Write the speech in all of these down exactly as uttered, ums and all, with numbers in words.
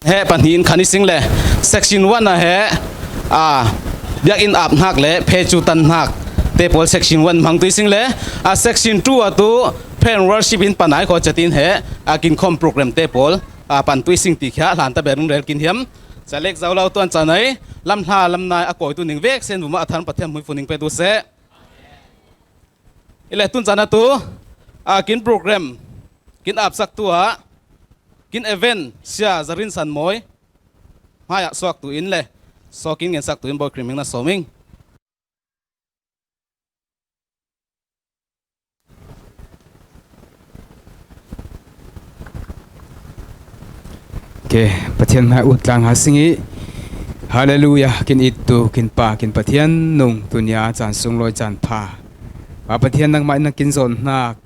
he pahnih in khan i sing le, section one ah he, a, biakinn ap hnak le phecu tan hnak te pawl section one hmang tu i sing le, a, section two ah tu praise and worship in pan ai kho cetin he, a, kinkhawm program te pawl, a, pan tu i sing ti khia hlan ta ber rung rel kin hiam. Calek Zaulau tuan canai, lamhla lamnai a kawi tu ning vek sen vuma a thar Pathian hmuifu ning pe tu seh. I le tun caan atu, a, kin program, kin apsak tu ah, kin event, sia Zarin San Mawi, hmai ah suak tu in le, saw kin ngensak tu in Bawi Krim hing na sawm ing. Ke, Pathian hmai ut tlang ha sing i, Hallelujah, kin it tu, kin pa, kin Pathian nung, tunia caan sunglawi caan pha. Pa Pathian nangmah in nang kin zawn hnak,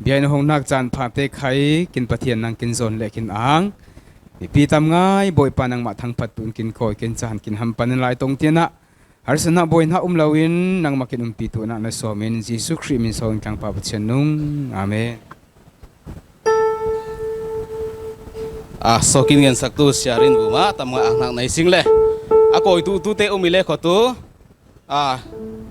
bia in hong hnak caan pha te khai, kin Pathian nang kin zawn le kin ang. Mipi tam ngai, Bawipa nangmah thangphat tu in kin kawi, kin caan, kin hampan in lai tong tianah, harsatnak buaihnak um loin nangmah kin umpi tu nak na sawm in Jesuh Khrih min sawm in tlang pa Pathian nung. Amen. A, saw kin ngensak tu sia rin vuma tam ngai ang hnak na i sing le, a kawi tu tu te um i le kho tu, a,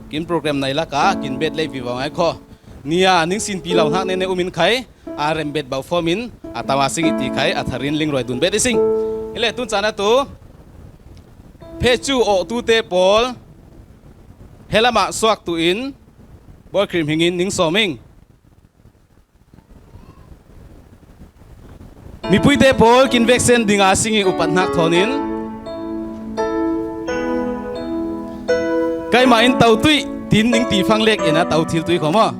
kin program nai lak ah kin bet lei vivo ngai kho. Nia ning sinpi lo hnak ne ne um in khai, a, rem bet bau form in, a, tawa sing i ti khai, a, tharin ling roi dun bet i sing. I le tun caan atu, phecu awh tu te pawl, helam ah suak tu in, Bawi Krim hing in ning sawm ing. Mipui te pawl kin veksen ding a sing i upat hnak thawn in, keimah in tau tuih tin ning ti fang lek in a tau thil tuih kho maw?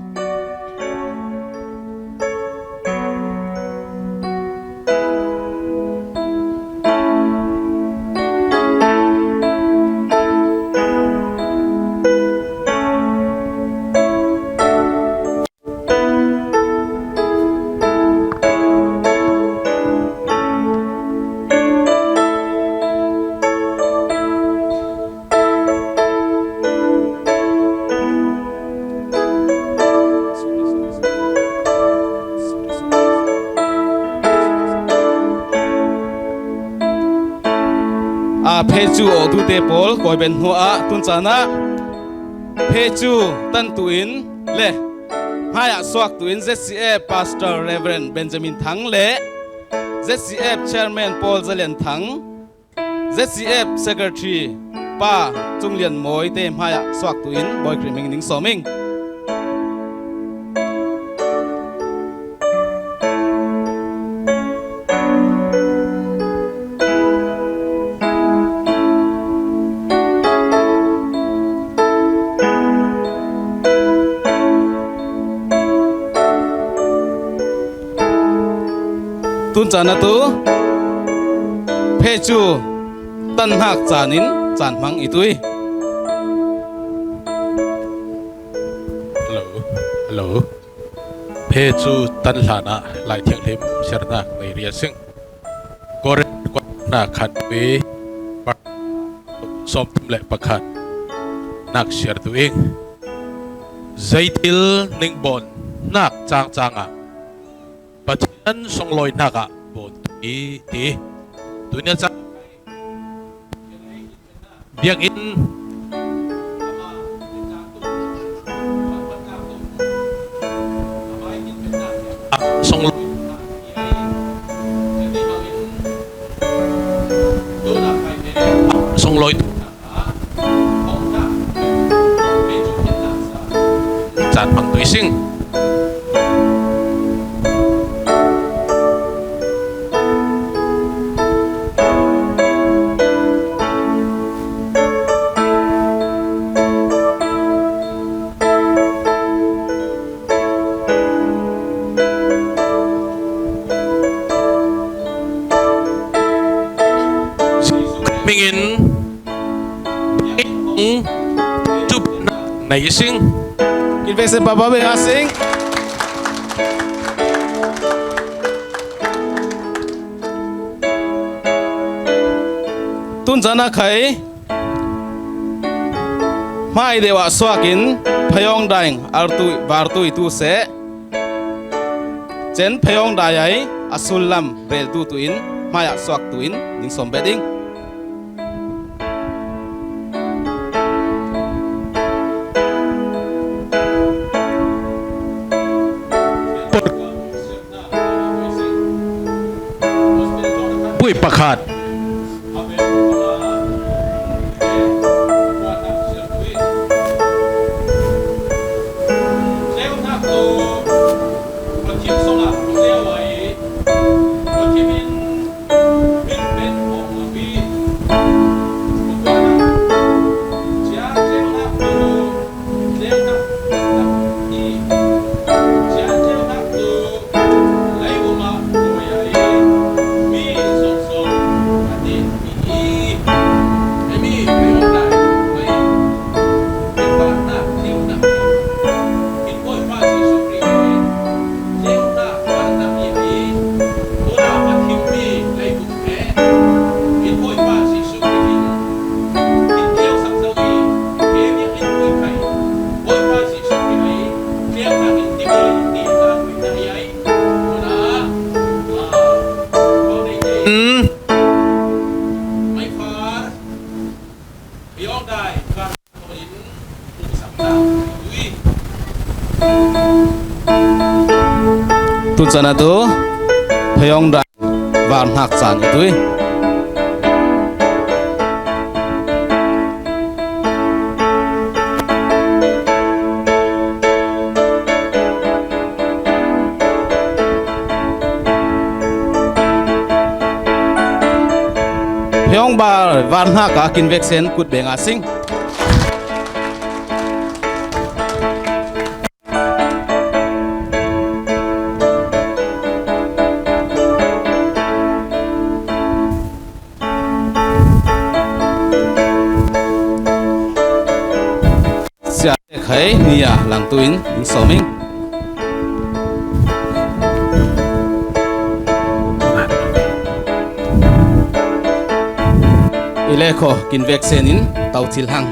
A, phecu awh tu te pawl kawi ben hnu ah tun caan ah phecu tan tu in le hmai ah suak tu in Z C F Pastor Reverend Benjamin Thang le Z C F Chairman Paul Zalian Thang, Z C F Secretary Pa Cung Lian Mawi te hmai ah suak tu in Bawi Krim hing ning sawm ing. Tun caan atu, phecu tan hnak caan in caan hmang i tui. Hello. Hello. Phecu tan hlanah Lai Thianghlim siarnak nei ria sing. Korin kuatnak khan pi sawmthum le pakhat nak siar tu ing. Zeitil ningbawn hnak cangcang ah Pathian sunglawi hnak ah bawn tu i ti. Tunia cang biakinn sunglawi sunglawi caan hmang tui sing. Mingin tu na i sing. Kin veksen papa beng a sing. Tun caan a khai hmai deuh ah suak in phayawng dai artu vartu i tu seh. Cen phayawng dai ai a sullam reltu tu in hmaiah suak tu-in ning sawm bet ding. Pui pakhat. Tucana tu Phayawng Dai var hnak caan i tui. Phayawng var, var hnak ah kin veksen kut beng a sing. Sia khai ni a lang tu in ning sawm ing. I le kho kin veksen in tau thil hang.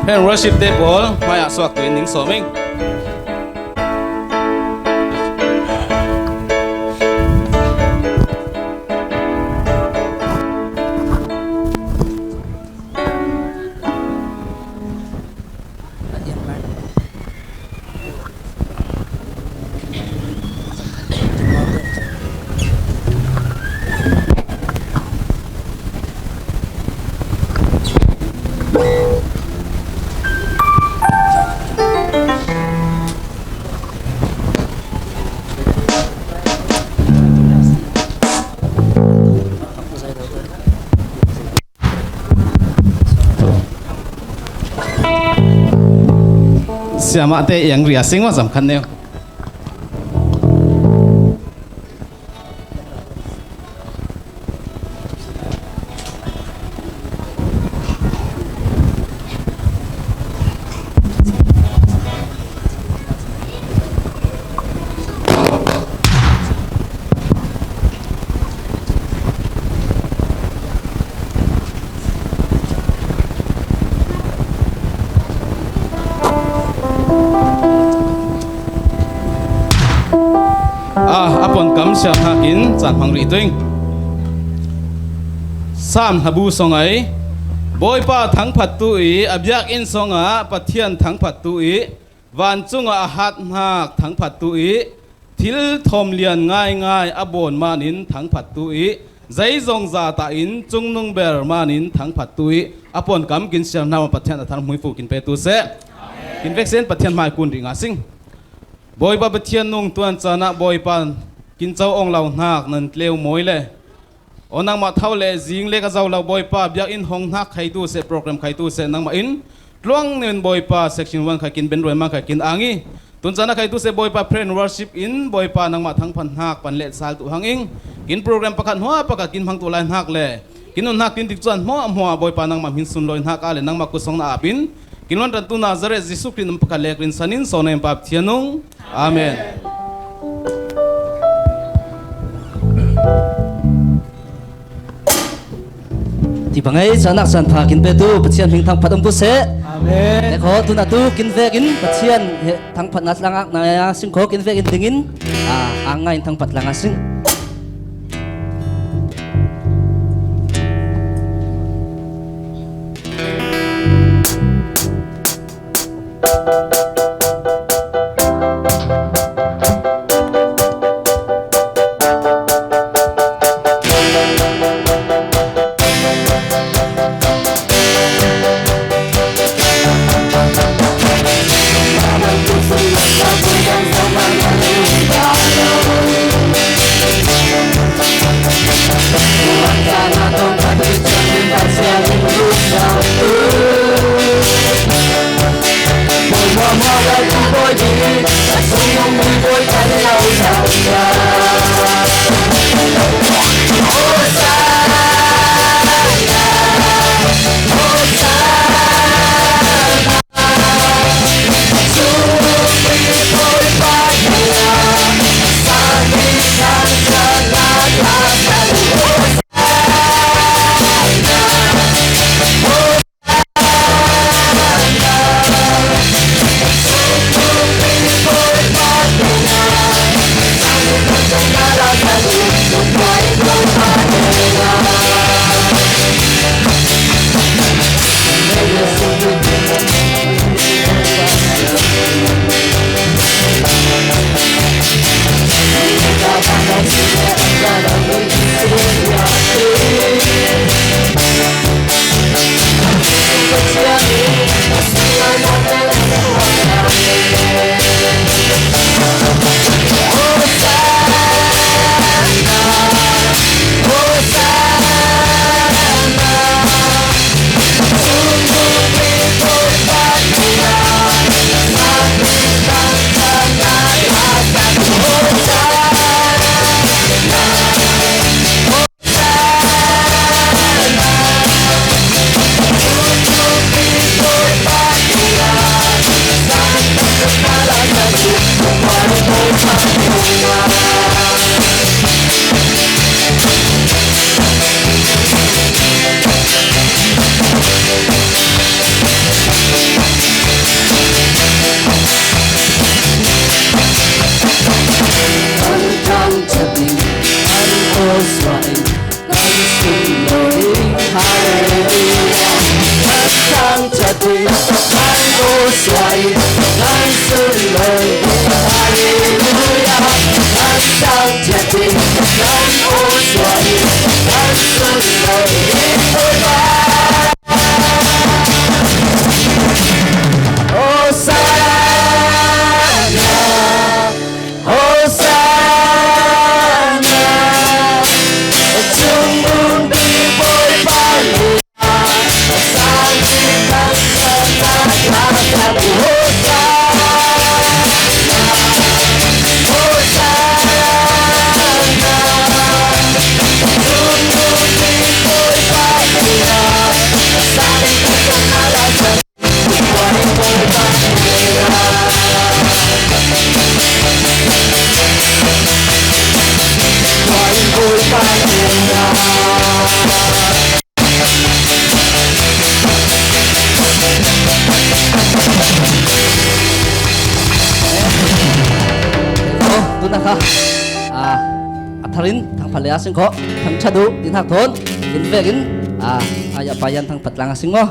Praise and worship te pawl hmaiah suak tu in ning sawm ing. Siamah te iang ria sing maw, sam khan neu. A, a pawnkam siam hnakin caan hmang rih tuing. Sam hlabu song ai, Bawipa thangphattu i, a biakinn songah Pathian thangphattu i, vancungah a hat hnak thangphattu i, thil thawm lian ngaingai a bawn manin thangphattu i, zeizong zata in cungnung ber manin thangphattu i, a pawnkam kin siam hna Pathian a tharhmui fu kin petu seh. Kin veksen Pathian hmai kun rih nga sing. Bawipa Pathian nung tuan caan ah Bawipa kin co ong lo hnak nan tleu mawi le aw nangmah tho le zing le ka zo lo Bawipa, biakinn hong hnak khaitu seh, program khaitu seh, nangmah in tluang nen Bawipa section one kha kin ben ruai mang kha kin ang i, tun caan a khaitu seh Bawipa praise and worship in Bawipa nangmah thangphat hnak pan le sal tu hang ing, kin program pakhat hnuah pakhat kin hmang tu lai hnak le kin nun hnak tin dik cuan hmuahhmuah Bawipa nangmah hmin sunlawi hnak a le nangmah kut song na ap in kin luantantu Nazareth Jesuh Khrih nan pakhat le rinsan in sawm na in Pa Pathian nung. Amen. Ti Bangai canak caan pha kin petu Pathian hming thangphat um tu seh. Amen. Nekhaw tuna tu kin vekin Pathian he thangphatna tlangak na singkhaw kin vekin dingin, a, ang ngai in thangphat tlangak sing. Aw, tuna kha, a, a tharin thangphat le a singkhaw thangthat uh dinhak thawn in vekin, a, a ya pa yan thangphat tlang a sing maw?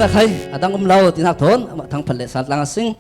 Khai, a dang um lo, ti nak thawn, amah Thangphat le Saltlang a sing.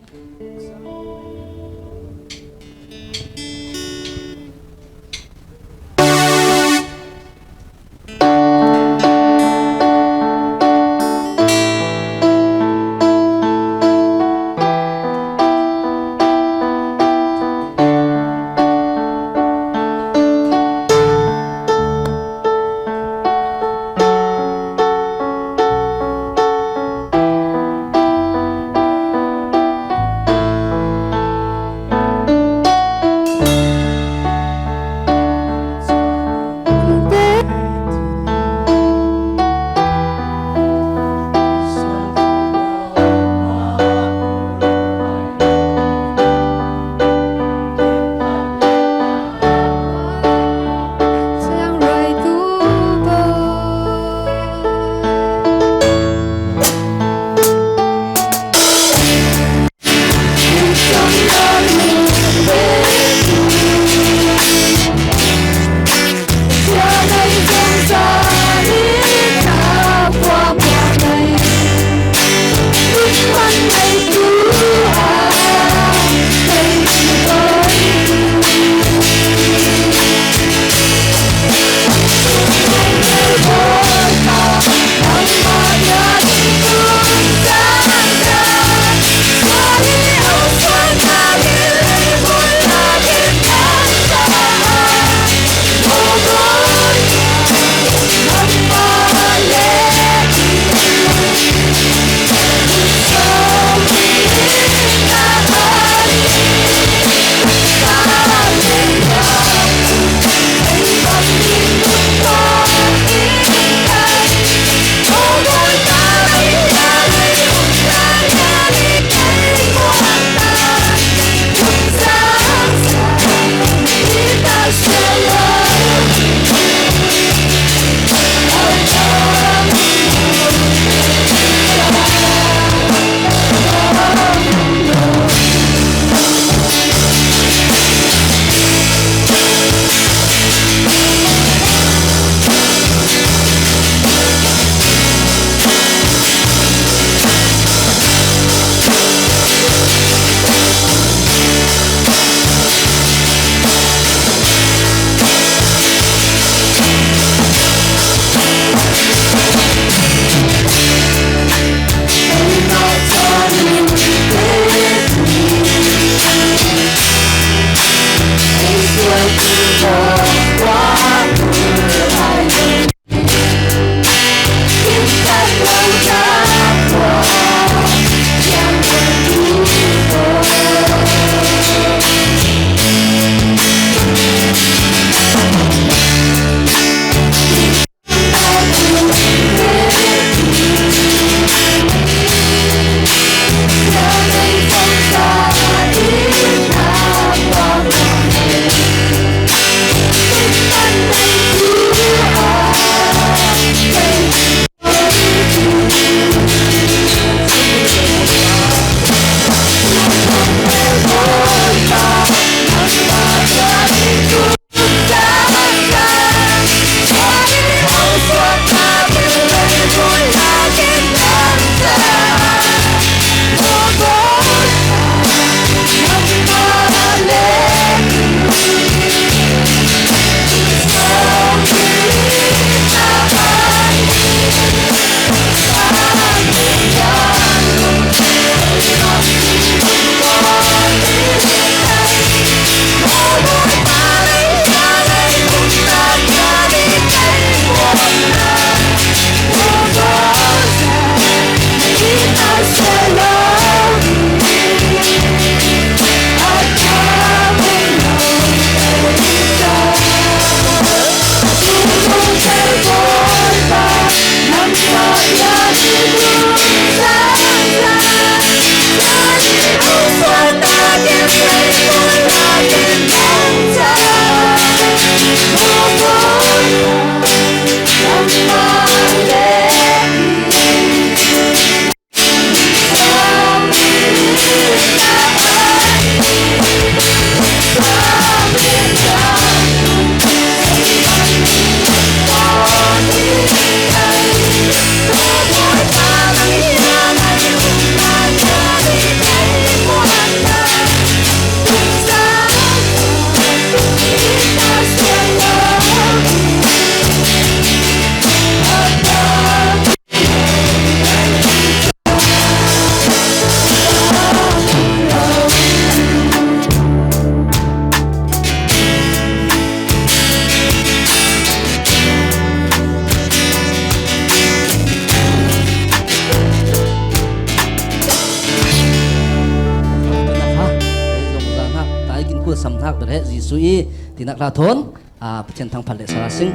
Samhnak ber he Jesuh i tinak hla thawn, aa, Pathian thangphat le sara sing.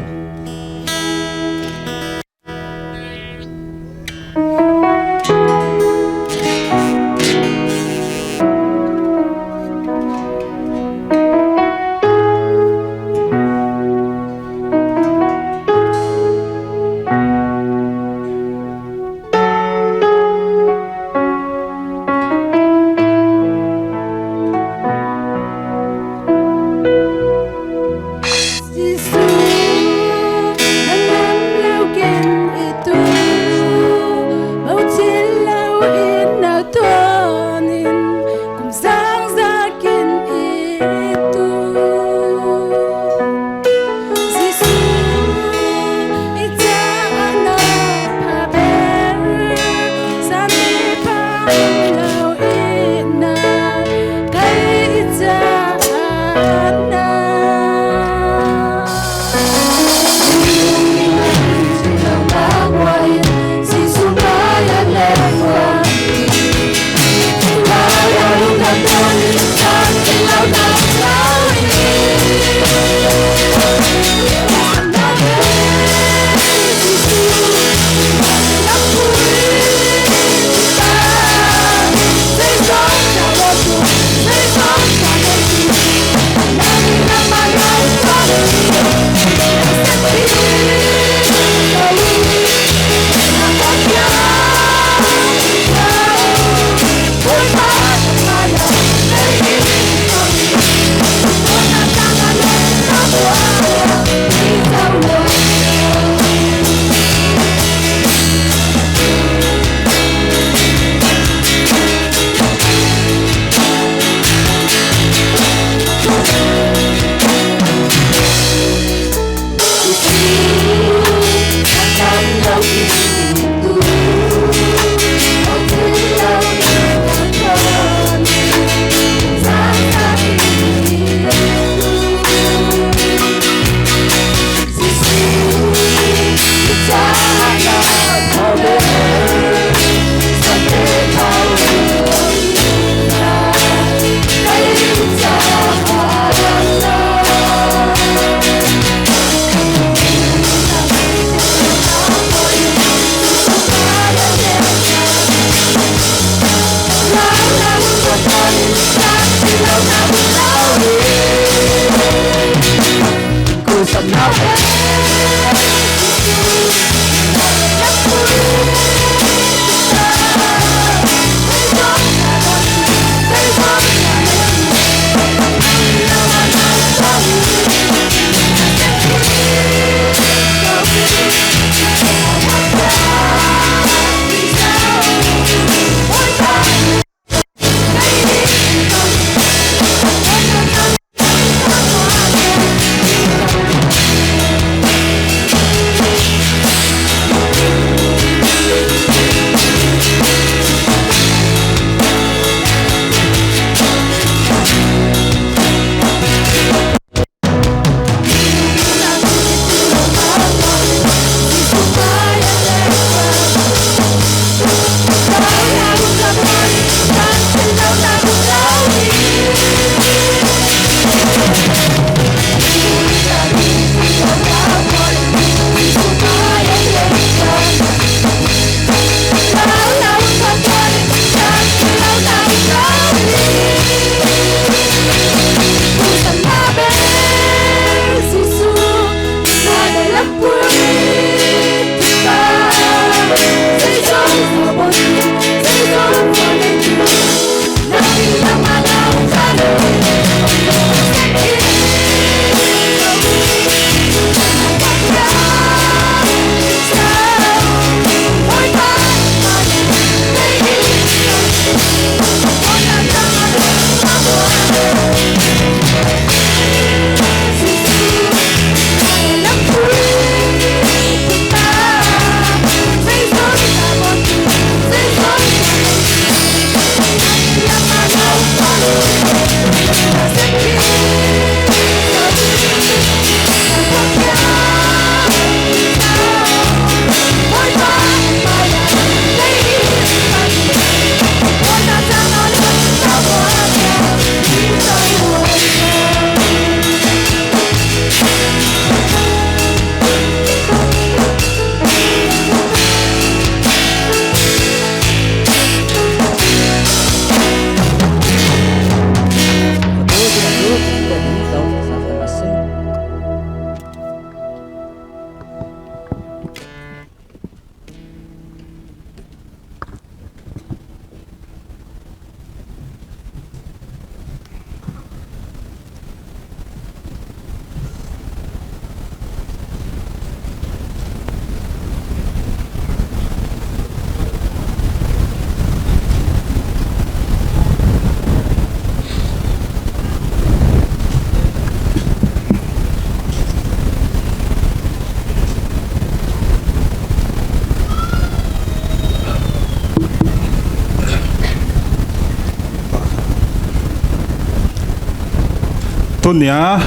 Tunia,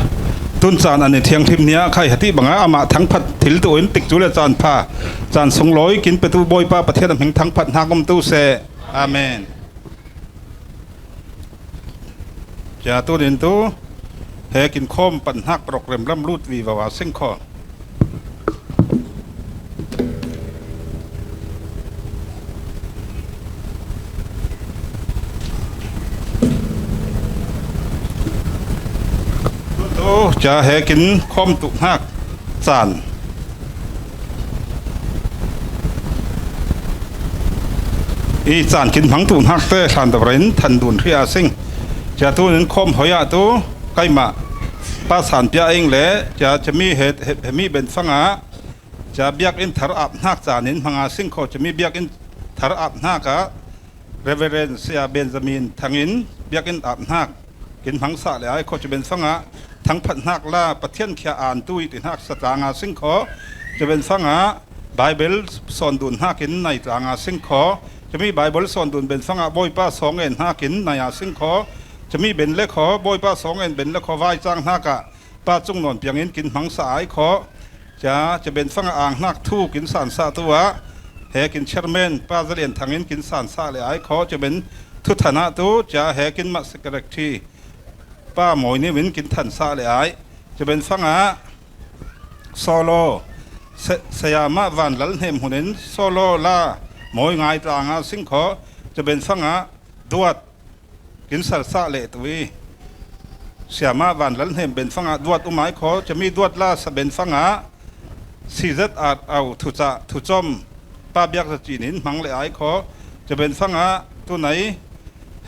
tun caan a ni thianghlim nia khai hati banga amah thangphat thil tuin tikcu le caan pha, caan sunglawi kin petu Bawipa Pathian a hming thangphat hnak um tu seh. Amen. Cia tunin tu he kin khawm pan hnak program lam lut vivo a sing kho. Tu cia he kin khawm tu hnak caan i caan kin hmang tu hnak te hlan dovren than dun hri a sing. Cia tunin khawm hoi ah tu kaimah pa san pia ing le cia cami he, he, he mi ben fangah cia biakinn thar ap hnak caan in hmang a sing kho. Cami biakinn thar ap hnak ah Reverend Sia Benjamin Thangin biakinn ap hnak kin hmangsa le ai kho. Cu ben fangah thangphat hnak la Pathian khia an tu i ti hnak sa tlang a sing kho. Cu ben fangah Bible sawn dun hnak in nai tlang a sing kho. Cumi Bible sawn dun ben fangah Bawipa sawng en hnak in nai a sing kho. Cumi ben le kho Bawipa sawng en ben le kho vaicang hnak ah pa cung nawn piangin kin hmangsa ai kho. Cia, cia ben fangah ang hnak thu kin sansa tu ah he kin chairman pa Zalian Thangin kin sansa le ai kho. Cia ben thu than ah tu cia he kin mah secretary pa Mawi Niu in kin thansa le ai. Cia ben fangah solo se, saya mah van lal hnem hun in solo la Mawi ngai tlang a sing kho. Cia ben fangah duat kin salsah leh tu i siamah vanlal hnem ben fangah duat um ai kho. Cami duat la sa ben fangah C Z R au thucah thucom pa biak zacin in hmang leh ai kho. Ca ben fangah tunai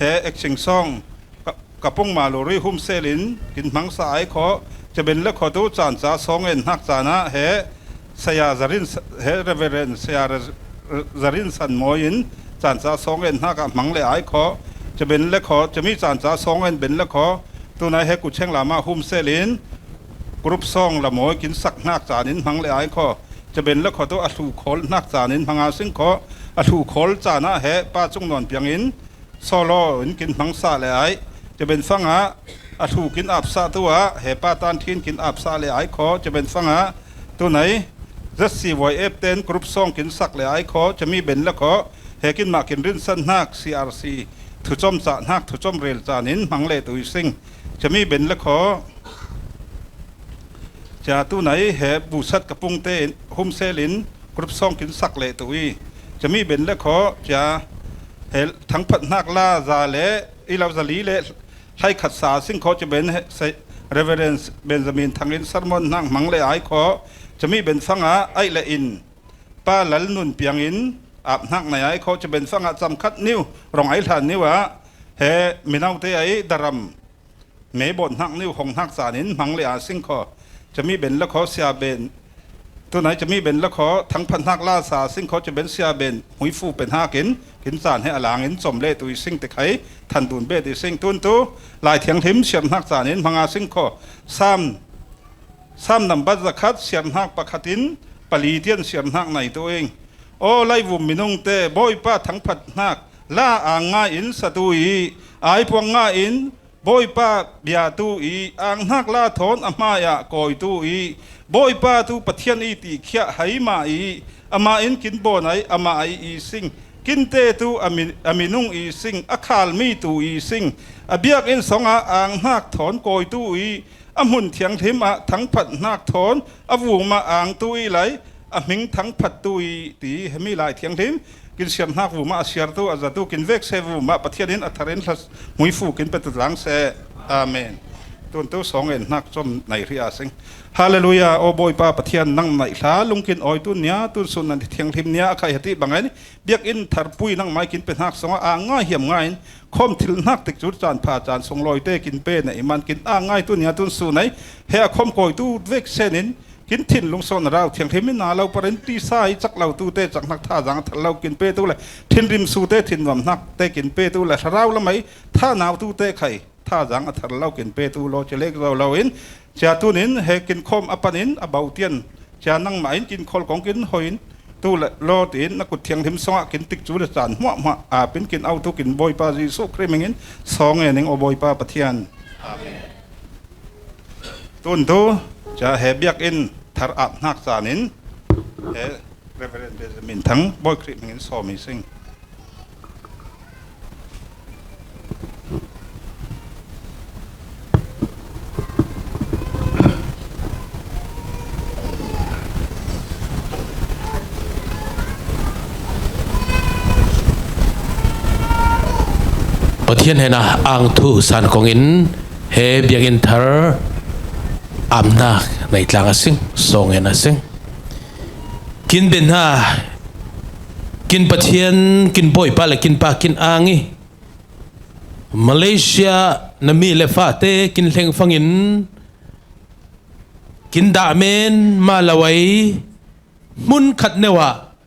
he action song ka, ka pung Maluri humsel in kin hmangsa ai kho. Ca ben le kho tu canca song en hnak caan ah he saya zarin he Reverend saya zarin san mawi in canca song en hnak ah hmang le ai kho. Ca ben le kho, cami canca song en ben le kho. Tunai he kucheng lama humsel in group song la mawi kin sak hnak caan in hmang le ai kho. Ca ben le kho tu a hlu khawl hnak caan in hmang a sing kho. A hlu khawl caan ah he pa cung nawn piang in solo in kin hmangsa le ai. Ca ben fangah a hlu kin apsah tu ah he pa tan thin kin apsah le ai kho. Ca ben fangah tunai Z C Y F ten group song kin sak le ai kho. Cami ben le kho he kin mah kin rinsan hnak C R C thucom cah hnak thucom rel caan in hmang le tu i sing. Cami ben le kho cia tunai he busat ka pung te humsel in group song kin sak le tu i cami ben le kho cia he thangphat hnak la za le i lo zali le hlai khat sa sing kho. Ca ben he, se, Reverend Benjamin Thangin sermon hnak hmang le ai kho. Cami ben fangah aih le in pa lal nun piang in ap hnak nai ai kho. Ca ben fangah cam khat niu rong ai hlan niu ah he mino te ai daram me bawnh hnak niu hong hnak caan in hmang le a sing kho. Cami ben le kho sia ben tunai cami ben le kho thangphat hnak la sa sing kho. Ca ben sia ben hmuifu pe hnak in kin caan he a lang in com le tu i sing te khai than dun bet i sing. Tun tu Lai Thianghlim siar hnak caan in hmang a sing kho. Sam, Sam nambat zakhat siar hnak pakhat in pali tian siar hnak nai tu ing. Aw laivum minung te, Bawipa thangphat hnak la ang ngai in sa tu i, aipuang ngai in Bawipa bia tu i, ang hnak la thawn a hmai ah kawi tu i, Bawipa tu Pathian i ti khiah hai mah i, amah in kin bawn ai, amah ai i sing. Kinte tu a mi, a minung i sing, a khalmi tu i sing. A biakinn song ah ang hnak thawn kawi tu i, a hmun thianghlim ah thangphat hnak thawn a vum ah ang tu i lai, a hming thangphat tu i ti hemi Lai Thianghlim kin siar hnak vum ah a siar tu, a za tu, kin vek se vum ah Pathian in a thar in hla hmuifu kin pe tu tlang seh. Amen. Tun tu song en hnak com nai hri a sing. Halleluiah. Aw Bawipa Pathian, nang naih hla lungkin awi tun nia, tun sun nan thianghlim nia a khai hati bang ai ni. Biakinn tharpui nangmai kin pe hnak song ah ang ngai hiam ngai in khawm thil hnak tikcu caan pha caan sunglawi te kin pe na i man kin ang ngai tun nia tun sun ai he a khawm kawi tu vek sen in kin thinlung sawn a rau thianghlim in a lo par in tisa i cak lo tu te cak hnak thazaang a thar lo kin pe tu le thinrim su te thinnuam hnak te kin pe tu le thlarau lamai thanau tu te khai thazaang a thar lo kin pe tu law ci lek zo lo in cia tun in he kin khawm a pan in a bau tian cia nangmah in kin khawl kong kin hoi in tu le law tiin na kut thianghlim song ah kin tikcu le caan hmuahhmuah ap in kin au tu kin Bawipa Jesuh Khrih hming in song nge ning aw Bawipa Pathian. Amen. Tun tu ca he biakinn thar ap hnak caan in he Reverend Benjamin Thang Bawi Khrih hmingin sawm i sing. Pathian hena ang thu san kong in he biakinn thar amnak nei tlang a sing, song hen a sing. Kin biakna, kin Pathian, kin Bawipa le kin Pa, kin ang i Malaysia na mi le fate kin hlengfang in kin dah men mah lo ai hmun khat neu ah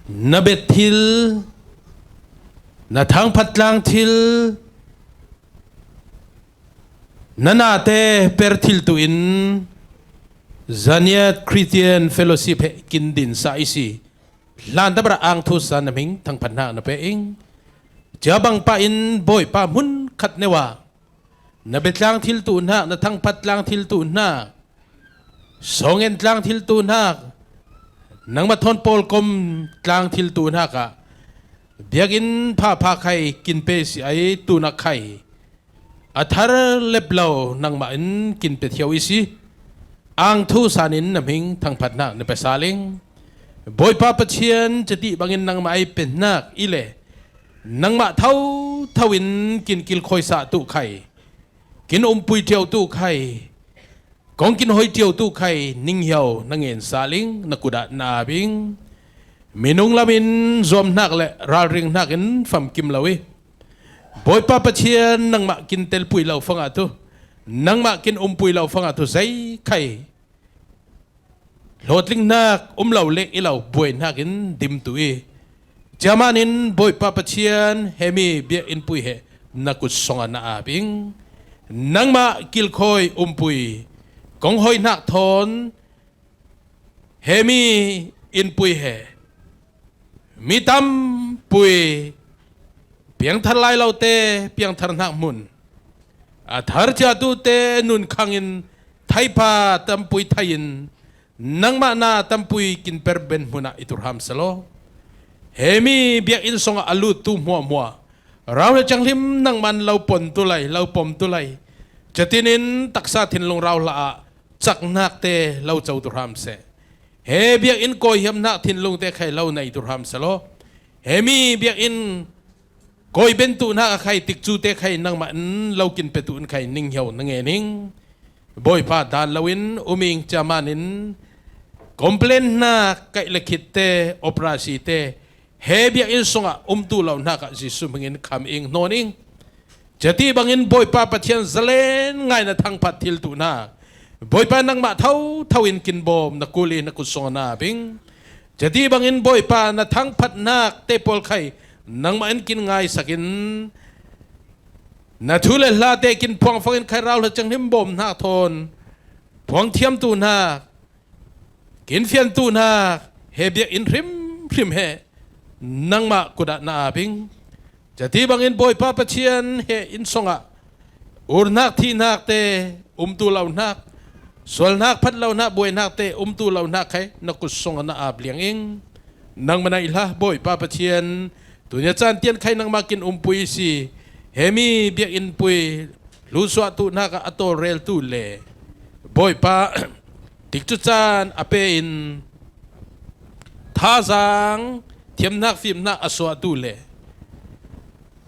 na bet thil, na thangphat tlang thil, na nate per thil tu in Zaniat Christian Fellowship he kin din sa i si. Hlan tabar ang thu sa na hming thangphat hnak na pe ing. Cia bangpa in Bawipa hmun khat neu ah na bia tlang thil tu hnak, na thangphat tlang thil tu hnak, songen tlang thil tu hnak, nangmah thawn pawlkom tlang thil tu hnak ah biakinn phapha khai kin pe si ai, tunak khai a thar lep lo nangmah in kin pe thiau i si. Ang thu san in na hming thangphat hnak na pe sa ling. Bawipa Pathian, cati bangin nangmah ai pe hnak i le nangmah thotho in kin kilkhawi sah tu khai, kin umpui ṭio tu khai, kong kin hoi ṭio tu khai ning hiau na ngen sa ling, na kut ah na ap ing. Minung lam in zuam hnak le ralring hnak in famkim lo i, Bawipa Pathian, nangmah kin telpui lo fangah tu, nangmah kin umpui lo fangah tu zei khai hlawtling hnak, um lo lek i lo buai hnak in dim tu i, cia man in Bawipa Pathian, he mi biakinn pui he na kut song ah na ap ing. Nangmah kilkhawi umpui kong hoi hnak thawn he mi innpui he mi tampui piangthar lai lote piangthar hnak hmun, a thar ciatu te nunkhang in thaipa tampui thai in nangmah na tampui kin per ben hmun ah i turham selaw, he mi biakinn sungah a luttu hmuahhmuah rauhla canghlim nangman lo pom tu lai, lo pom tu lai. Catin in taksa thinlung rauhla ah caknak te lo co tu hram seh. He biakinn kawihiam hnak thinlung te khai lo nei tu hram selaw, he mi biakinn kawi ben tu hnak a khai tikcu te khai nangmah in lo kin pe tu in khai ning hiau na nge ning. Bawipa dan lo in um ing, cia man in complain hnak, kaih le khit te, operasi te, he biakinn sungah um tu lo hnak ah Jesuh hming in kham ing, hnawn ing. Cati bangin Bawipa Pathian zalen ngaina thangphat thil tu hnak, Bawipa nangmah thotho in kin bawm, na kul i na kut sung na bing. Cati bangin Bawipa na thangphat hnak te pawl khai nangmah in kin ngaisak in, na thu le hla te kin phuangfang in khai rauhla canghlim bawm hnak thawn phuangthiam tu hnak, kin fian tu hnak, he biakinn hrimhrim he nangmah kut ah na ap ing. Cati bangin Bawipa Pathian he inn sungah ur hnak, thih hnak te um tu lo hnak, sual hnak, phat lo hnak, buai hnak te um tu lo hnak khai na kut sung ah na ap liang ing. Nangmah na i hla Bawipa Pathian, tunia caan tian khai nangmah kin umpui i si. He mi biakinn pui hlusuah tu hnak ah a tawlrel tu le Bawipa tikcu caan a pe in thazang thiamhnak fimhnak a suah tu le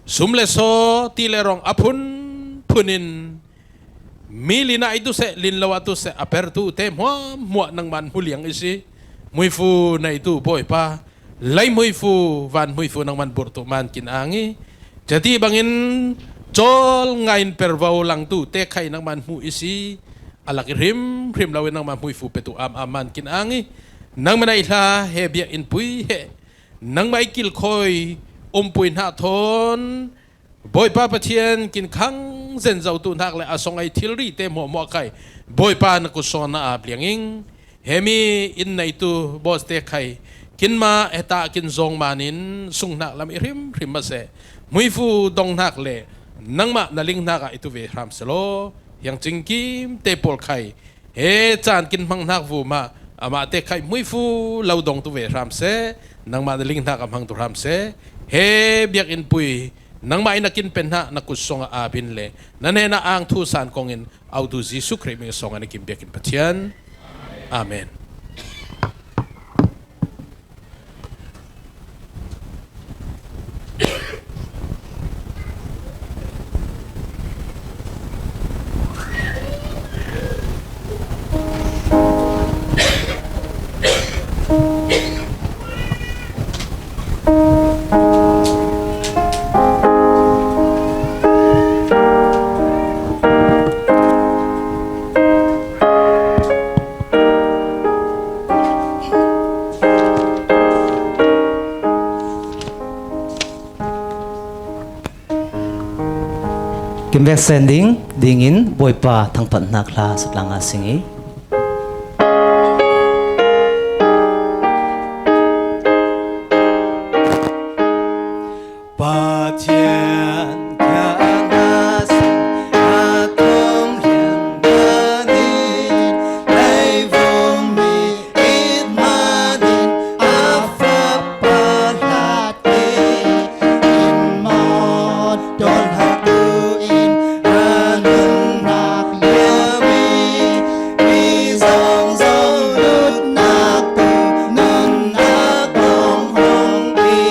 sum le saw ti le rong a phunphun in mi lin ah i tu seh, lin lo ah tu seh, a per tu te hmuahhmuah nangman hmu liang i si. Hmuifu na i tu Bawipa, lei hmuifu, van hmuifu nangman burh tu man kin ang i, cati bangin cawl ngai in pervo lang tu te khai nangman hmu i si. A lak i hrimhrim lo in nangman hmuifu pe tu am am man kin ang i, nangmah na i hla he biakinn pui he nangmah i kilkhawi umpui hnak thawn Bawipa Pathian kin khang zen zo tu hnak le a song ai thilri te hmuahhmuah khai Bawipa na kut sung na ap liang ing. He mi inn neitu boss te khai kin mah he ta kin zong man in sung hnak lam i hrimhrim mah seh, hmuifu dong hnak le nangmah na ling hnak ah i tu ve hram selaw, hiang cingkimte pawl khai he caan kin hmang hnak vumah amahte khai hmuifu lo dongtu ve hram seh, nangmah na ling hnak a hmangtu hram seh, he biakinn pui nangmah in a kin pen hna na kut songah ap in le na hnenah ang thu san kong in autu Jesuh Khrih min song an a kim biakinn Pathian. Amen. Kimvek sen ding dingin Bawipa thangphat hnak hla satlanga sing i. Pathian kha na si, a thong hliam dan in leivung mi it man in a fapa hlat i in mawt dawn hak tu in a nunnak liam i mi zong zong lutnak tu nunnak kong hong i.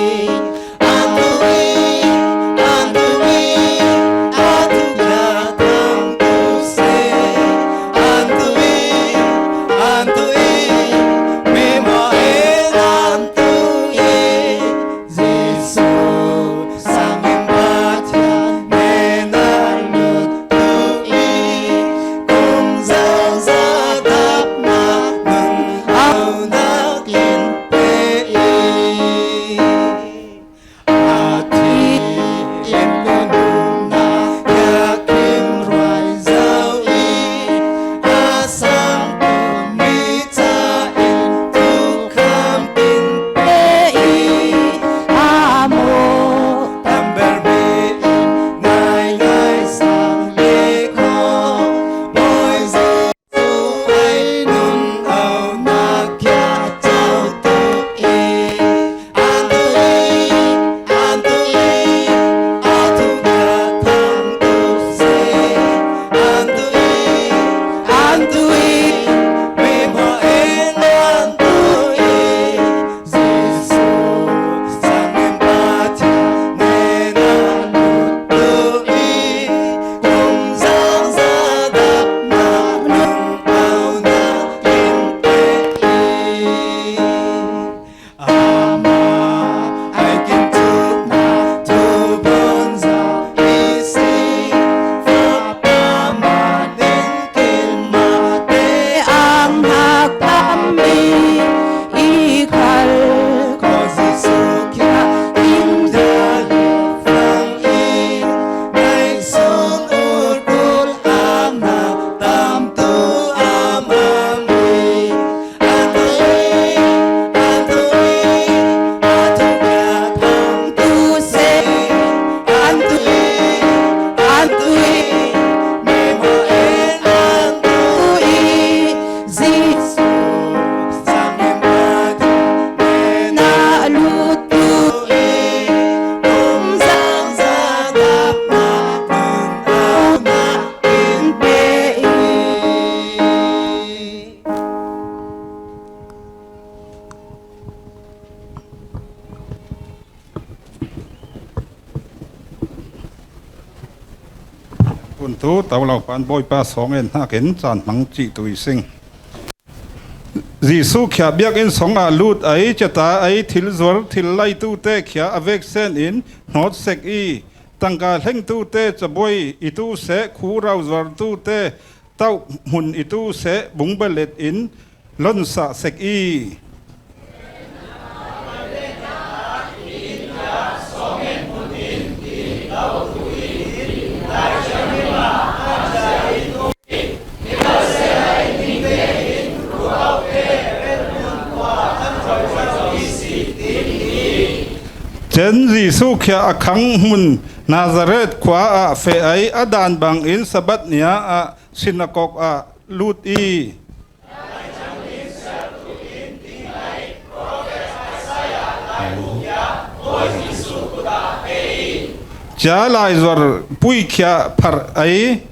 Puntu to lo pan Bawipa sawng en hnakin caan hmang cih tu i sing. Jesuh khia biakinn song ah lut ai, cata ai, thil zuar, thil laitu te khia a vek sen in hnawt sek i, tangka hlengtu te cabuai i tu seh, khu rau zuartu te tauh hmun i tu seh, bungbalet in lonsah sek i. Jesuh khia a khang hmun Nazareth khua ah feh ai, a dan bangin Sabbath ni ah sinagog ah lut i, cia laizuar pui khia pharh ai,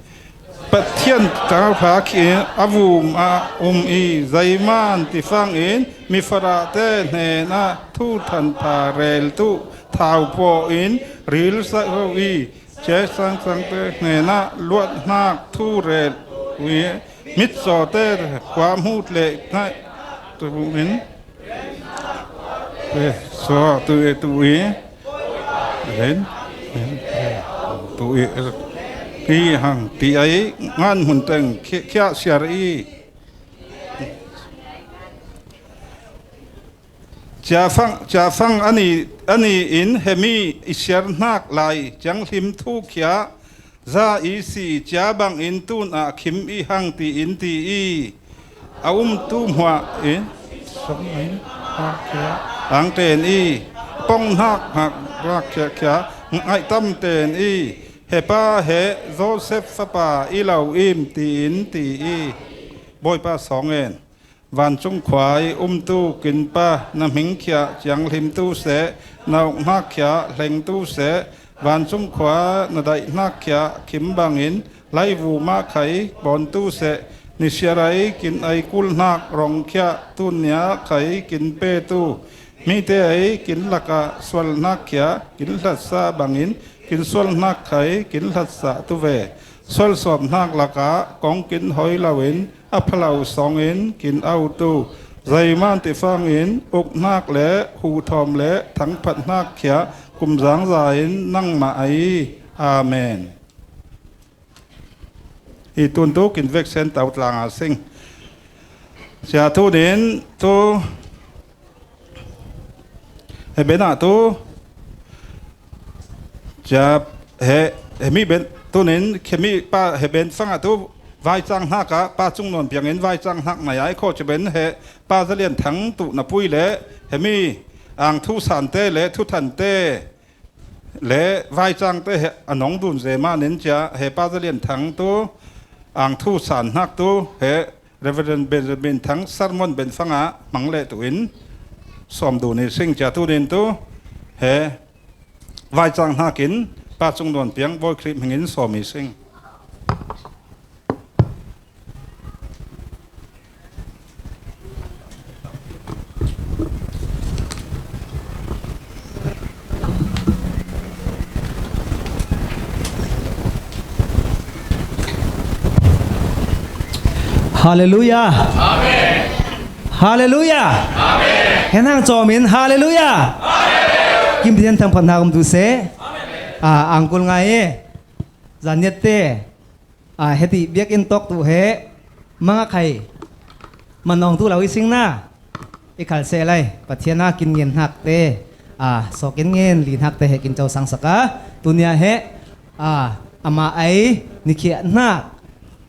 Pathian tangpha khi a vum ah um i, zeiman tifangin mifarahte hnenah thu thanpha reltu thau pawh in ril zo i, cia sangsangte hnenah luathnak thu rel i, mitcawte khua hmuh leh hnaih tu in, eh, so tu i tu i, len tu i, i hang ti ai, ngan hmun teng khia, khia siar i. Ciafang, ciafang ani, ani in hemi i siarhnak lai cianghlim thu khia za i si, cia bangin tun ah khim i hang tiin ti i, a umtu hmuah in song in hak khia ang ten i, ponghnak hak khia khia ngaihtam ten i, he pa he Joseph fapa i lo im tiin ti i, Bawipa sawng in. Vancung khua i umtu kin pa, na hming khia cianghlimtu seh, na okhnak khia hlengtu seh, vancung khua na daihnak khia khim bangin laivu mah khai bawntu seh, nisiarai kin ai kulhnak rong khia tunnia khai kin petu, mite ai kin lakah sualhnak khia kin hlatsa bangin kin sualhnak khai kin hlatsa tu ve. Sualsawmhnak lakah kong kin hoi loin a phalo sawngin kin autu, zeiman tifangin ukhnak le huthawm le thangphatnak khia kumzangza in nangmah ai. Amen. Hi tuntu kin veksen tau tlanga sing. Cia tunin tu he benah tu cia he, he mi ben tunin khemi pa he ben fangah tu vaicang hnakah pa Cung Nawn Piangin vaicang hnak na yai khawh ci ben he pa Zalian Thang tu na pui le he mi ang thu sante le thu thante le vaicangte he a nong dun ze manin cia he pa Zalian Thang tu ang thu san hnak tu he Reverend Benjamin Thang sermon ben fangah hmang leh tu in sawm dun i sing cia tunin tu he vaicang hnakin pa Cung Nawn Piang Bawi Khrih hmingin sawm i sing. Halleluiah. Amen. Halleluiah. Amen. Hen hang cawm in halleluiah. Amen. Kim Pathian thangphat hna um tu seh. Amen. Ah, angkul ngai e. Zaniat te. Ah, heti biakinn tawk tu he mangakhat manawng tu lo i singna i khal seh lai. Pathian a kin ngen hnak te, ah, sawk in ngen li hnak te he kin co sang sak a, tunia he, ah, amah ai nikhiah hnak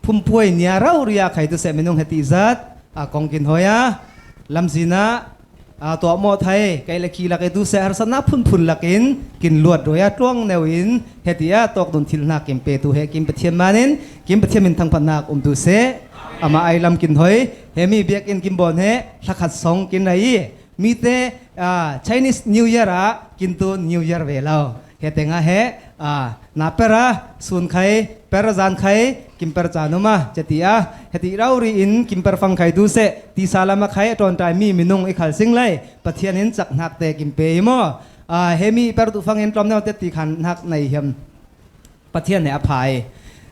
phumpuai nia rauria khai tu seh minung heti zat, ah, kong kin hoi a, lamzin ah, aa, tuah mawh thai, kei le khi lak i tu seh harsatnak phunphun lakin kin luat ruai a tluang neu in heti a tawk dun thil hnak kin pe tu he kin Pathian manin kin Pathian min thangphat hnak um tu seh. Amah ai lam kin hoi, he mi biakinn kin bawn he thlakhat sawng kin ai i mite, aa, Chinese New Year ah kin tu New Year ve lo. He tengah he, aa, na per a sun khai, per zan khai, kin per caan um a, cia ti a, heti rori in kin per fang khai tu seh, tisa lam a khai a ṭawnṭai mi minung i khal sing lai, Pathian in cak hnak te kin pe i maw? Aa, he mi per tu fangin tlawm neu te ti khan hnak nei hiam? Pathian he a pha i.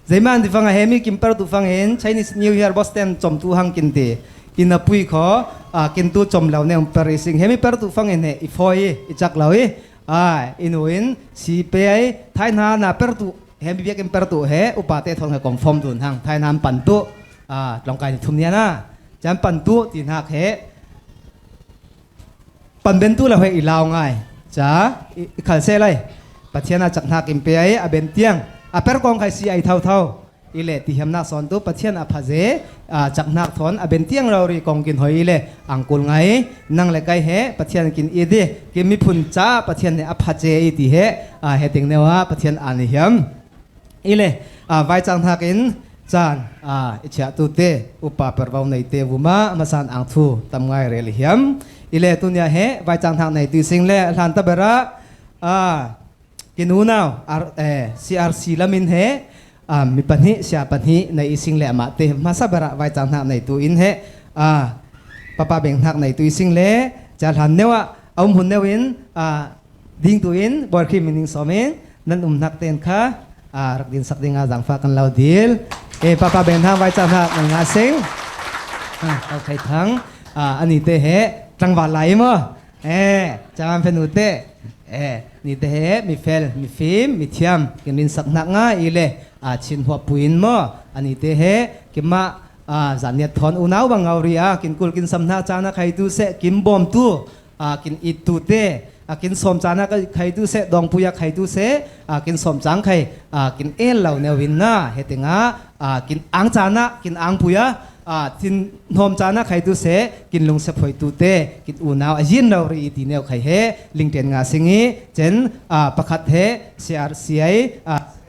Zeiman ti fangah he mi kin per tu fangin Chinese New Year Boston com tu hang kin ti. Kin a pui kho, aa, kin tu com lo neu per i sing. He mi per tu fangin he i fawi i, i cak lo i. Ai, i nu in si pe ai, thaihna na per tu, he mi biakinn per tu he, upa te thawng he kong form dun hang, thaihna an pan tu, a, tlawngkai ni thum nia na, can pan tu ti hnak he, pan ben tu lo he i lau ngai, ca, i, i khal seh lai, Pathian a cak hnak in pe ai, a ben tiang, a per kong khai si ai thau thau. I le tihiamnak sawn tu Pathian a phaze, a, caknak thawn a ben tiang rori kong kin hoi i le angkul ngai, nang le kai he Pathian kin i di, kin miphun ca Pathian he a phaze i ti he, a, he ting neu ah Pathian an i hiam. I le, a, vaicang hnak in caan, a, i chiah tu te, upa pervau nei te vuma, masan ang thu tam ngai rel i hiam. I le tunia he vaicang hnak nei tu i sing le, hlan ta berah, a, kin unau, R, eh, C R C lamin he, ah, mi pahnih, sia pahnih nei i sing le amah te, hmasa berah vaicang hnak nei tu in he, ah, papa beng hnak nei tu i sing le, ca hlan neu ah, a um hun neu in, ah, ding tu in, Bawi Khrih min ning sawm in, nan um hnak ten kha, ah, rak din sak ding ah zangfah kan lo dil. Eh, papa beng hnak vaicang hnak nan ngah sing. Ah, kau khai thang, ah, ani te he, tlangval lai i maw. Eh, caman fanu te. Eh, ni te he, mi fel, mi fim, mi thiam, kin rinsak hnak nga i le, a, Chin huap puin maw, a ni te he, kin mah, a, zan niat thawn unau bang ngau ri a, kin kul kin sam hnak caan a khai tu seh, kin bawm tu, a, kin it tu te, a, kin sawm caan a khai tu seh, dawng pui a khai tu seh, a, kin sawm caan khai, a, kin el lo neu in na, he teng ah, a, kin ang caan a, kin ang pui a, a, thin hnawm caan a khai tu seh, kin lungsia phoi tu te, kin unau a yin lo ri i ti neu khai he, lingten nga sing i, cen, a, pakhat he, C R C I, a,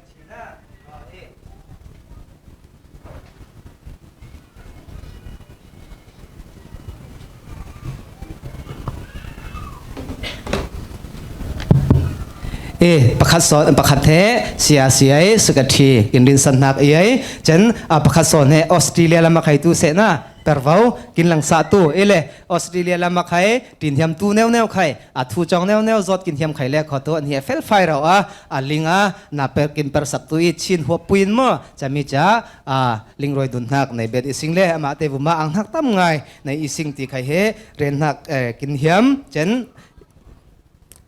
Eh, pakhat sawn, pakhat he, C R C I, secretary, kin rinsan hnak i ai, cen, a, pakhat sawn he, Australia lam a khai tu seh na, pervau, kin langsah tu, i le, Australia lam a khai, tin hiam tu neu neu khai, a thu cawng neu neu zawt kin hiam khai le kho tu, an hi a fel fai rau a, a ling a, na per, kin per sak tu i Chin huap puin maw, cami ca, a, ling roi dun hnak nei bet i sing le, amah te vuma ang hnak tam ngai, nei i sing ti khai he, ren hnak, eh, kin hiam, cen,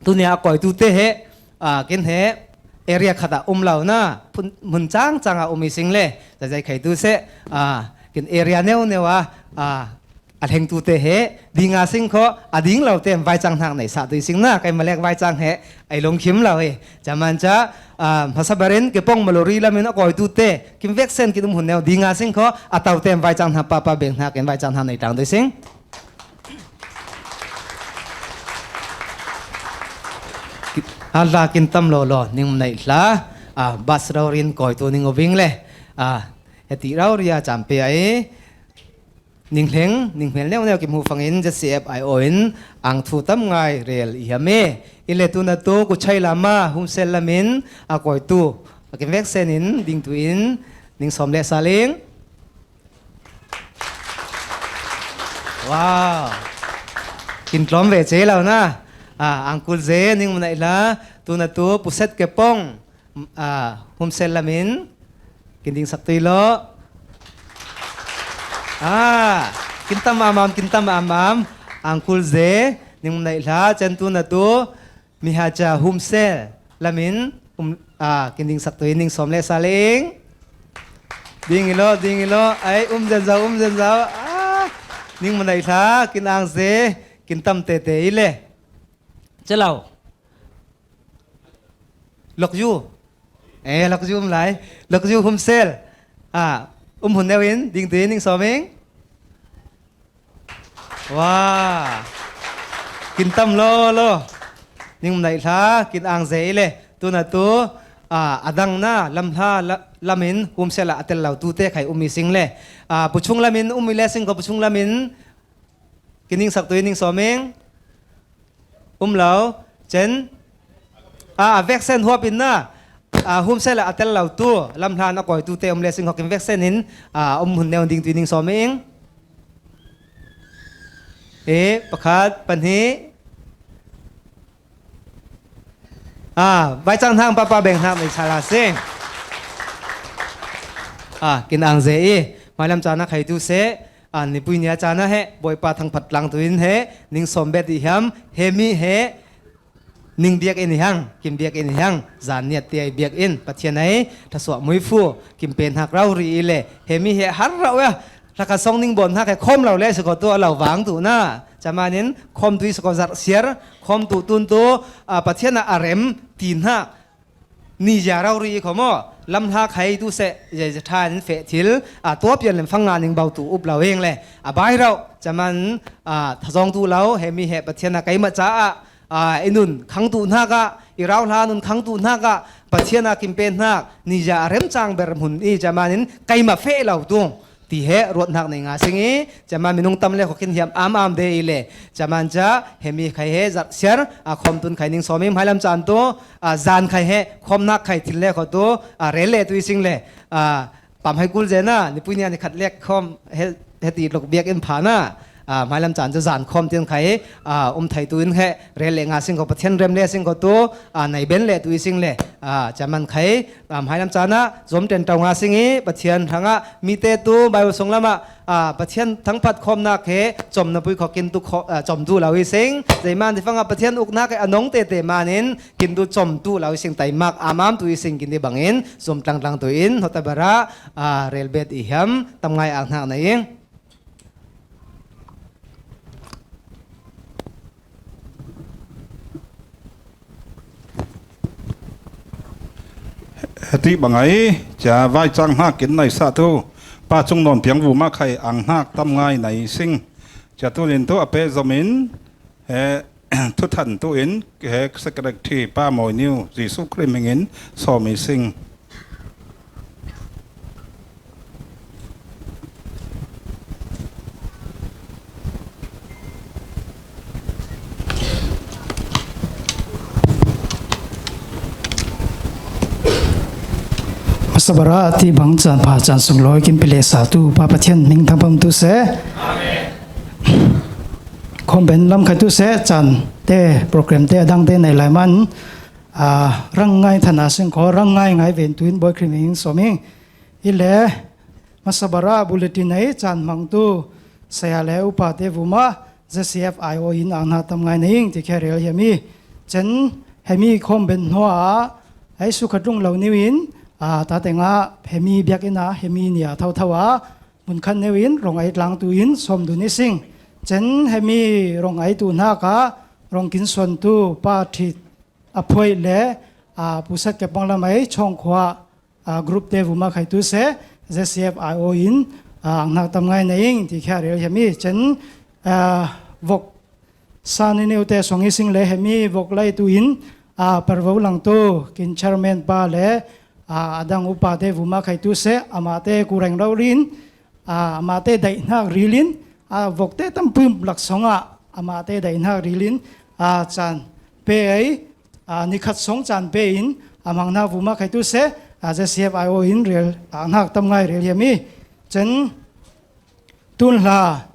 tunia a koi tu te he, a, kin he, area khat ah um lo na, phun, hmun cang cang ah um i sing le, zai zai khai tu seh, a, kin area neu neu a, a, a hleng tu te he, ding a sing kho, a ding lo te, vaicang hnak nei sa tu i sing na, kai malek vaicang he, ai lungkhim lo he, caman ca, a, hmasa barin, ke pong Maluri lamin a koi tu te, kin veksen kin um hun neu, ding a sing kho, a tau te, vaicang hnak papa beng hnak, kin vaicang hnak nei tang tu i sing. Hla kin tam lo lo, ning nei hla, a, bas rau rin koi tu ning u ving le, a, heti rau ria campe ai, ning hleng, ning hmel neu neu kim hu fangin Z C F I O in ang thu tam ngai rel i hiam e. I le tu na tu ku chai lama, hum sel lamin, a koi tu, a kim vek sen in, ding tu in, ning sawm le saling. Wow. Kin tlawm ve ce lo na. A, angkul ze, ning mun ai la, tu na tu, puset ke pong. A, hum sel lamin. Kin ding sak tui lo. A, kin tam am am, kin tam am am. Angkul ze, ning mun ai la, cen tu na tu. Mihacha hum sel lamin, um, a, kin ding sak tui ning sawm le saling. Ding ilo, ding ilo, ai, um zen zau, um zen zau. A, ning mun ai la, kin ang ze, kin tam te te i le. Celau. Lok yu. Eh, lok yu um lai. Lok yu hum sel. A, um hun neu in, ding tui ning sawm ing. Wa. Kin tam lo lo. Ning mun ai la, kin ang ze i le. Tu na tu, a, a dang na, lam hla, la, lamin, hum sel a tel lo tu te khai um i sing le. A, puchung lamin, um i le sing ko puchung lamin, kin ding sak tui ning sawm ing. Um lo, cen. A, a vek sen huap in na. A, hum sel a tel lo tu, lam hlan a koi tu te um le sing hok in vek sen in, a, um hun neu ding tui ning sawm ing. E, pakhat, pahnih. A, vaicang hnang papa beng hnang mei sala sing. A, kin ang ze i, mailam cana khai tu se, a, nipui nia cana he, boipa thang phat lang tu in he, ning sawm bet i hiam, he mi he, ning biak in i hang, kim biak in i hang, zan niat ti ai biak in, Pathian ai, thasuah mui fu, kim pen hak rau ri i le, he mi he har rau ya, thakha song ning bon hak he khom lo le, siko tu a lo vang tu na, camanin, khom tu i siko zar siar, khom tu tun tu, a, Pathian a arem, tin hak, ni zia rau ri i khomo, lamhla khai tu seh, zeizatha in feh thil, a, tua pian lem fang nga ning bau tu up lo ing le, a, bai rau, caman, a, thazawng tu lo, hemi he Pathian a keima ca a, a, i nun khang tu hnak ah, i rau hla nun khang tu hnak ah, Pathian a kim pen hnak, ni ja a rem cang ber hmun i caman in keima feh lo tung. Ti he ruat hnak nei nga sing i, caman minung tam le kho khin hiam am am de i le, caman ca, hemi khai he, zat siar, a, khom tun khai ning sawm i, hmailam can tu, a, zan khai he, khom hnak khai thil le kho tu, a, rel le tu i sing le, a, pam hai kul zen a, nipui nia ni khat lek khom, he, he ti lok biak in pha na, a, hmailam can cu zan khom tin khai, a, um thei tu in he, rel le nga sing kho, Pathian rem le sing kho tu, a, nei ben le tu i sing le, a, caman khai, a, hmailam can a, zom ten tau nga sing i, Pathian hrang a, mi te tu, Bible song lam a, a, Pathian thangphat khom nak he, com na pui kho kin tu kho, a, com tu lo i sing, zeiman ti fang a, Pathian uk nak he, a nong te te man in, kin tu com tu lo i sing, tai mak, am am tu i sing, kin ti bang in, zom tlang tlang tu in, hota bara, a, rel bet i hiam, tam ngai ang hnak na ing. Heti bangai, ca vai cang hnak kin nai sa tu, pa cung non piang vu ma khai ang hnak tam ngai nai sing. Ca tu lin tu a pe zom in, he, thuthan tu in, he, secretary pa Mawi Niu, Jesu Khrih hming in, sawm i sing. Masa bara ti bang can pha can sung lawi kin pile sa tu pa Pathian ning thang pam tu se. Amen. Khom ben lam khai tu se can te program te adang te nei lai man. A, rang ngai thana sing kho, rang ngai ngai ven tu in Bawi Khrih hming in sawm ing. I le, masa bara bulletin nei can hmang tu, saya le upa te vuma, Z C F I O in ang hnak tam ngai na ing, ti khia rel hiam i. Cen, hemi khom ben hnuah, ai su khat rung lo niu in, a, ta teng ah, hemi biak in a, hemi nia thau thau a, mun khan neu in, rong ai tlang tu in, sawm dun i sing. Cen, hemi rong ai tu hnak ah, rong kin suan tu, pa thit, a phuai le, a, pusat ke pang lam ai, chawng khua, a, group te vuma khai tu se, Z C F I O in, a, ang hnak tam ngai na ing, ti khia rel hiam i, cen, a, vok sa ni neu te song i sing le hemi vok lai tu in, a, parvo lang tu, kin chairman pa le, a, adang upa te vuma khai tu se, ama te ku reng rau rin, a, ama te daih hnak ril in, a, vok te tam pum lak song ah, ama te daih hnak ril in, a, can pe ai, a, ni khat song can pe in, a, hmang hnak vuma khai tu se, a, Z C F I O in rel, a, hnak tam ngai rel hiam i. Cen tun hla,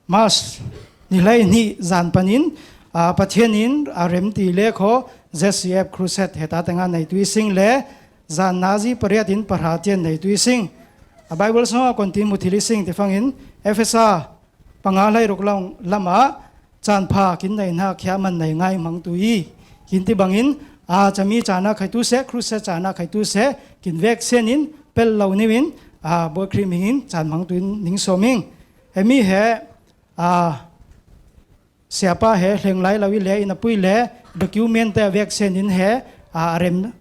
March ni hlei hnih zan pan in, a, Pathian in a rem ti le kho Z C F Crusade he ta teng ah nei tu i sing le, zan nazi pariat in pahra tian nei tu i sing. A Bible song a kon ti mu thil i sing ti fang in, Efesa panga hlei ruk lam, lam ah, can pha kin nei hnak khia man nei ngai hmang tu i. Kin ti bang in, a, cami can a khai tu se, Crusade can a khai tu se, kin vek sen in, pel lo niu in, a, Bawi Khrih hming in, can hmang tu in, ning sawm ing. Hemi he, a, siapa he hleng lai lo i le, in a pui le, document te a vek sen in he, a, a rem,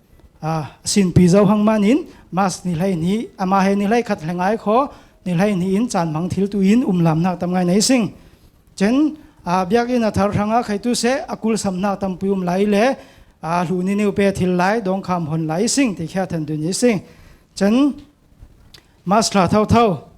a, sinpi zo hang man in, March ni hlei hnih, ama he ni hlei khat hleng ai kho, ni hlei hnih in can hmang thil tu in um lam hnak tam ngai na i sing. Cen, a, biak in a thar hrang a khai tu se, a kul sam hnak tam pui um lai le, a, hlu ni neu pe thil lai, dawng kham hon lai i sing, ti khia than dun i sing. Cen, March thla thau thau,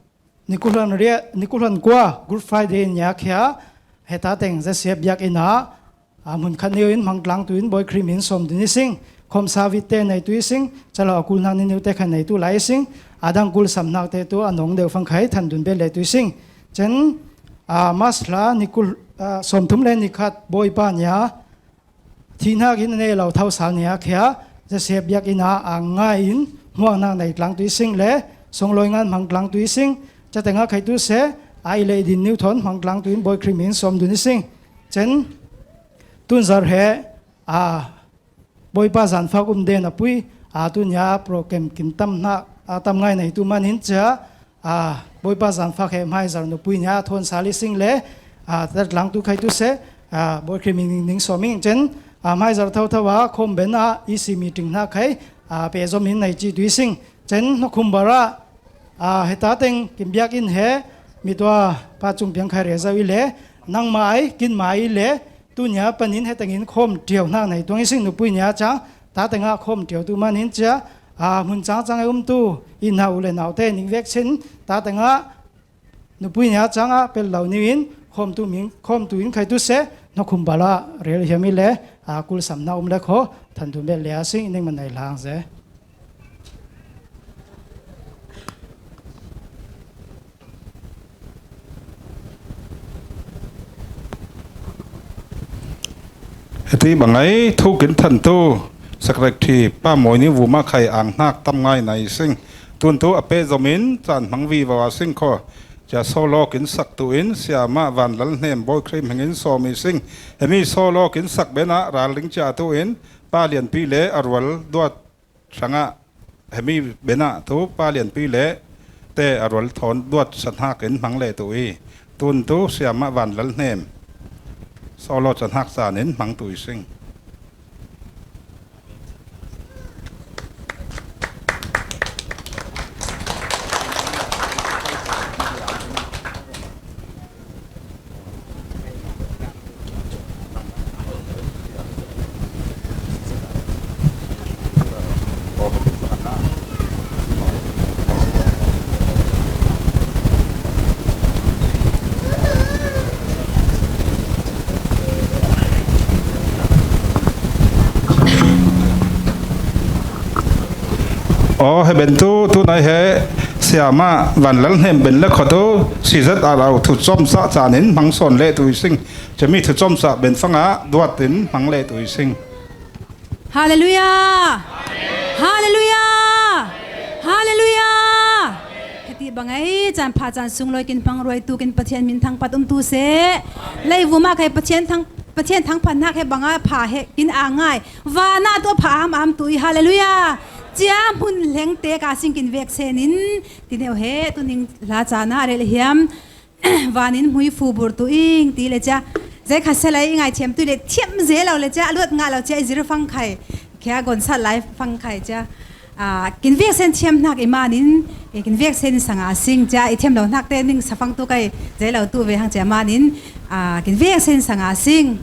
Ni ku hlan ria, ni ku hlan kua, Good Friday nia khia, heta teng Z C F biak in a, a, hmun khat neu in hmang tlang tu in Bawi Khrih hming in sawm dun i sing, khom sa vit te nei tu i sing, calo a kul hnak ni neu te khan nei tu lai i sing, a dang kul sam hnak te tu a nong deuh fang khai than dun bet le tu i sing. Cen, a, March hla, ni ku, a, sawm thum le ni khat Bawipa nia, thihnak in a nei lo thau sal nia khia, Z C F biak in a ang ngai in, hmuaknak nei tlang tu i sing le, songlawi ngan hmang tlang tu i sing, ca teng a khai tu se, a i lei din niu thawn hmang tlang tu in Bawi Khrih hming in sawm dun i sing. Cen, tun zar he, a, Bawipa zanfak um den a pui, a, tu nia program kim tam hna, a, tam ngai nei tu man in cia, a, Bawipa zanfak he hmaizar nupui nia thawn sal i sing le, a, tat lang tu khai tu se, a, Bawi Khrih hming ning sawm ing cen, a, hmaizar thotho a, khom ben a, E C meeting hna khai, a, pehzom in nei ci tui sing. Cen Hnokhum Bara, a, heta teng kin biak in he, mi tua pa cung piang khai reza i le, nangmai, kinmai i le, tunia panin hetengin khom tiau hna nei tuang i sing nupui nia cang, ta tenga khom tiau tu manin cia, a, hmun cang cang e um tu, i nau le nau te ning vek cin, ta tenga, nupui nia cang a pel lo niu in, khom tu ming, khom tu in khai tu se, Hnokhum Bara, rel hiam i le, a, kul sam na um le kho, than tu bel le a sing, i ning man nei lang ze. Heti bangai thu kin than tu Secretary Pa Mawi Ni Vuma khai ang hnak tam ngai nai sing. Tun tu a pe zom in caan hmang vivo a sing kho. Cia solo kin sak tu in Siama Van Lal Hnem Bawi Khrih hming in sawm i sing. Hemi solo kin sak ben ah ral ding cia tu in Pa Lianpi le a rual duat hrangah hemi benah tu Pa Lianpi le te a rual thawn duat sanhak in hmang le tu i tun tu Siama Van Lal Hnem solo sanhak caan in hmang tu i sing. Aw, he ben tu, tunai he Siama Van Lal Hnem ben le kho tu, C Z R au thu cawmsah caan in hmang sawn le tu i sing. Cemi thu cawmsah ben fangah duat in hmang le tu i sing. Halleluiah! Halleluiah! Halleluiah! Heti bangai caan pha caan sung loi kin hmang ruai tu kin Pathian min thangpat um tu seh. Leivum ah khai Pathian thang, Pathian thangphat hnak he banga pha he kin a ngai. Van ah tu a pha am am tu i, halleluiah! Cia hmun leng te ka sing kin vek sen in, ti neu he, tu ning hla caan ah rel hiam. Van in hmui fu bur tu ing ti le cia. Zei kha selai i ngai thiam tu le thiam ze lo le cia, a luat ngah lo cia i zir fang khai. Khia gon sat lai fang khai cia. A, kin vek sen thiam hnak i man in, e, kin vek sen sanga sing cia, i thiam lo hnak te ning sa fang tu kai zei lo tu ve hang cia man in, a, kin vek sen sanga sing.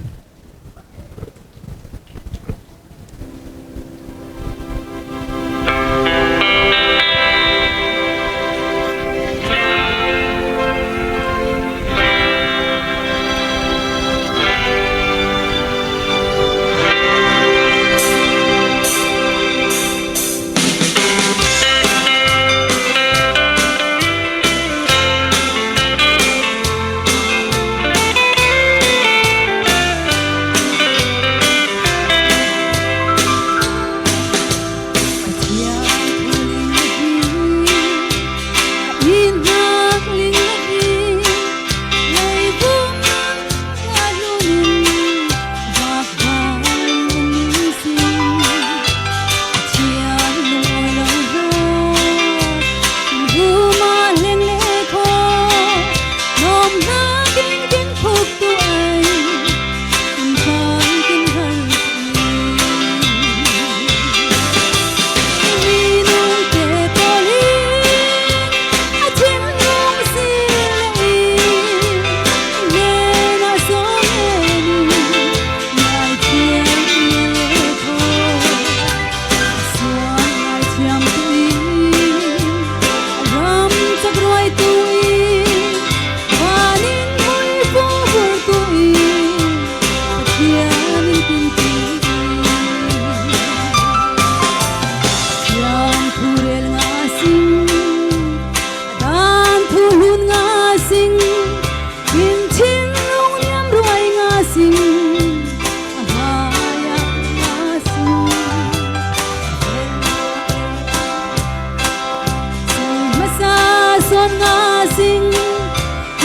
Sawn nga sing,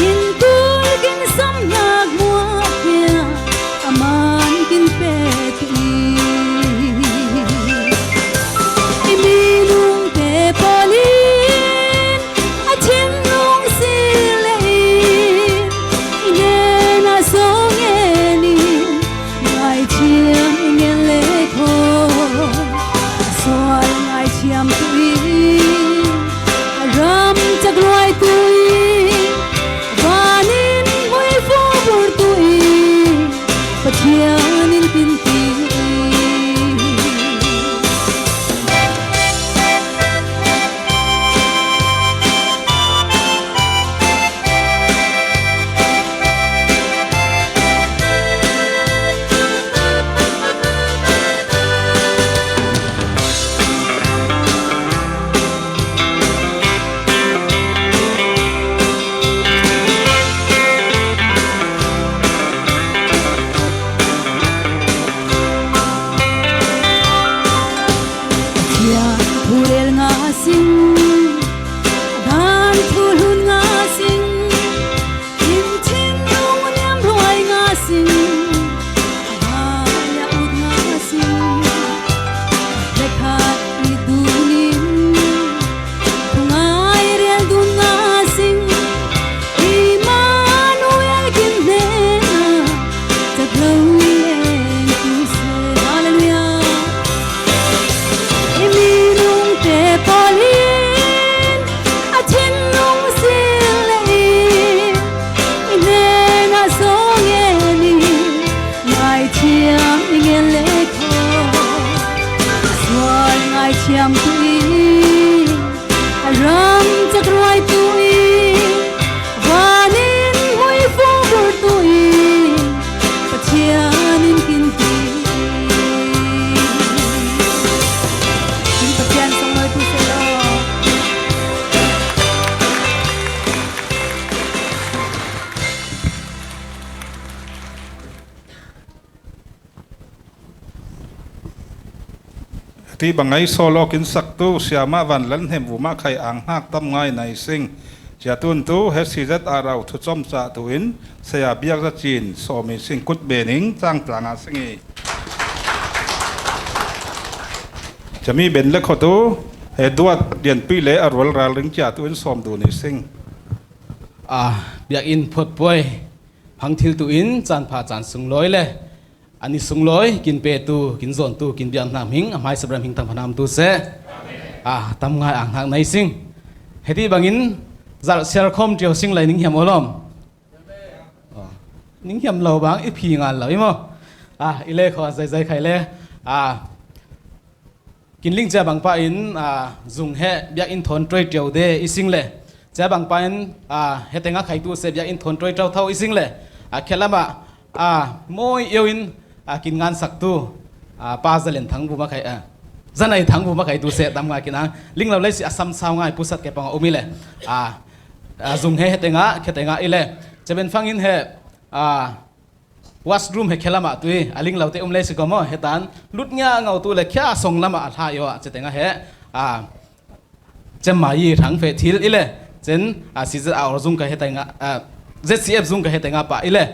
in tul kin samnak muak khia, a man kin pek i. I minung te pawl in, a thinlung si le in, i ngen a so ngen in, ngaithiam i ngen le kho, a sual Ti bangai solo kin saktu siama van lan hem vuma khai ang hnak tam ngai nai sing. Cia tun tu he C Z R au thu com ca tu in saya biak za cin somi sing kut bening cang tlanga singi. Cami ben le khotu he duat lianpi le a rual ral ring cia tu in som du ni sing. A biak in phot puai hang thil tu in caan pha caan sunglawi le ani sunglawi kin petu, kin zawntu, kin biak hna hming, a hmaisa ram hming tam phanam tu seh. A tam ngai ang hnak nai sing. Heti bangin zarh siar khawm ṭio sing lai ning hiam awlawm? Ning hiam lo bang i phi ngal lo i maw? A i le kho zeizai khai le a Kinling cia bangpa in a zung he biak in thawn ṭoi ṭio de i sing le cia bangpa in a hetengah khaitu seh biak in thawn ṭoi ṭau tho i sing le a khelamah a mawi io in a kin ngan saktu a pa zalen thang bu ma khai a zanai thang bu ma khaitu seh tam ngai kin ang linglo lei si a sam sau ngai pusat ke pang a um i le a a zung he hetengah khetengah i le cia ben fang in he a washroom he khelamah tui a ling lo te um lei si ko maw hetan lut ngia ngau tu le khia song lamah a hla io ah cetengah he a cemma yi thang feh thil i le cen a C Z R zung ka hetengah a Z C F zung ka hetengah pah i le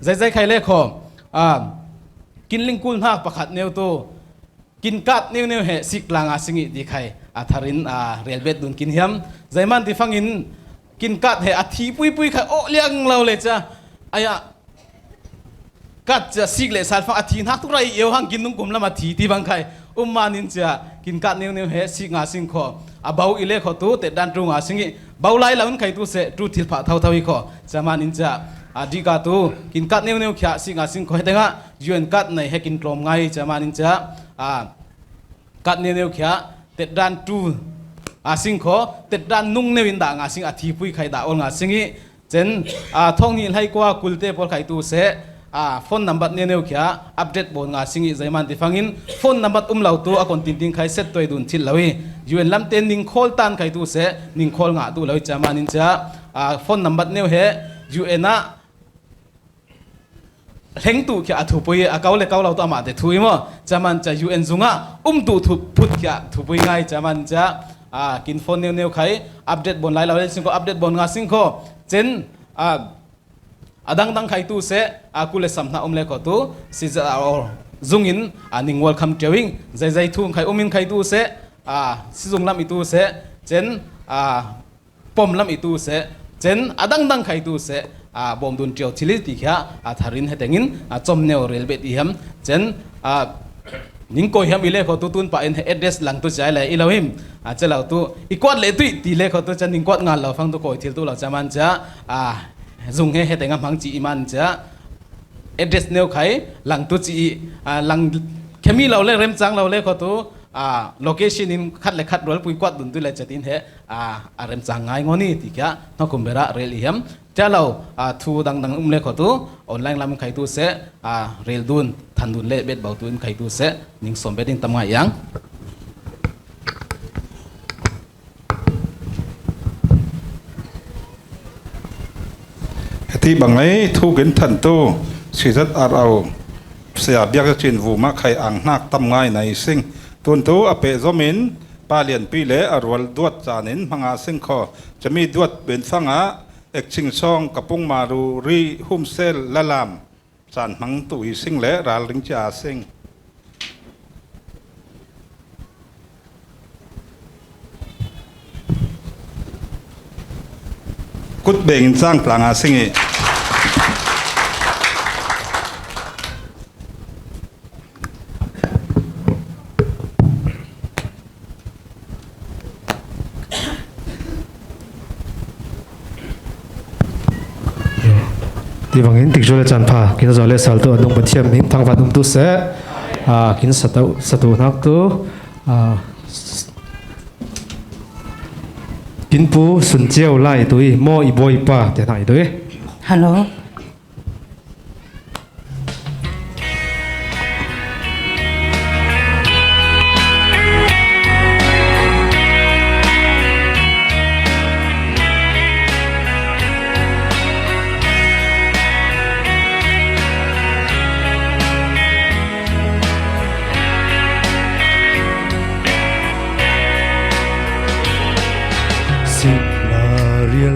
zeizai khai le kho a kinling kul hnak pakhat neu tu Kinkat neuneu he sik langa singih ti khai a tharin a relbet dun kin hiam? Zeiman ti fangin kinkat he a thi puipui khai awh liang lo le cia aya kat cia sik le sal fang a thi hnak tuk rai io hang kin nung kum lam a thi ti bang khai um manin cia kinkat neuneu he sik nga sing kho a bau i le kho tu tetdan tu nga singih bau lai lo in khai tu seh tu thil phah thotho i kho cia manin cia a dika tu kinkat neuneu khia sik nga sing kho he tengah U N kat nei he kin tlawm ngai cia manin cia a kat neuneu khia tetdan tu a sing kho tetdan nung neu in dah nga sing a thipui khai dah ol nga sing i cen a thong hnih hlei kua kulte pawl khai tu seh a phone number neuneu khia update bawn nga sing i zeiman ti fangin phone number um lo tu a kon tinting khai set tuai dun thil lo i U N lam ten ning khawl tan khai tu seh ning khawl ngah tu lo i cia manin cia a phone number neu he U N ah hleng tu khia a thupui a kau le kau lo tu amah te thu i maw cia man cia U N zungah um tu thu phut khia thupui ngai cia man cia a kin phone neu neu khai update bon lai lo le sing ko update bon nga sing ko cen a a dang dang khai tu seh a kul le sam hna um le ko tu C Z R zung in a ning welcome tiu ing zeizai thu khai um in khai tu seh a sizung lam i tu seh cen a pom lam i tu seh cen a dang dang khai tu seh a bawm dun tiu thil i ti khia a tharin he tengin a com neu rel bet i hiam cen a ning ko hiam i le kho tu tun pa in he address lang tu cia i le i lo him a cia lo tu i kuat le tu i ti le kho tu cia ning kuat ngal lo fang tu ko i thil tu lo cia man cia a zung he he tengah hmang ci i man cia address neu khai lang tu ci i a lang khemi lo le remcang lo le kho tu a location in khat le khat rual pui kuat dun tu le cia tin he a a remcang ngai ngo ni ti khia hnakum bera rel i hiam cia lo a thu dang dang um le kho tu online lam khai tu seh a rel dun than dun le bet bau tu in khai tu seh ning som bet in tam ngai yang. Heti bangai thu kin than tu C Z R au saya biak cin vuma khai ang hnak tam ngai nai sing tun tu a peh zom in pa lianpi le a rual duat caan in hmanga sing kho cami duat ben fangah ekching song kapung maru ri humsel lalam caan hmang tu i sing le ralring cia a sing. Kut beng in cang tlang a sing i. Ti bangin tikcu le caan pha kin zaw le sal tu a nung Pathian min thangvan um tu seh. A, kin satu, satu hnak tu, a, kin pu Sun Ceu lai tu i maw i bawipa te hna i tu i. Hello.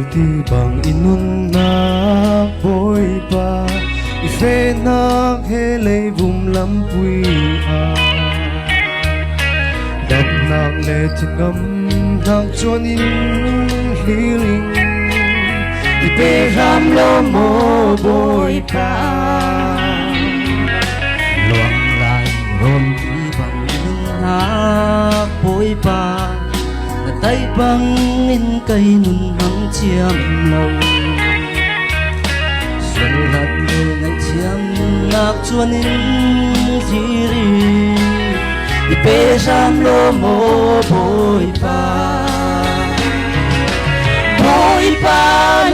Ti bang i nunnak Bawipa, i fehnak he leivum lampui ah, dapnak le thingamnak cuan in hliling i pe hram lo maw Bawipa. Luanglai rawnpi bang i nunnak Bawipa, na taih bangin kei nun hmang thiam lo. Sualhlat le ngaihthiamnak cuan in hliling i pe hram lo maw Bawipa. Bawipa,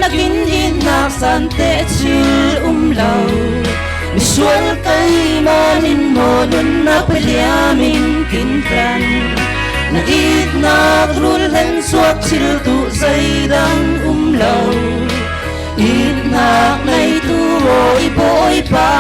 na kin itnak santeh thil um lo. Misual kei manin maw nunnak pe liamin kin tlan. Na itnak rul hleng suak thil tuh zeidang um lo. Itnak neitu aw i Bawipa.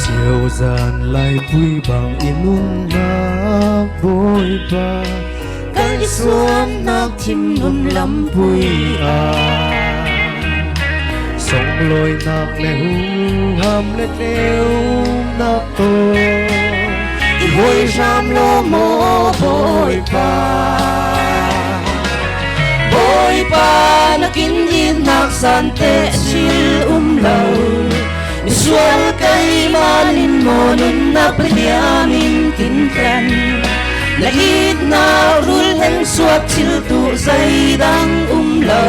Siauzan laipui bang i nunnak Bawipa, kalsuannak thingnun lampui ah, songlawinak le huham le tleumnak tawh i huai hram lo maw Bawipa. Bawipa, na kin itnak santeh thil um lo. Misual kei manin maw nunnak pe liamin kin tlan. Na itnak rul hleng suak thil tuh zeidang um lo.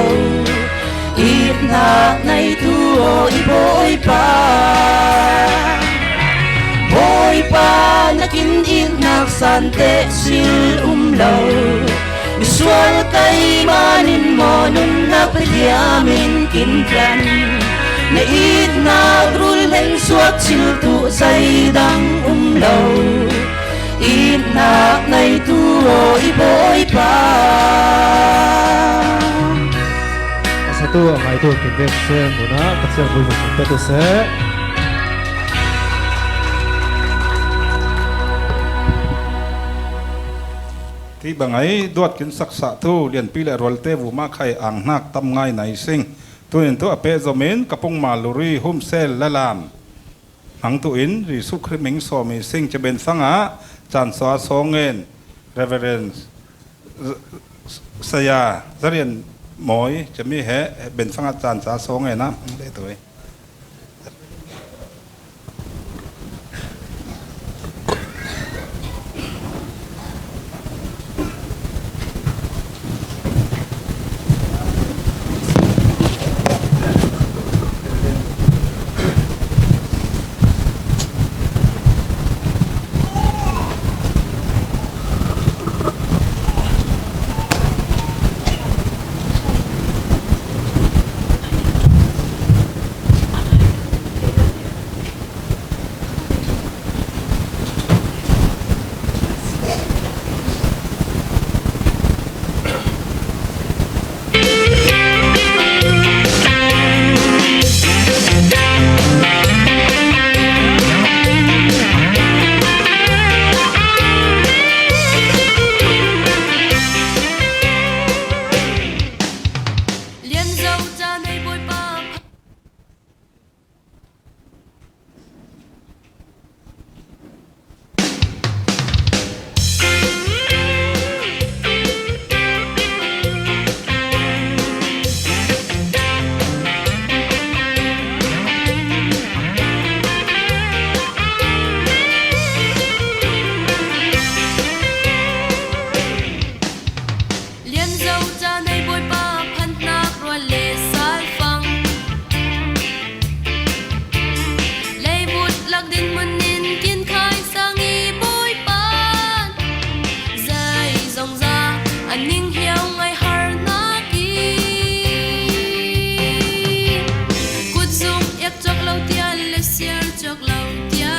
Itnak neitu aw i Bawipa. Bawipa, na kin itnak santeh thil um lo. Misual kei manin maw nunnak pe liamin kin tlan. Na itnak rul hleng suak thil tuh zeidang um lo. Itnak neitu aw i Bawipa. A satu a ngaitu kin vek seh, nunah Pathian vui hmuh pet uh seh. Ti bang ai duat kin saksa tu lianpi le rualte vuma khai ang hnak tam ngai nai sing. Tunin tu a pehzom in ka pungma luri humsel lalam hmang tu in Jesuh Khrih ming sawmi sing. Ca bensang ah caan sa a sawng in Reverend Saya Zarian Mawi cami he bensang ah caan sa a sawng in ah hmang deh tu i. Lianzo ca nei Bawipa phanhnak rual le salfang. Leivut lak dinmun in kinkhai sang i Bawipa. Zei zongza a ning hiau ngai harnak i. Kutzung iak cok lo tian le siar cok lo tian.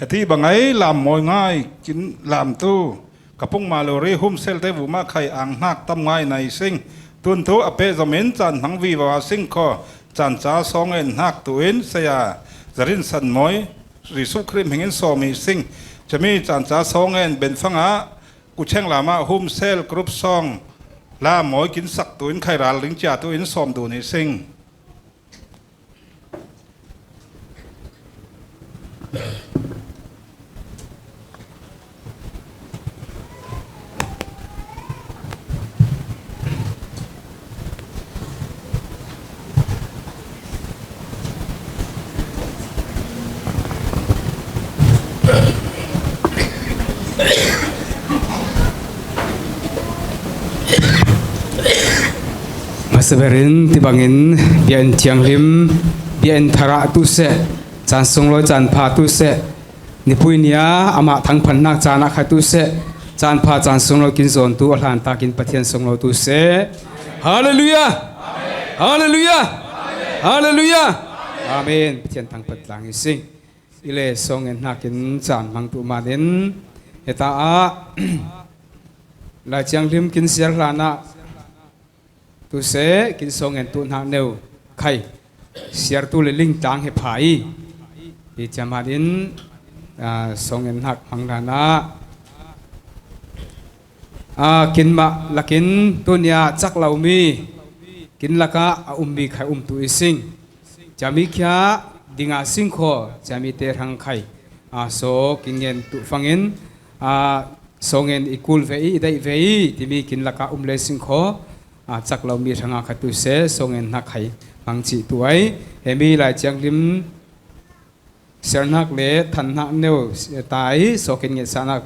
Ati bangai lam mawi ngai kin lam tu. Kapung malori hum sel te vuma khai ang hnak tam ngai nai sing. Tun tu a pe zomin caan hmang viva sing kho. Caan ca songen hnak tu in saya zarin san mawi Jesuh Khrih hmingin sawmi sing. Cami caan ca songen benfanga kucheng lama hum sel group song lam mawi kin sak tu in khai ral ring cia tu in sawm dun i sing. Masa berin tibangin biain thianghlim, biain tharah tu seh, caan sunglawi caan pha tu seh, nipui nia amah thangphannak caan ah khat tu seh, caan pha caan sunglawi kin zawn tu a hlan takin Pathian sunglaw tu seh. Halleluiah! Halleluiah! Halleluiah! Amen. Pathian thangphat tlang i sing. I le songen hnakin caan hmang tu manin heta ah Lai Thianghlim kin siar hlanah tu seh kin songen tu hnak neu khai siar tu le ling tlang he pha i hi ciam hanin songen hnak hmang hlanah kin mah lakin tunia cak lomi kin lakah a ummi khai um tu i sing. Cami khia dinga singkhaw cami te hrang khai a saw kin ngen tuh fangin a sawngen i kul ve i, i daih ve i timi kin lakah um le singkhaw a cak lomi hranga khat tu seh sawngen hnak khai hmang cih tu ai. Hemi Lai Thianghlim siarhnak le thanhnak neu ta i saw kin ngetsannak,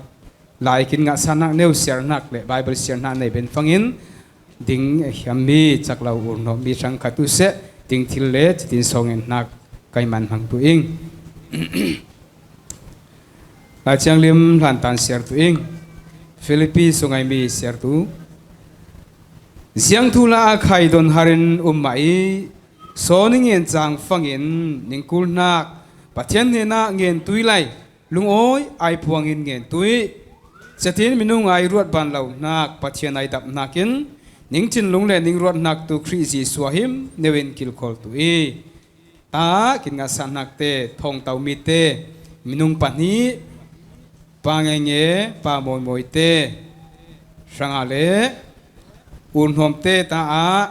lai kin ngahsannak neu siarhnak le Bible siarhnak nei ben fangin ding a hiammi cak lo urhnawmmi hrang khat tu seh ding thil le citin sawngen hnak kai man hmang tu ing. Lai Thianghlim hlantan siar tu ing. Filipi sungaimi siar tu. Ziang thu la a khai don harin um mah i saw ning ngen cang fangin ning kul hnak Pathian hnenah ngen tui lai. Lungawi ai puangin ngen tuih. Catin minung ai ruat ban lo hnak Pathian ai dap hnakin ning thinlung le ning ruat hnak tu Khrih Jesuh ah him neuin kilkhawl tuih. Ta kin ngahsan hnak te thawngto mi te minung pahnih pa ngenge pa mawimawi te hrangah le urhnawm te ta ah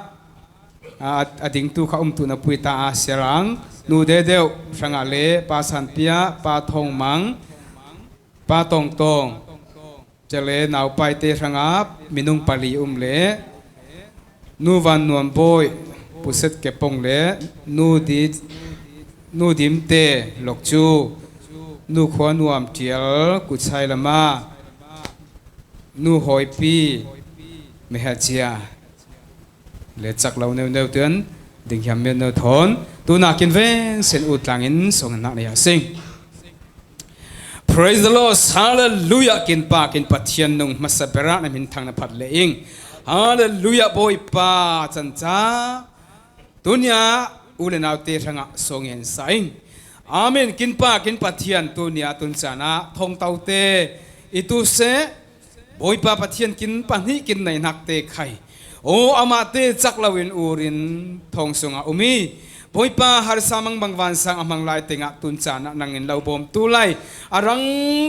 a, a dingtu kha umtu na pui ta a siarang nu dedeuh hrangah le pa sanpia pa thawngmang pa tawngtawng cale naupai te hrangah minung pali um le nu van nuam bawi puset kepong le nu di nu dim te lokcu nu khua nuam tial kuchai lama nu hawipi mehacia le cak lo neuneu tuan dinghiam neuneu thawn tunakin veng sen u tlangin song nak nei a sing. Praise the Lord. Hallelujah. Kin pa kin Pathian nung hmasa berah na min thang na phat le ing. Hallelujah. Bawipa canca tunia u le naute hrangah song en sa ing. Amen. Kin pa kin Pathian tunia tun canah thawngtaute i tu seh Bawipa Pathian kin pahnih kin nei hnak te khai. Aw amahte cak loin urin thawng sungah um i Bawipa harsa mangbang vansang a hmang lai tengah tun canah nangin lo bawm tu lai a rang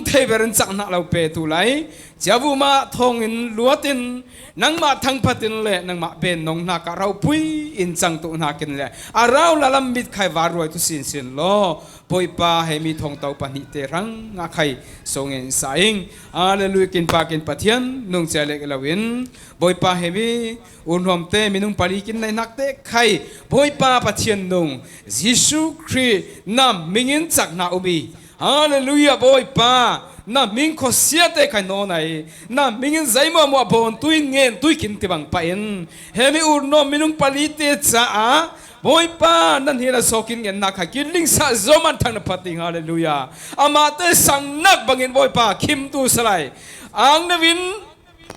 thei berin cak hnak lo pe tu lai ciavu mah thawngin luatin nangmah thangphatin le nangmah ben nong hnakah ropui in cang tu hnakin le a rau lalam mit khai varuai tu sinsin law Bawipa hemi thawngto pahnih te hrang a khai song en sa ing. Hallelujah. Kin pa kin Pathian nung cia lek loin Bawipa hemi urhnawm te minung pali kin nei hnak te khai Bawipa Pathian nung Jesuh Khrih na mingin cak hna um i. Hallelujah. Bawipa na ming khuasia te khai nawn ai na mingin zeimuahmuah bawn tuin ngen tui kin tibang pah in hemi urhnawm minung pali te caah Bawipa nan hi na sawkin ngennak kha kin lingsa zo man thang na phat ding. Hallelujah. Amahte sangnak bangin Bawipa khim tu salai ang nevin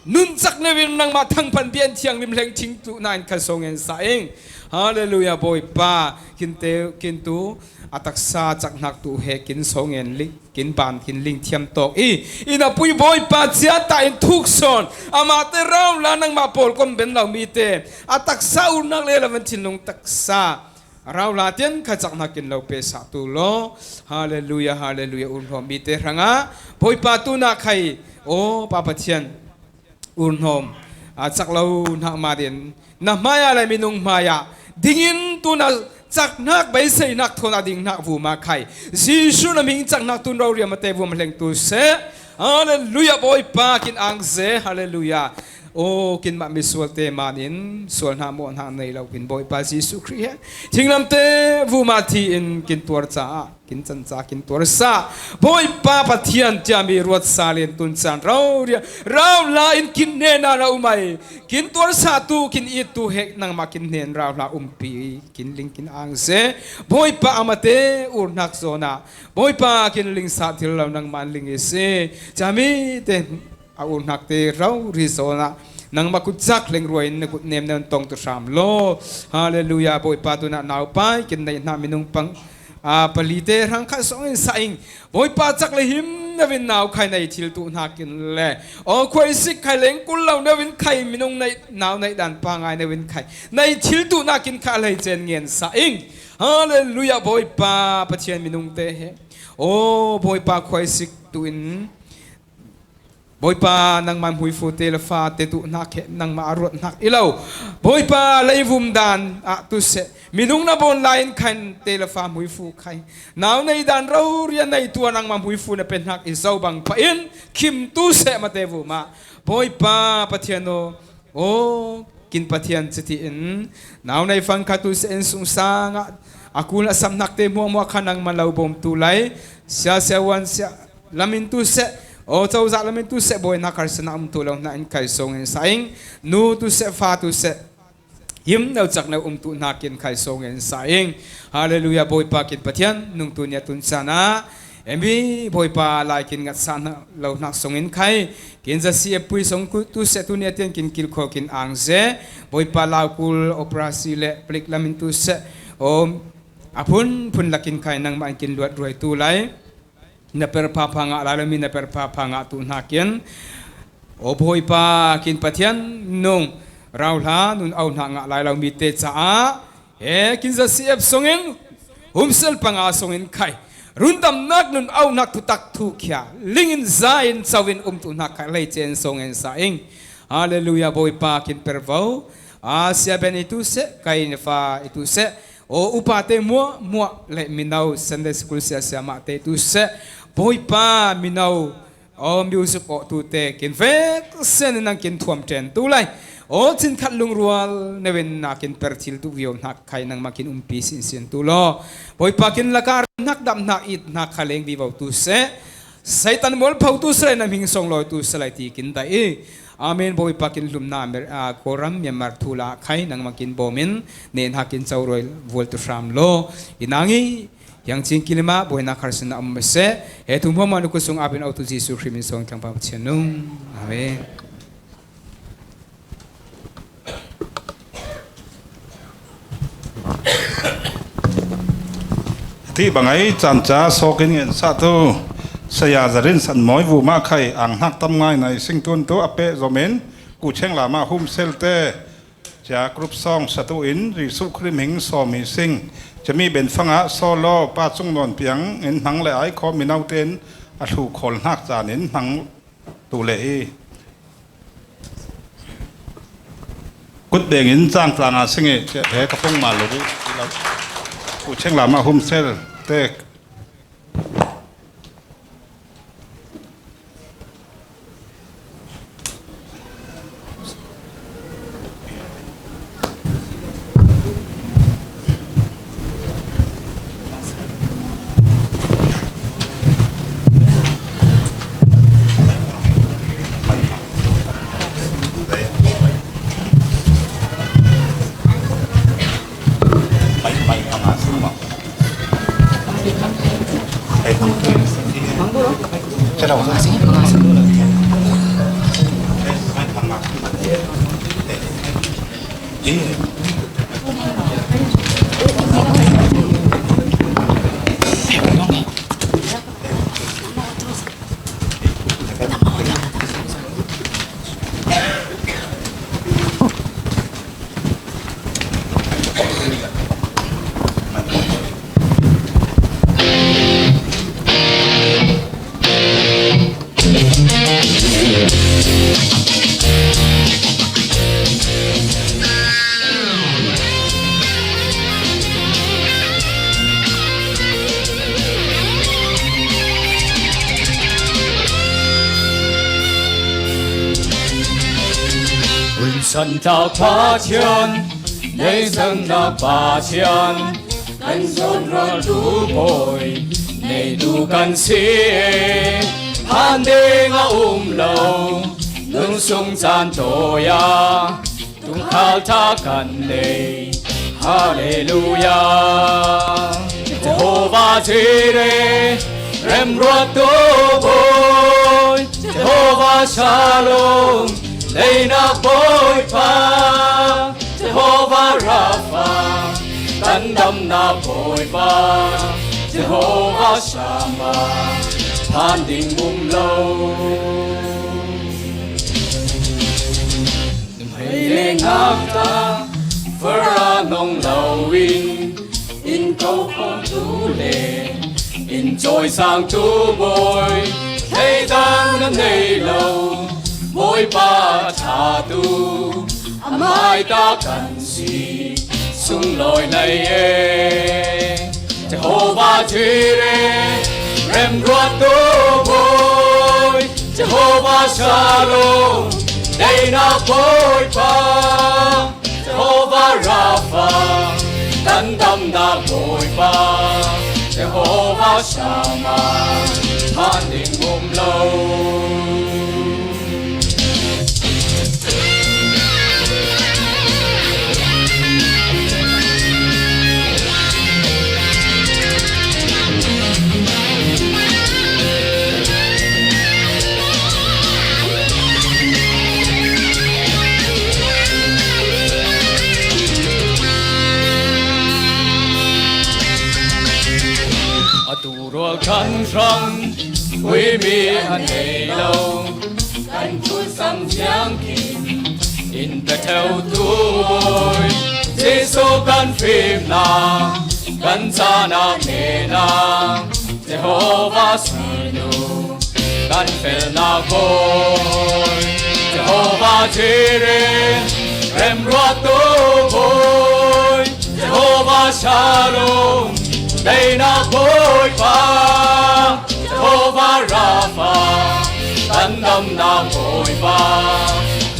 Nunchak neuin nangmah thangphan bia in thianghlim hleng thing tuhna in kha sawng en sa ing. Halleluiah Bawipa, kinte, kin tu a taksa caknak tu he kin sawng en ling, kin ban kin ling thiam tawk i, i na pui Bawipa ciata in thuk sawn, amahte raula nangmah pawlkom ben lo mite a taksa urnak le lo van thinlung taksa raula tian kha caknak in lo pe sa tu law. Halleluiah, halleluiah. Urhlawm mite hrangah Bawipa tunah khai, aw Pa Pathian, urhnawm a cak lo hnak ma din na hmaiah le minung hmaiah dingin tuna caknak beiseinak thawn a dingnak vuma khai Jesuh na hming caknak tun rori a mate vuma hleng tu seh. Halleluiah Bawipa, kin angze. Halleluiah. Aw, kinmah misualte manin sualhnak mawhnak nei lo kin Bawipa Jesuh Khrih he thinglamte vuma thi in kin tuar caah kin canca kin tuarsa Bawipa Pathian tiami ruatsa lian tun caan rauria rauhla in kin hnena na umai kin tuarsa tu kin it tu he nangmah kin hnen rauhla umpi kin ling kin angse Bawipa amate urnak zawnah Bawipa kin lingsa thil lo nangmah ling i si cami te a urhnakte rauhri zawnah nangmah kutcak lengruai in na kut nemnem tong tu hram law. Halleluiah Bawipa tunah naupai kin neih hna minung pang a palite hrang khat sawng in sa ing. Bawipa cak le him na vin nau khai nei thil tu hnakin le aw khuaisik khai leng kul lo na vin khai minung nei nau nei dan pa ngai na vin khai nei thil tu hnakin kha lei cen ngen sa ing. Halleluiah Bawipa Pathian minung te he aw Bawipa khuaisik tu in Bawipa nangmah hmuifu te le fa te tu hnak he nangmah a ruat hnak i lo. Bawipa leivum dan ah tu seh minung na bawn lai in khan te le fa hmuifu khai nau nei dan rauria nei tu a nangmah hmuifu na pe hnak i zo bang pah in khim tu seh mate vumah Bawipa Pathian aw Aw, kin Pathian citi in nau nei fangkhat tu seh in sungsang ah a kul a samhnak te hmuahhmuah kha nangmah lo bawm tu lai sia sia uan sia lamin tu seh aw cozah lamin tu seh bawi hna kharsan ah um tu lo hna in kai sawng in sa ing. Nu tu seh fa tu seh him no cak no um tu hnakin kai sawng in sa ing. Halleluiah Bawipa kin Pathian nung tu nia tun caan ah Emi Bawipa lai kin ngatsa lo hnak song in khai kin zasi a pui song tu seh tu nia tian kin kilkhaw kin angze Bawipa laukul operasi le palik lamin tu seh om a phun phun lakin khai nangmah in kin luat ruai tu lai na per pha pha ngah lai lo mi na per pha pha ngah tu hnakin Aw Bawipa kin Pathian nung rauhla nun auhnak ngah lai lo mi te caah he kin zasi ep song in humsel panga song in khai rundamnak nun auhnak thutak thukhia ling in za in co in um tu hnak khai lei cen song in sa ing. Halleluiah Bawipa kin pervo a sia ben i tu seh kai na fa i tu seh aw upa te muah muah le mino Sunday school sia sia mah te tu seh Bawipa mino Aw music awh tu te kin vek sen in nang kin thuam ṭen tu lai. Aw chin khat lungrual neuin na kin per thil tu vio hnak khai nangmah kin umpi sinsin tu law. Bawipa kin laka hnak dam hnak it hnak kha leng vivo tu seh. Satan mual pho tu seh lai na hming song lawi tu seh lai ti kin dai i. Amen. Bawipa kin hlumna Amer-, a, Kawlram Myanmar thu la khai nangmah kin bawm in ne hnak kin co ruai vual tu hram law. I nang i Hiang cing kilim ah buainak harsa na um seh. He thu hmuahhmuah na kut sung apin autu Jesuh Khrih min sawng tlangpang Pathian nung. Amen. Ti bangai canca sawkin ngen sa tu saya zarin san mawi vu mah khai ang hnak tam ngai nai sing tun tu a peh zomin kucheng lama hum sel te Cia group song satu in Jesuh Khrih hming sawm hi sing. Cami ben fangah solo pa cung nawn piang in hmang le ai khawm mino tein a thlu khawl hnak caan in hmang tu le i. Kut beng in cang tlanga sing i cia he ka pung mal lo i lo. Kucheng lam ah hum sel te Hun santak Pathian, nei zangnak Pathian, kan zawnruattu bawi, neitu kan si. Phan ding a um lo, nung sung caan tawi a, tungkhal tha kan nei. Halleluia. Jehovah Jireh, remruattu bawi, Jehovah Shalom, daihnak Bawipa, Jehovah Rapha, kan damnak Bawipa, Jehovah Shammah, phan ding um lo. Nuhmei le ngakta, fara nong lo in, inn ko khawmtu le inn cawisangtu bawi, thleidan na nei lo, Bawipa a thatu, a mai ta kan si, sunglawi nei e. Jehovah Jireh, remruattu bawi, Jehovah Shalom, daihnak Bawipa, Jehovah Rapha, kan damnak Bawipa, Jehovah Shammah, phan ding um lo. Atu rual kan hrang, huimi a nei lo, kan thu sam ciang khin, in pe theutu bawi, Jesu kan fimnak, kan caan a nenak, Jehovah sinu, kan felnak bawi, Jehovah Jireh, remruattu bawi, Jehovah Shalom, daihnak Bawipa, Jehovah Rapha, kan damnak Bawipa,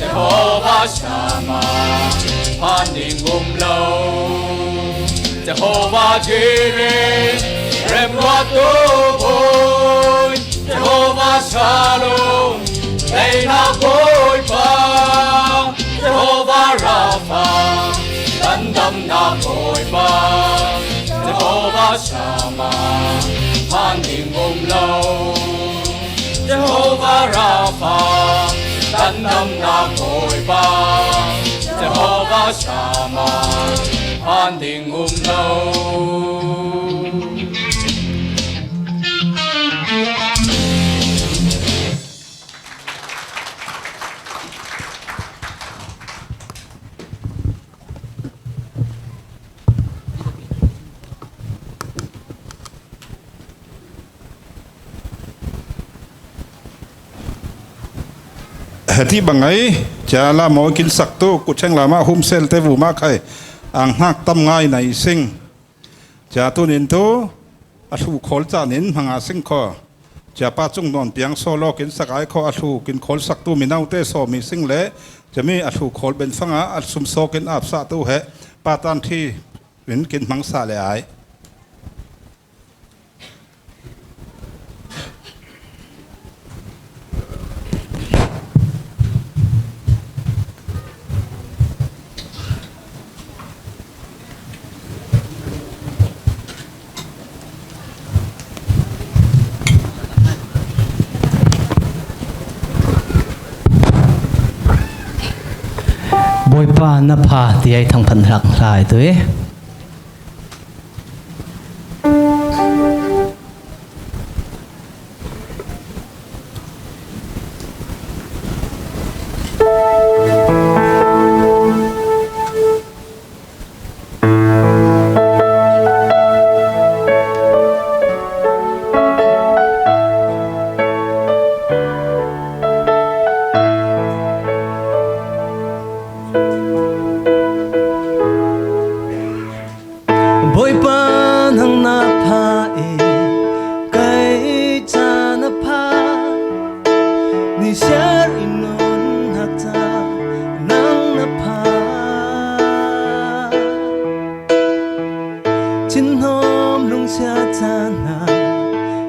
Jehovah Shammah, phan ding um lo. Jehovah Jireh, remruattu bawi, Jehovah Shalom, daihnak Bawipa, Jehovah Rapha, kan damnak Bawipa, Jehovah Shammah, phan ding um lo. Jehovah Rapha, kan damnak Bawipa, Jehovah Shammah, phan ding um lo. Heti bangai, cia lamawi kinsaktu, kucheng lama humsel te vuma khai, ang hnak tam ngai nai sing. Cia tunin tu, a hlu khawl canin hmanga sing kho. Cia pa cung nawn piang solo kinsak ai kho a hlu kin khawl saktu mi naute so mi sing le, cia mi a hlu khawl ben fanga a sum so kin ap sah tu he, pa tan thi in kin hmang sa le ai. Bawipa Pa na pha ti ai thang phan hlak hlai tu i. Bawipa nang na pha i, kei ca na pha. Nisiar i nun hak ca nang na pha. Thinhawm lungsia ca na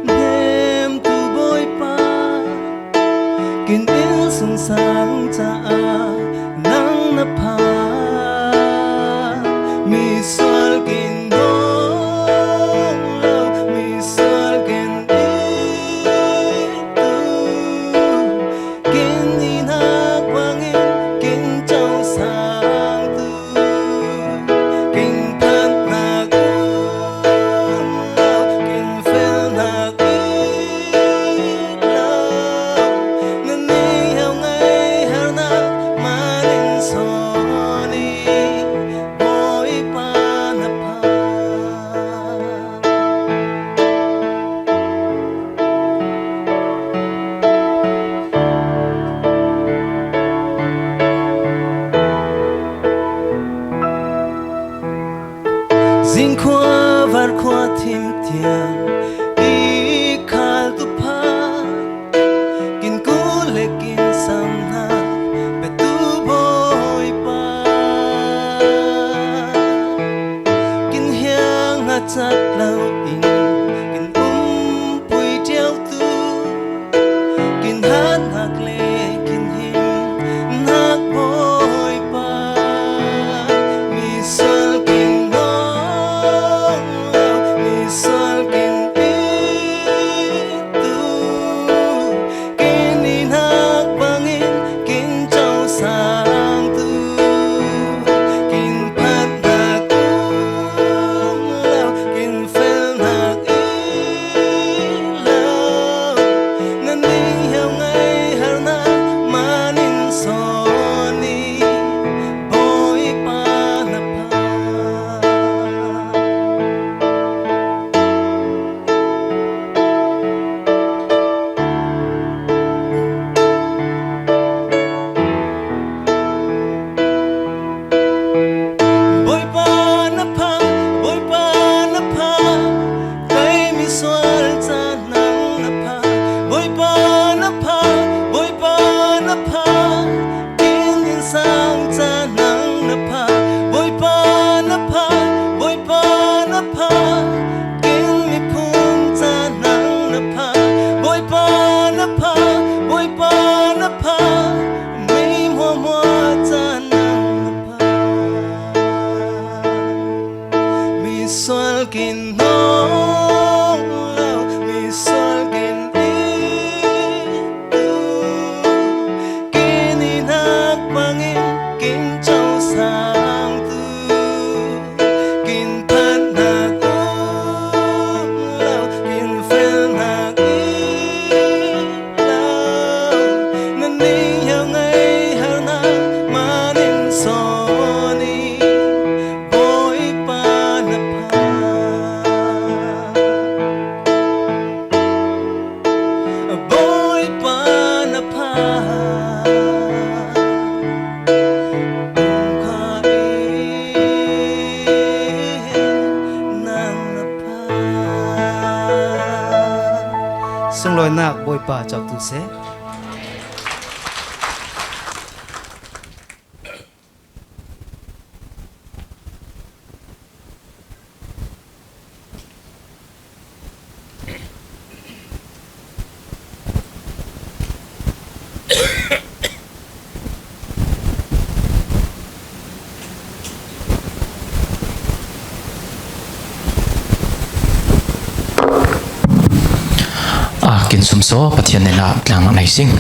hnemtu Bawipa, kin innsungsang caah nang na pha. Misual kin dong lo, misual kin ittu, kin i nak bangin kin co sangtu, kin phatnak um lo, kin felnak it lo. Na niheu ngei harnak man in sawn i, Bawipa na pha. Zingkhua varkhua thim tiang i khaltu pha, kin kul le kin samnak petu Bawipa, kin hiang a cat lo in kin umpui ṭialtu, kin hatnak le kin himnak Bawipa, misual kin dong lo, misual kin ittu, kin i nak bangin kin co sangtu, kin phatnak um lo, kin felnak it lo. Na niheu ngei harnak man in sawn i, Bawipa na pha. Bawipa na pha, Bawipa na pha, kei misual ca nang na pha. Bawipa na pha, Bawipa na pha, kin innsang ca nang na pha. Bawipa na pha, Bawipa na pha, kin miphun ca nang na pha. Bawipa na pha, Bawipa na pha, mi hmuahhmuah ca nang na pha. Misual kin hnawng lo, misual kin ittu, kin i nak bangin kin co sangtu, kin phatnak um lo, kin felnak it lo. Na niheu ngei harnak man in sawn i, Bawipa na pha. Bawipa na pha. Kha in nang na pha. Sunglawinak Bawipa cawk tu seh. A kin sumsaw Pathian nih ah tlang na nei sing.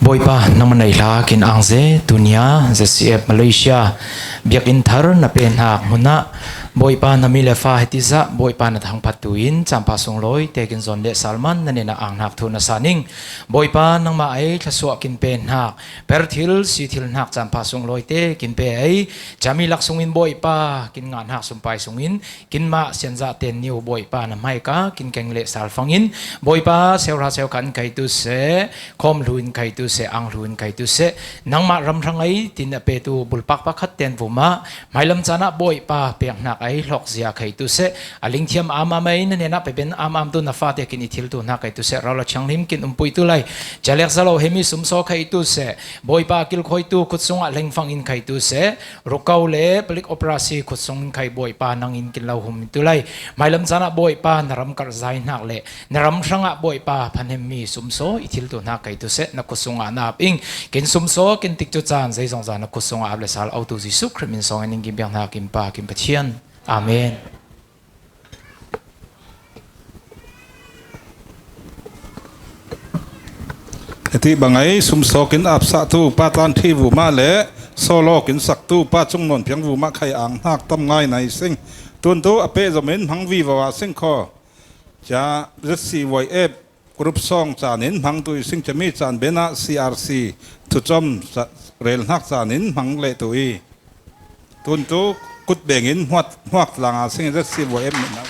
Bawipa, nangmah na hla kin angze, tunia Z C F Malaysia biakinn thar na penhnak hmunah Bawipa, na mi le fa hiti zah Bawipa na thangphat tuin campha sunglawi te kin zon le salman na nena angnak thu na sa ning. Bawipa, nangmah ei thlasuah kin penhnak, per thil si thil hnak campha sunglawi te kin pe ei, cami lak sungin Bawipa kin ngahnak sumpai sungin kinmah sianzah ten niu Bawipa na hmaika kin keng le salfangin Bawipa, seuhra seukhan kai tu seh, khawm hlu in kai tu seh, ang hlu in kai tu seh, nangmah ram hrang ei tin a petu bulpak pakhat ten vumah hmailam canah Bawipa peknak ei hlawkzia kai tu seh, a lingthiam amam ei na nenah pepen amam tu na fate kin i thil tu hna kai tu seh, rau le thianghlim kin umpui tu lai, calek zalo hemi sumsaw kai tu seh, Bawipa kilkhawitu khut sungah hlengfang in kai tu seh, rukau le palik operasi khut sung in kai Bawipa nangin kin lo hum tu lai, hmailam canah Bawipa na ram karh zai hnak le na ram hrangah Bawipa phanemmi sumsaw i thil tu hna kai tu seh, na khut sungah na ap ing. Kin sumsaw kin tikcu caan zeizong zah na khut sungah ap le sal autu Jesuh Khrih min sawngin in kin biak hna kin Pa kin Pathian. Amen. Hiti bang ei sumsaw kin apsah tu Pa Tlan Thi vumah le solo kin sak tu Pa Cung Nawn Phiang vumah khai ang hnak tam ngai nai sing. Tun tu a pehzom in hmang vivo ah sing kho. Ca Z C Y F group song caan in hmang tu i sing cami caan ben ah C R C thucom ca-, rel hnak caan in hmang leh tu i tun tu kut beng in hmuat, hmuak tlang ah sing Z C Y F min ah.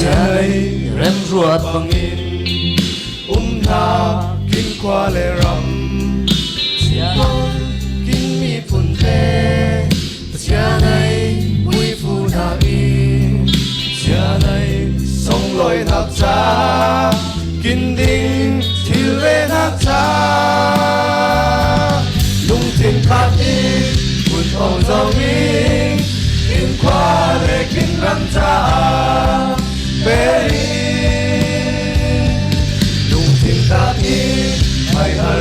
Cianei remruat bangin um hna, kin khua le ram, cianei kin miphun te, cianei muifu hna i, cianei songlawi hna ca, kin ding thil le hna ca, lungthin khat i, kun ong zong i, kin khua le kin ram caah, Peri, lungthin tak i, hai har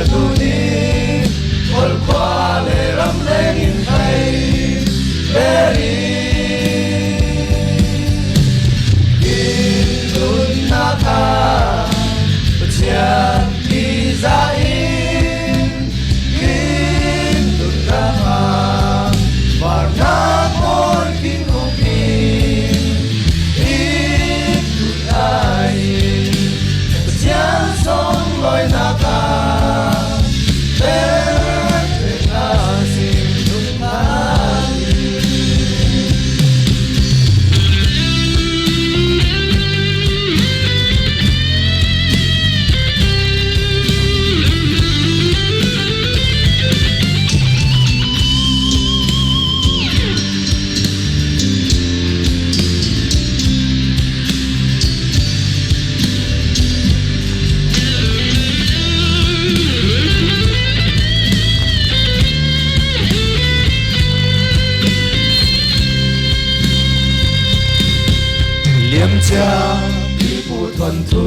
Sia Pipu thuanthu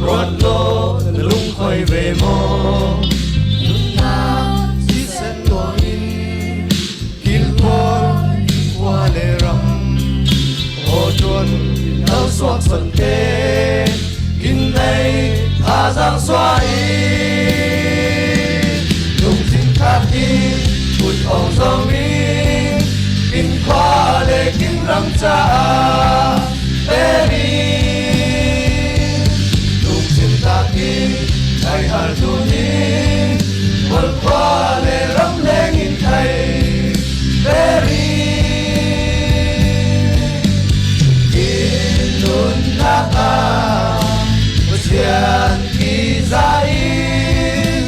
ruat lo na lungkhawi ve maw? Nunna thisen luangin kilkhual khua le ram aw tuan lo suak suante kin nei tha zang sua i lungthin khat i kut ong zong i kin khua le kin ram caah peri lungthin tak i ngai hal tu ni kol khua le ram leng in thei peri. Kin nunnak ah Pathian kiza in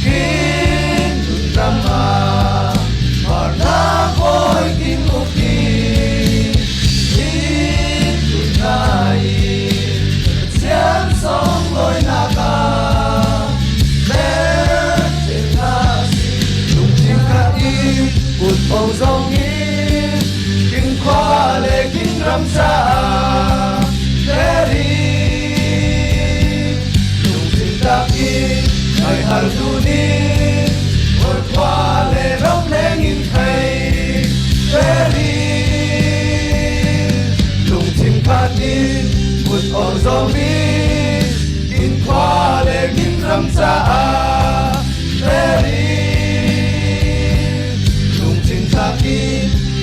kin nun ram ah harnak hawi kin uk i kin nun ngai Pathian song lawinak ah lungthin khat i kut pong zong i kin khua le kin ram caah peri lungthin tak i ngai hal tu ni kol khua le ram leng in thei peri lungthin khat i kut pong zong i kin khua le kin ram caah peri lungthin tak i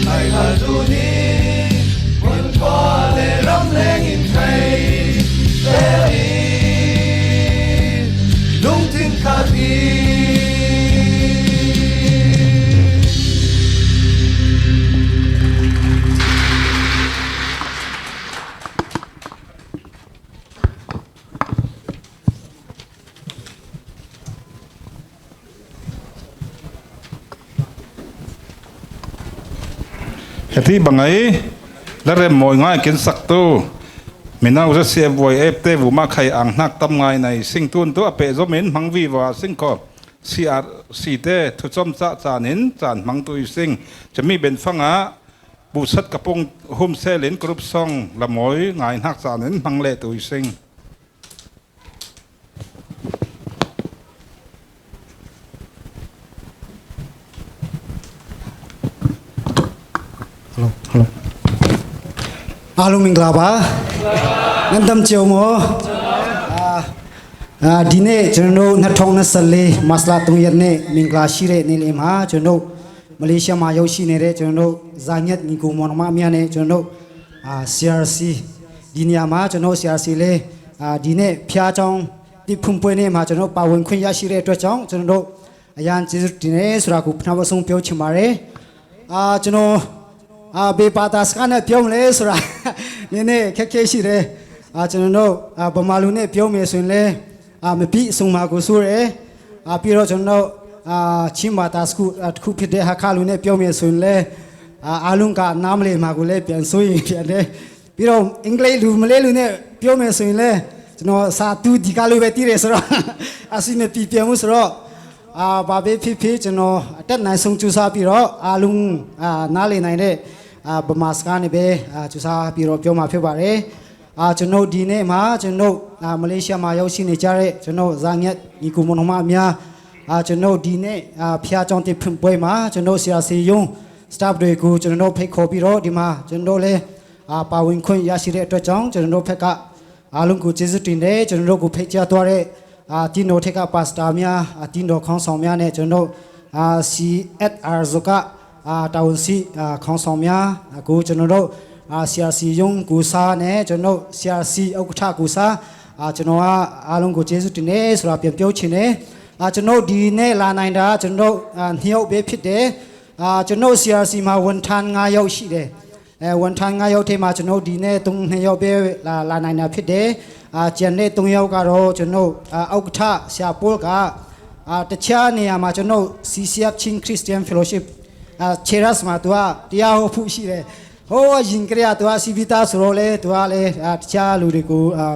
ngai hal tu ni kol khua le ram leng in thei peri lungthin khat i. Heti bangai la rem mawi ngai kin sak tu mino za sia buai ep te vuma khai ang hnak tam ngai nai sing tun tu a peh zom in hmang viva sing kho. C R C te thucom cah caan in caan hmang tu i sing. Cami ben fang ah buhsat ka pung hum sel in group song la mawi ngai hnak caan in hmang leh tu i sing. Hello, hello. Alung mingla ba. Nandam ciao mo. Ah, ah, dine, cun no na thong na sal le, masla tung yat ne, mingla shire ne le ma, cun no Malaysia ma yau shi ne re, cun no zanyat ni ku mon ma mia ne, cun no, ah, C R C. Dine ma, cun no C R C le, ah, dine, pia cong, ti phum poi ne ma, cun no, pa won khun ya shire to cong, cun no, Ayan Jesu tine sura ku pna basung pio chimare. Ah, cun no, ah, be pa ta ska na pio le sura. Ne ne, khe khe shi re. Ah, cun no, ah, bamalu ne pio me sun le. Ah, me pi sung ma ku su re. Ah, piro cun no, ah, chim ba ta sku, ah, ku pit de ha ka lu ne pio me sun le. Ah, alung ka nam le ma ku le pian sui pian de. ပြီးတော့ အင်္ဂလိပ်လို မလေးလိုနဲ့ ပြောမယ်ဆိုရင်လည်း ကျွန်တော် စာသူ ဒီကားလိုပဲ သိတယ်ဆိုတော့ အဆင်မပြေပြန်ဘူးဆိုတော့ အာ ဘာပဲဖြစ်ဖြစ် ကျွန်တော် အတတ်နိုင်ဆုံး ကြိုးစားပြီးတော့ အားလုံး အာ နားလည်နိုင်တဲ့ အာ ဗမာစကားနဲ့ပဲ အာ ကြိုးစားပြီးတော့ ပြောမှာဖြစ်ပါတယ်။ အာ ကျွန်တော် ဒီနေ့မှာ ကျွန်တော် အာ မလေးရှားမှာ ရောက်ရှိနေကြတဲ့ ကျွန်တော် ဇာညက်ညီကိုမောင်နှမများ အာ ကျွန်တော် ဒီနေ့ အာ ဘုရားကျောင်းသစ်ဖွင့်ပွဲမှာ ကျွန်တော် ဆရာ ဆရာရုံး staff တွေကို ကျွန်တော်တို့ ဖိတ်ခေါ်ပြီးတော့ ဒီမှာ ကျွန်တော်လည်း အာ ပါဝင်ခွင့်ရရှိတဲ့အတွက်ကြောင့် ကျွန်တော်တို့ဘက်က အားလုံးကို ကျေးဇူးတင်တယ်။ ကျွန်တော်တို့ကို ဖိတ်ကြားသွားတဲ့ အာ တင်းတော်ထက်က ပါစတာများ၊ အာ တင်းတော်ခေါင်းဆောင်များနဲ့ ကျွန်တော်တို့ အာ စီအက်စ်အာ ဇော်က အာ တာဝန်ရှိ အာ ခေါင်းဆောင်များကို ကျွန်တော်တို့ အာ ဆရာ ဆရာရုံး ကိုယ်စားနဲ့ ကျွန်တော်တို့ ဆရာ ဆရာ ဥက္ကဋ္ဌ ကိုယ်စား အာ ကျွန်တော်က အားလုံးကို ကျေးဇူးတင်တယ်ဆိုတာ ပြန်ပြောချင်တယ်။ အာ ကျွန်တော်တို့ ဒီနေ့ လာနိုင်တာ ကျွန်တော်တို့ အာ နှစ်ယောက်ပဲ ဖြစ်တယ်။ အာ ကျွန်တော်တို့ ဆရာ ဆရာ မှာ ဝန်ထမ်း ငါးယောက် ရှိတယ်။ အဲ ဝန်ထမ်း ငါးယောက်ထဲမှာ ကျွန်တော်တို့ ဒီနေ့ သုံး နှစ်ယောက်ပဲ လာ လာနိုင်တာ ဖြစ်တယ်။ အာ ကျန်တဲ့ သုံးယောက်ကတော့ ကျွန်တော်တို့ အာ ဥက္ကဋ္ဌ ဆရာ ပေါလ်က အာ တခြားနေရာမှာ ကျွန်တော်တို့ C C F Chin Christian Fellowship အာ Cheras မှာ သူက တရားဟောဖို့ ရှိတယ်။ ဟိုး အရင်ကတည်းက သူက စည်ပြီးသား ဆိုတော့လေ သူကလည်း အာ တခြားလူတွေကို အာ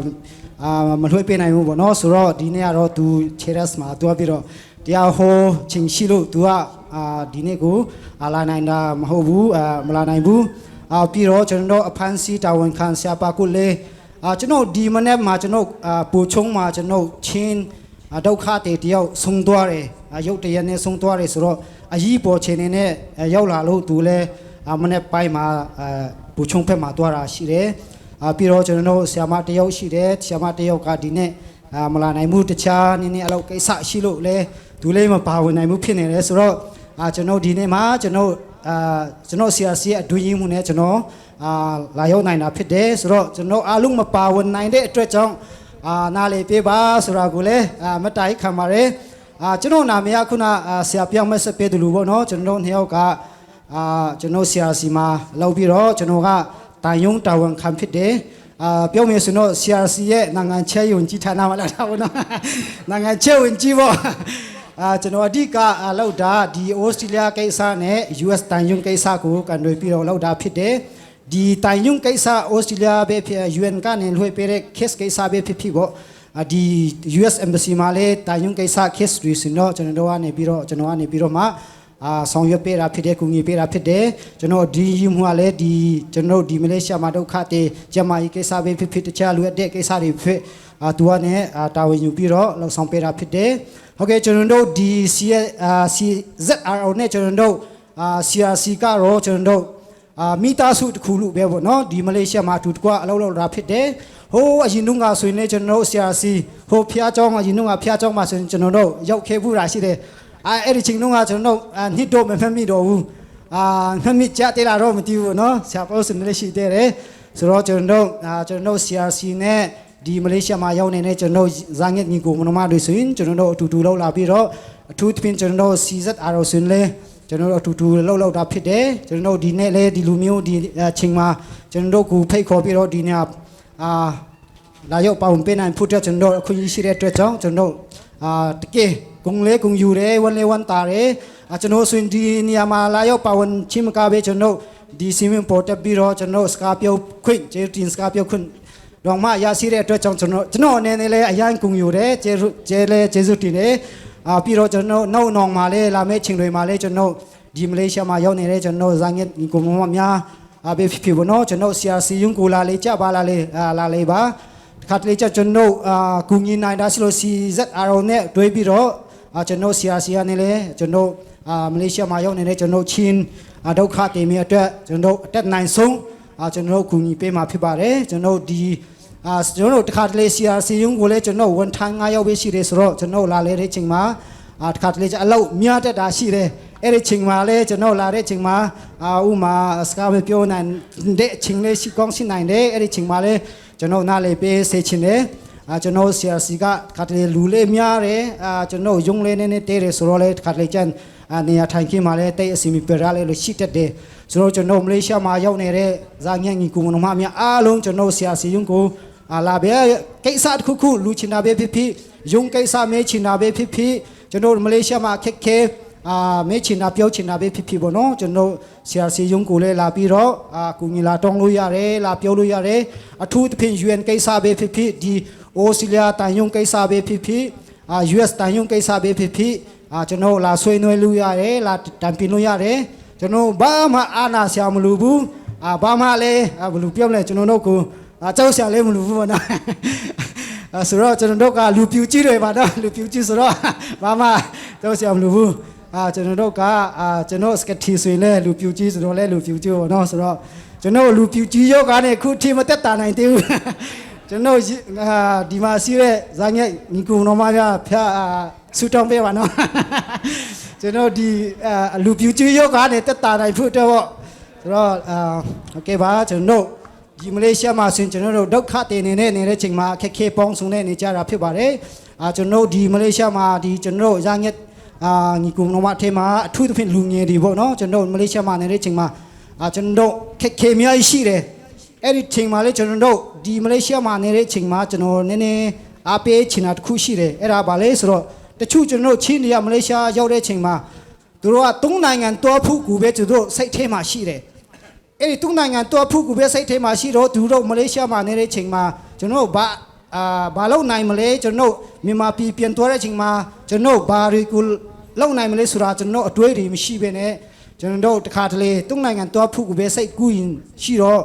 အာ မလွှဲပေးနိုင်ဘူးပေါ့နော်။ ဆိုတော့ ဒီနေ့ကတော့ သူ Cheras မှာ သွားပြီးတော့ တရားဟောခြင်းရှိလို့ သူက အာ ဒီနေ့ကို အာ လာနိုင်တာ မဟုတ်ဘူး။ အာ မလာနိုင်ဘူး။ အာပြီးတော့ကျွန်တော်တို့အဖမ်းဆီးတာဝန်ခံဆရာပါကုတ်လေးအာကျွန်တော်ဒီမနေ့မှာကျွန်တော်အာပူချုံးမှာကျွန်တော်ချင်းအာဒုက္ခသည်တယောက်ဆုံးသွားတယ်အာရုတ်တရက်နဲ့ဆုံးသွားတယ်ဆိုတော့အရေးပေါ်အခြေအနေနဲ့အာရောက်လာလို့သူလည်းအာမနေ့ပိုင်းမှာအာပူချုံးဘက်မှာသွားတာရှိတယ်အာပြီးတော့ကျွန်တော်တို့ဆရာမတယောက်ရှိတယ်ဆရာမတယောက်ကဒီနေ့အာမလာနိုင်ဘူးတခြားနည်းနည်းအလုပ်ကိစ္စရှိလို့လဲသူလည်းမပါဝင်နိုင်ဘူးဖြစ်နေတယ်ဆိုတော့အာကျွန်တော်ဒီနေ့မှာကျွန်တော်အာကျွန်တော်ဆရာစီရဲ့အတွင်းရေးမှူးနဲ့ကျွန်တော်အာလာရောက်နိုင်တာဖြစ်တယ်ဆိုတော့ကျွန်တော်အားလုံးမပါဝင်နိုင်တဲ့အတွက်ကြောင့်အာနားလည်ပေးပါဆိုတာကိုလည်းအာမတ်တရခံပါတယ်အာကျွန်တော်နာမည်ကခုနအာဆရာပြောင်းမဆက်ပေးတယ်လို့ပေါ့နော်ကျွန်တော်နှစ်ယောက်ကအာကျွန်တော်ဆရာစီမှာလောက်ပြီးတော့ကျွန်တော်ကတန်ယုံတာဝန်ခံဖြစ်တယ်အာပြောမယ်ဆိုတော့ဆရာစီရဲ့နိုင်ငံခြားရေးဝန်ကြီးဌာနမှာလောက်တာပေါ့နော်နိုင်ငံခြားရေးဝန်ကြီးပေါ့အာကျွန်တော်အဓိကအာလောက်တာဒီ Australia ကိစ္စနဲ့ US တန်ယုံကိစ္စကိုကန်တွေပြီးတော့လောက်တာဖြစ်တယ်ဒီတန်ယုံကိစ္စ Australia ပဲဖြစ် UN ကနေလွှဲပေးတဲ့ case ကိစ္စပဲဖြစ်ဖြစ်ပေါ့အာဒီ US Embassy မှာလည်းတန်ယုံကိစ္စ case တွေဆိုတော့ကျွန်တော်တို့ကနေပြီးတော့ကျွန်တော်ကနေပြီးတော့မှအာဆောင်ရွက်ပေးတာဖြစ်တယ်ကူညီပေးတာဖြစ်တယ်ကျွန်တော်ဒီယူမှလည်းဒီကျွန်တော်ဒီမလေးရှားမှာဒုက္ခတွေကျန်းမာရေးကိစ္စပဲဖြစ်ဖြစ်တခြားလိုအပ်တဲ့ကိစ္စတွေဖြစ်အာသူကနဲ့အာတာဝန်ယူပြီးတော့လှုပ်ဆောင်ပေးတာဖြစ်တယ်ဟုတ်ကဲ့ကျွန်တော်တို့ဒီ C အာ CZRO နဲ့ကျွန်တော်တို့အာ CRC ကတော့ကျွန်တော်တို့အာမိသားစုတစ်ခုလို့ပဲပေါ့နော်ဒီမလေးရှားမှာအတူတကွအလုပ်လုပ်တာဖြစ်တယ်ဟိုးအရင်တုန်းကဆိုရင်လည်းကျွန်တော်တို့ CRC ဟိုဖျားကျောင်းအရင်တုန်းကဖျားကျောင်းမှာဆိုရင်ကျွန်တော်တို့ရောက်ခဲ့ဘူးတာရှိတယ်အာအဲ့ဒီချိန်တုန်းကကျွန်တော်တို့အာနှစ်တော့မမှတ်မိတော့ဘူးအာမှတ်မိကြသေးလားတော့မသိဘူးပေါ့နော်ဆရာပေါင်းစုံလည်းရှိသေးတယ်ဆိုတော့ကျွန်တော်တို့အာကျွန်တော်တို့ CRC နဲ့ဒီမလေးရှားမှာရောက်နေတဲ့ကျွန်တော်တို့ဇာငက်ညီကိုမနမတွေဆိုရင်ကျွန်တော်တို့အတူတူလောက်လာပြီးတော့အထူးသဖြင့်ကျွန်တော်တို့ CZRO ဆိုရင်လည်းကျွန်တော်တို့အတူတူလောက်လောက်တာဖြစ်တယ်ကျွန်တော်တို့ဒီနေ့လည်းဒီလူမျိုးဒီအချိန်မှာကျွန်တော်တို့ကိုဖိတ်ခေါ်ပြီးတော့ဒီနေ့အာလာရောက်ပါဝင်ပေးနိုင်ဖို့အတွက်ကျွန်တော်တို့အခွင့်အရေးရှိတဲ့အတွက်ကြောင့်ကျွန်တော်တို့အာတကယ်ဂုဏ်လဲဂုဏ်ယူတယ်ဝမ်းလဲဝမ်းသာတယ်အာကျွန်တော်တို့ဆိုရင်ဒီနေရာမှာလာရောက်ပါဝင်ခြင်းမကဘဲကျွန်တော်တို့ဒီစီမင်းပေါ်တက်ပြီးတော့ကျွန်တော်တို့စကားပြောခွင့်ကျေးဇူးတင်စကားပြောခွင့်တော့မှရရှိတဲ့အတွက်ကြောင့်ကျွန်တော်ကျွန်တော်အနေနဲ့လည်းအရမ်းဂုဏ်ယူတယ်ကျေးဇူးကျေးလည်းကျေးဇူးတင်တယ်အာပြီးတော့ကျွန်တော်နောက်နောက်မှာလည်းလာမယ့်ချိန်တွေမှာလည်းကျွန်တော်ဒီမလေးရှားမှာရောက်နေတဲ့ကျွန်တော်ဇာငက်ညီကိုမမများအာပဲဖြစ်ဖြစ်ပေါ့နော်ကျွန်တော် CRC ရုံးကိုလာလေကြပါလာလေအာလာလေပါတခါတလေကျကျွန်တော်အာကူညီနိုင်တာရှိလို့ CZRO နဲ့တွဲပြီးတော့အာကျွန်တော် CRC ကနေလည်းကျွန်တော်အာမလေးရှားမှာရောက်နေတဲ့ကျွန်တော်ချင်းအာဒုက္ခတွေမင်းအတွက်ကျွန်တော်အတတ်နိုင်ဆုံးအာကျွန်တော်ကူညီပေးမှာဖြစ်ပါတယ်ကျွန်တော်ဒီအာကျွန်တော်တခါတလေ CRC ရုံးကိုလည်းကျွန်တော်ဝန်ထမ်းငါးယောက်ပဲရှိတယ်ဆိုတော့ကျွန်တော်လာလေတဲ့ချိန်မှာအာတခါတလေကျအလုပ်များတတ်တာရှိတယ်အဲ့ဒီချိန်မှာလည်းကျွန်တော်လာတဲ့ချိန်မှာအာဥမာစကားမပြောနိုင်တဲ့အချိန်လေးရှိကောင်းရှိနိုင်တယ်အဲ့ဒီချိန်မှာလည်းကျွန်တော်နားလည်ပေးစေချင်တယ်အာကျွန်တော်ဆရာစီကတခါတလေလူလေးများတယ်အာကျွန်တော်ယုံလေးနည်းနည်းတဲတယ်ဆိုတော့လေတခါတလေကျအာနေရာထိုင်ခင်းမှာလည်းတိတ်အစီအမီပြရလေးလို့ရှိတတ်တယ်ဆိုတော့ကျွန်တော်မလေးရှားမှာရောက်နေတဲ့ဇာညံ့ညီကူမနမများအားလုံးကျွန်တော်ဆရာစီယုံကိုအာလာပဲကိစ္စတစ်ခုခုလူချင်တာပဲဖြစ်ဖြစ်ယုံကိစ္စမဲချင်တာပဲဖြစ်ဖြစ်ကျွန်တော်မလေးရှားမှာခက်ခဲအာမဲချင်တာပြောချင်တာပဲဖြစ်ဖြစ်ပေါ့နော်ကျွန်တော်ဆရာစီယုံကိုလည်းလာပြီးတော့အာကူညီလာတောင်းလို့ရတယ်လာပြောလို့ရတယ်အထူးသဖြင့် UN ကိစ္စပဲဖြစ်ဖြစ်ဒီ Australia တန်ယုံကိစ္စပဲဖြစ်ဖြစ်အာ US တန်ယုံကိစ္စပဲဖြစ်ဖြစ်အာကျွန်တော်လာဆွေးနွေးလို့ရတယ်လာတိုင်ပင်လို့ရတယ်ကျွန်တော်ဘာမှအာနာဆရာမလို့ဘူးအာဘာမှလည်းအာဘယ်လိုပြောမလဲကျွန်တော်တို့ကိုအာကြောက်ဆရာလည်းမလို့ဘူးပေါ့နော်အာဆိုတော့ကျွန်တော်တို့ကလူပြူကြီးတွေပါတော့လူပြူကြီးဆိုတော့ဘာမှကြောက်ဆရာမလို့ဘူးအာကျွန်တော်တို့ကအာကျွန်တော်စကတီဆိုရင်လည်းလူပြူကြီးဆိုတော့လည်းလူပြူကြီးပေါ့နော်ဆိုတော့ကျွန်တော်လူပြူကြီးယောဂါနဲ့အခုထိမသက်တာနိုင်သေးဘူးကျွန်တော်အာဒီမှာရှိတဲ့ဇာညံ့ညီကူနော်မရဖျားအာဆူတောင်းပေးပါနော်ကျွန်တော်ဒီအာလူပြူကြီးယောဂါနဲ့သက်တာနိုင်ဖို့အတွက်ပေါ့ဆိုတော့အာโอเคပါကျွန်တော်ဒီမလေးရှားမှာဆိုရင်ကျွန်တော်တို့ဒုက္ခတည်နေတဲ့နေတဲ့ချိန်မှာအခက်အခဲပေါင်းစုံနဲ့နေကြတာဖြစ်ပါတယ်အာကျွန်တော်ဒီမလေးရှားမှာဒီကျွန်တော်ရငက်အာညီကူနော်မထဲမှာအထူးသဖြင့်လူငယ်တွေပေါ့နော်ကျွန်တော်မလေးရှားမှာနေတဲ့ချိန်မှာအာကျွန်တော်ခက်ခဲများရှိတယ်အဲ့ဒီချိန်မှာလေကျွန်တော်ဒီမလေးရှားမှာနေတဲ့ချိန်မှာကျွန်တော်နည်းနည်းအားပေးချင်တာတစ်ခုရှိတယ်အဲ့ဒါဘာလဲဆိုတော့တချို့ကျွန်တော်ချင်းတွေကမလေးရှားရောက်တဲ့ချိန်မှာသူတို့ကသုံးနိုင်ငံသွားဖို့ကိုပဲသူတို့စိတ်ထဲမှာရှိတယ်အဲ့ဒီသုံးနိုင်ငံသွားဖို့ကိုပဲစိတ်ထဲမှာရှိတော့သူတို့မလေးရှားမှာနေတဲ့ချိန်မှာကျွန်တော်ဘာအာဘာလုပ်နိုင်မလဲကျွန်တော်မြန်မာပြည်ပြန်သွားတဲ့ချိန်မှာကျွန်တော်ဘာတွေကိုလုပ်နိုင်မလဲဆိုတာကျွန်တော်အတွေးတွေမရှိဘဲနဲ့ ကျွန်တော်တို့တခါတလေ သုံးနိုင်ငံသွားဖို့ကိုပဲစိတ်ကူးရင်ရှိတော့